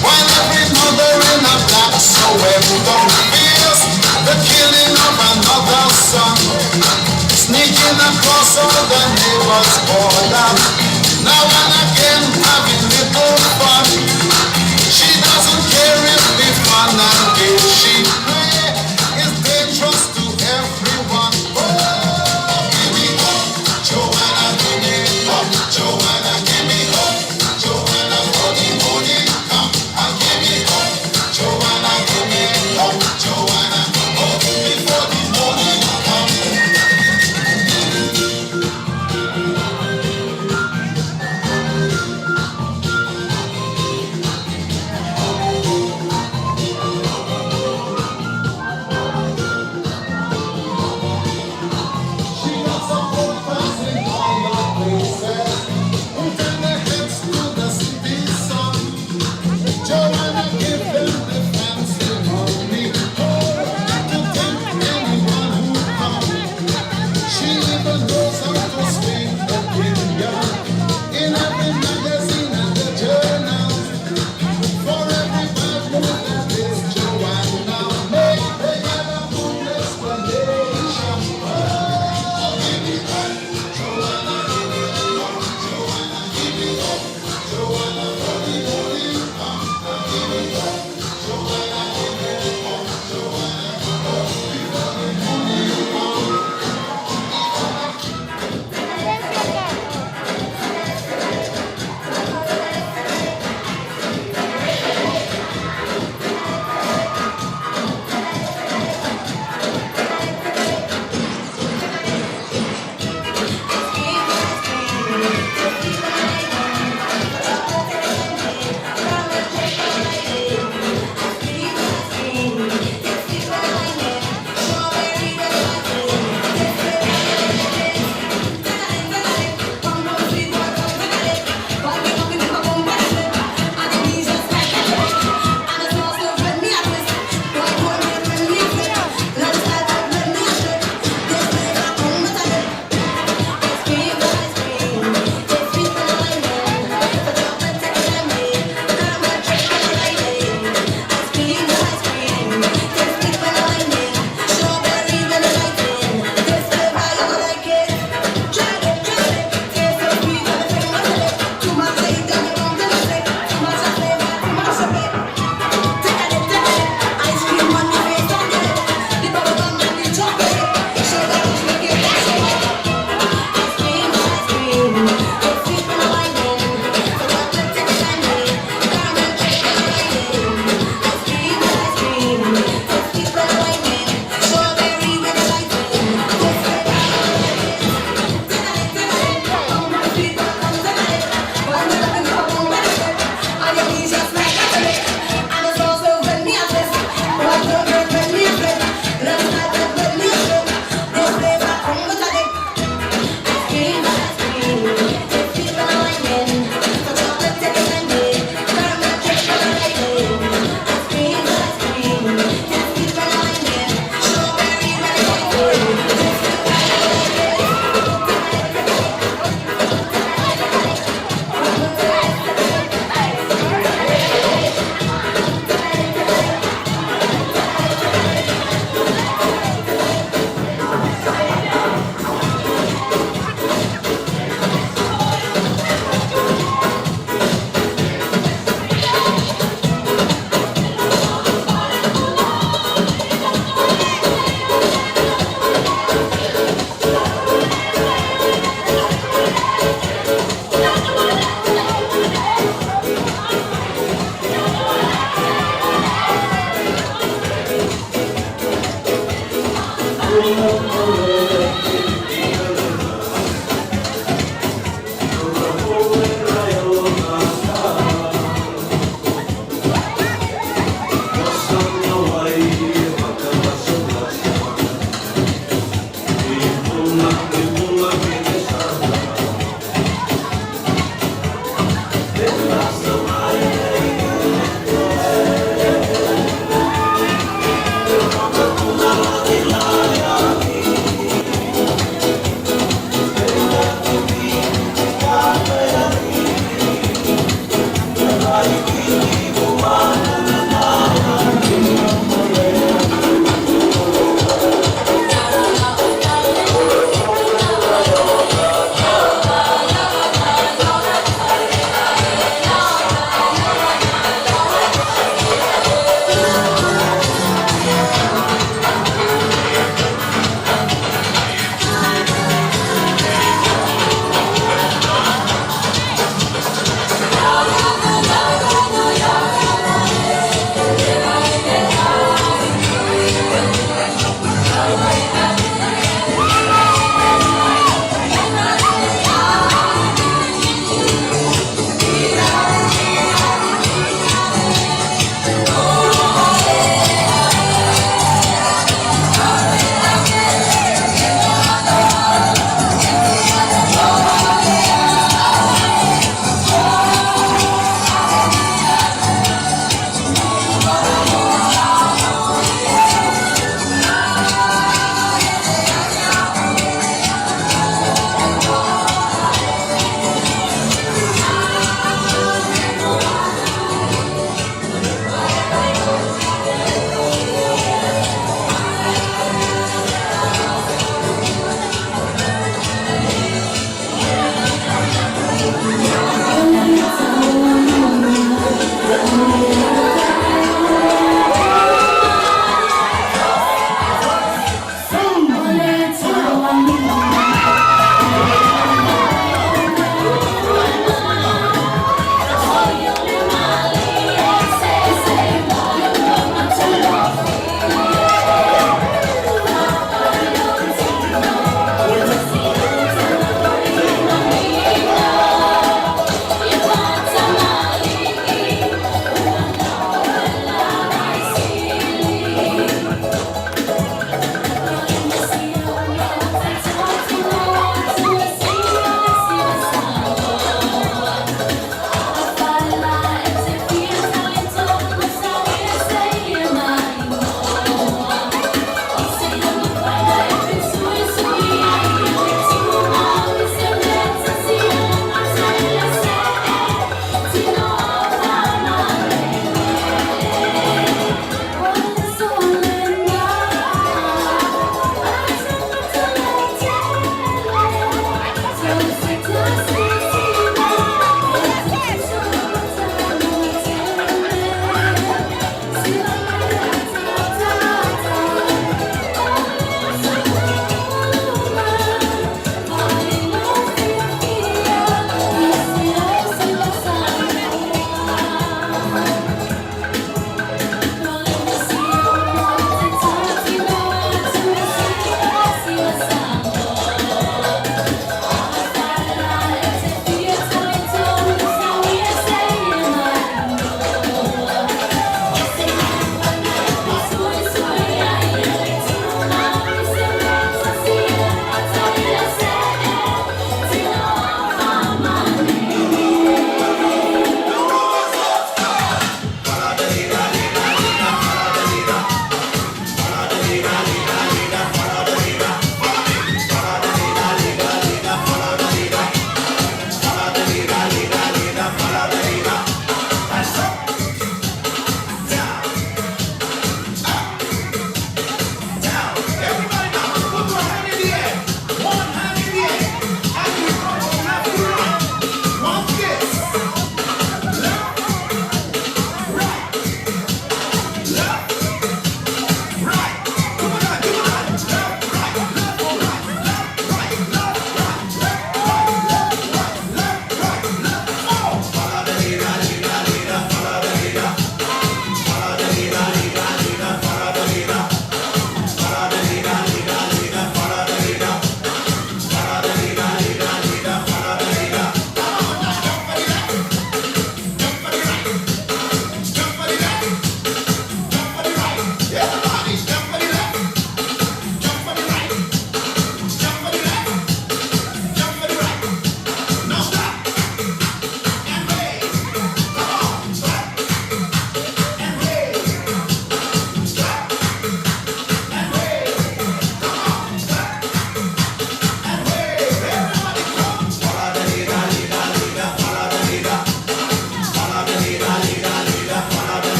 While every mother in a black Soweto fears the killing of another son, sneaking across all the neighbors' borders, now and again having little fun. She doesn't care if the fun and games she play is dangerous to everyone. Oh, give me hope, Joanna, give me hope, Joanna, give me hope, Joanna, for the morning come. Ah, give me hope, Joanna, give me hope,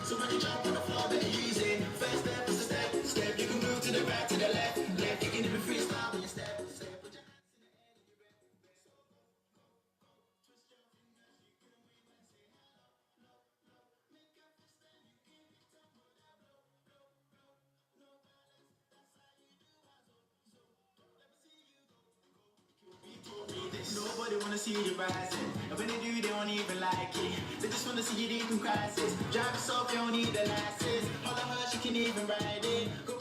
So when you jump on the floor, better use it. First step is a step, step. You can move to the right, to the left, left. You can even freestyle when you step, step. Put your hands in the air and you rep, rep. So go, go, go. Twist your fingers, you can rewind, say hello, low, low. Make a fist and you give it up, blow, blow, blow, blow. No balance, that's how you do it. So, so, go, let me see you go, go. Nobody wanna see you rising. And when they do, they don't even like it. They just wanna see you leave from crisis. Drive yourself, you don't need the license. All the hush, you can even ride it. Go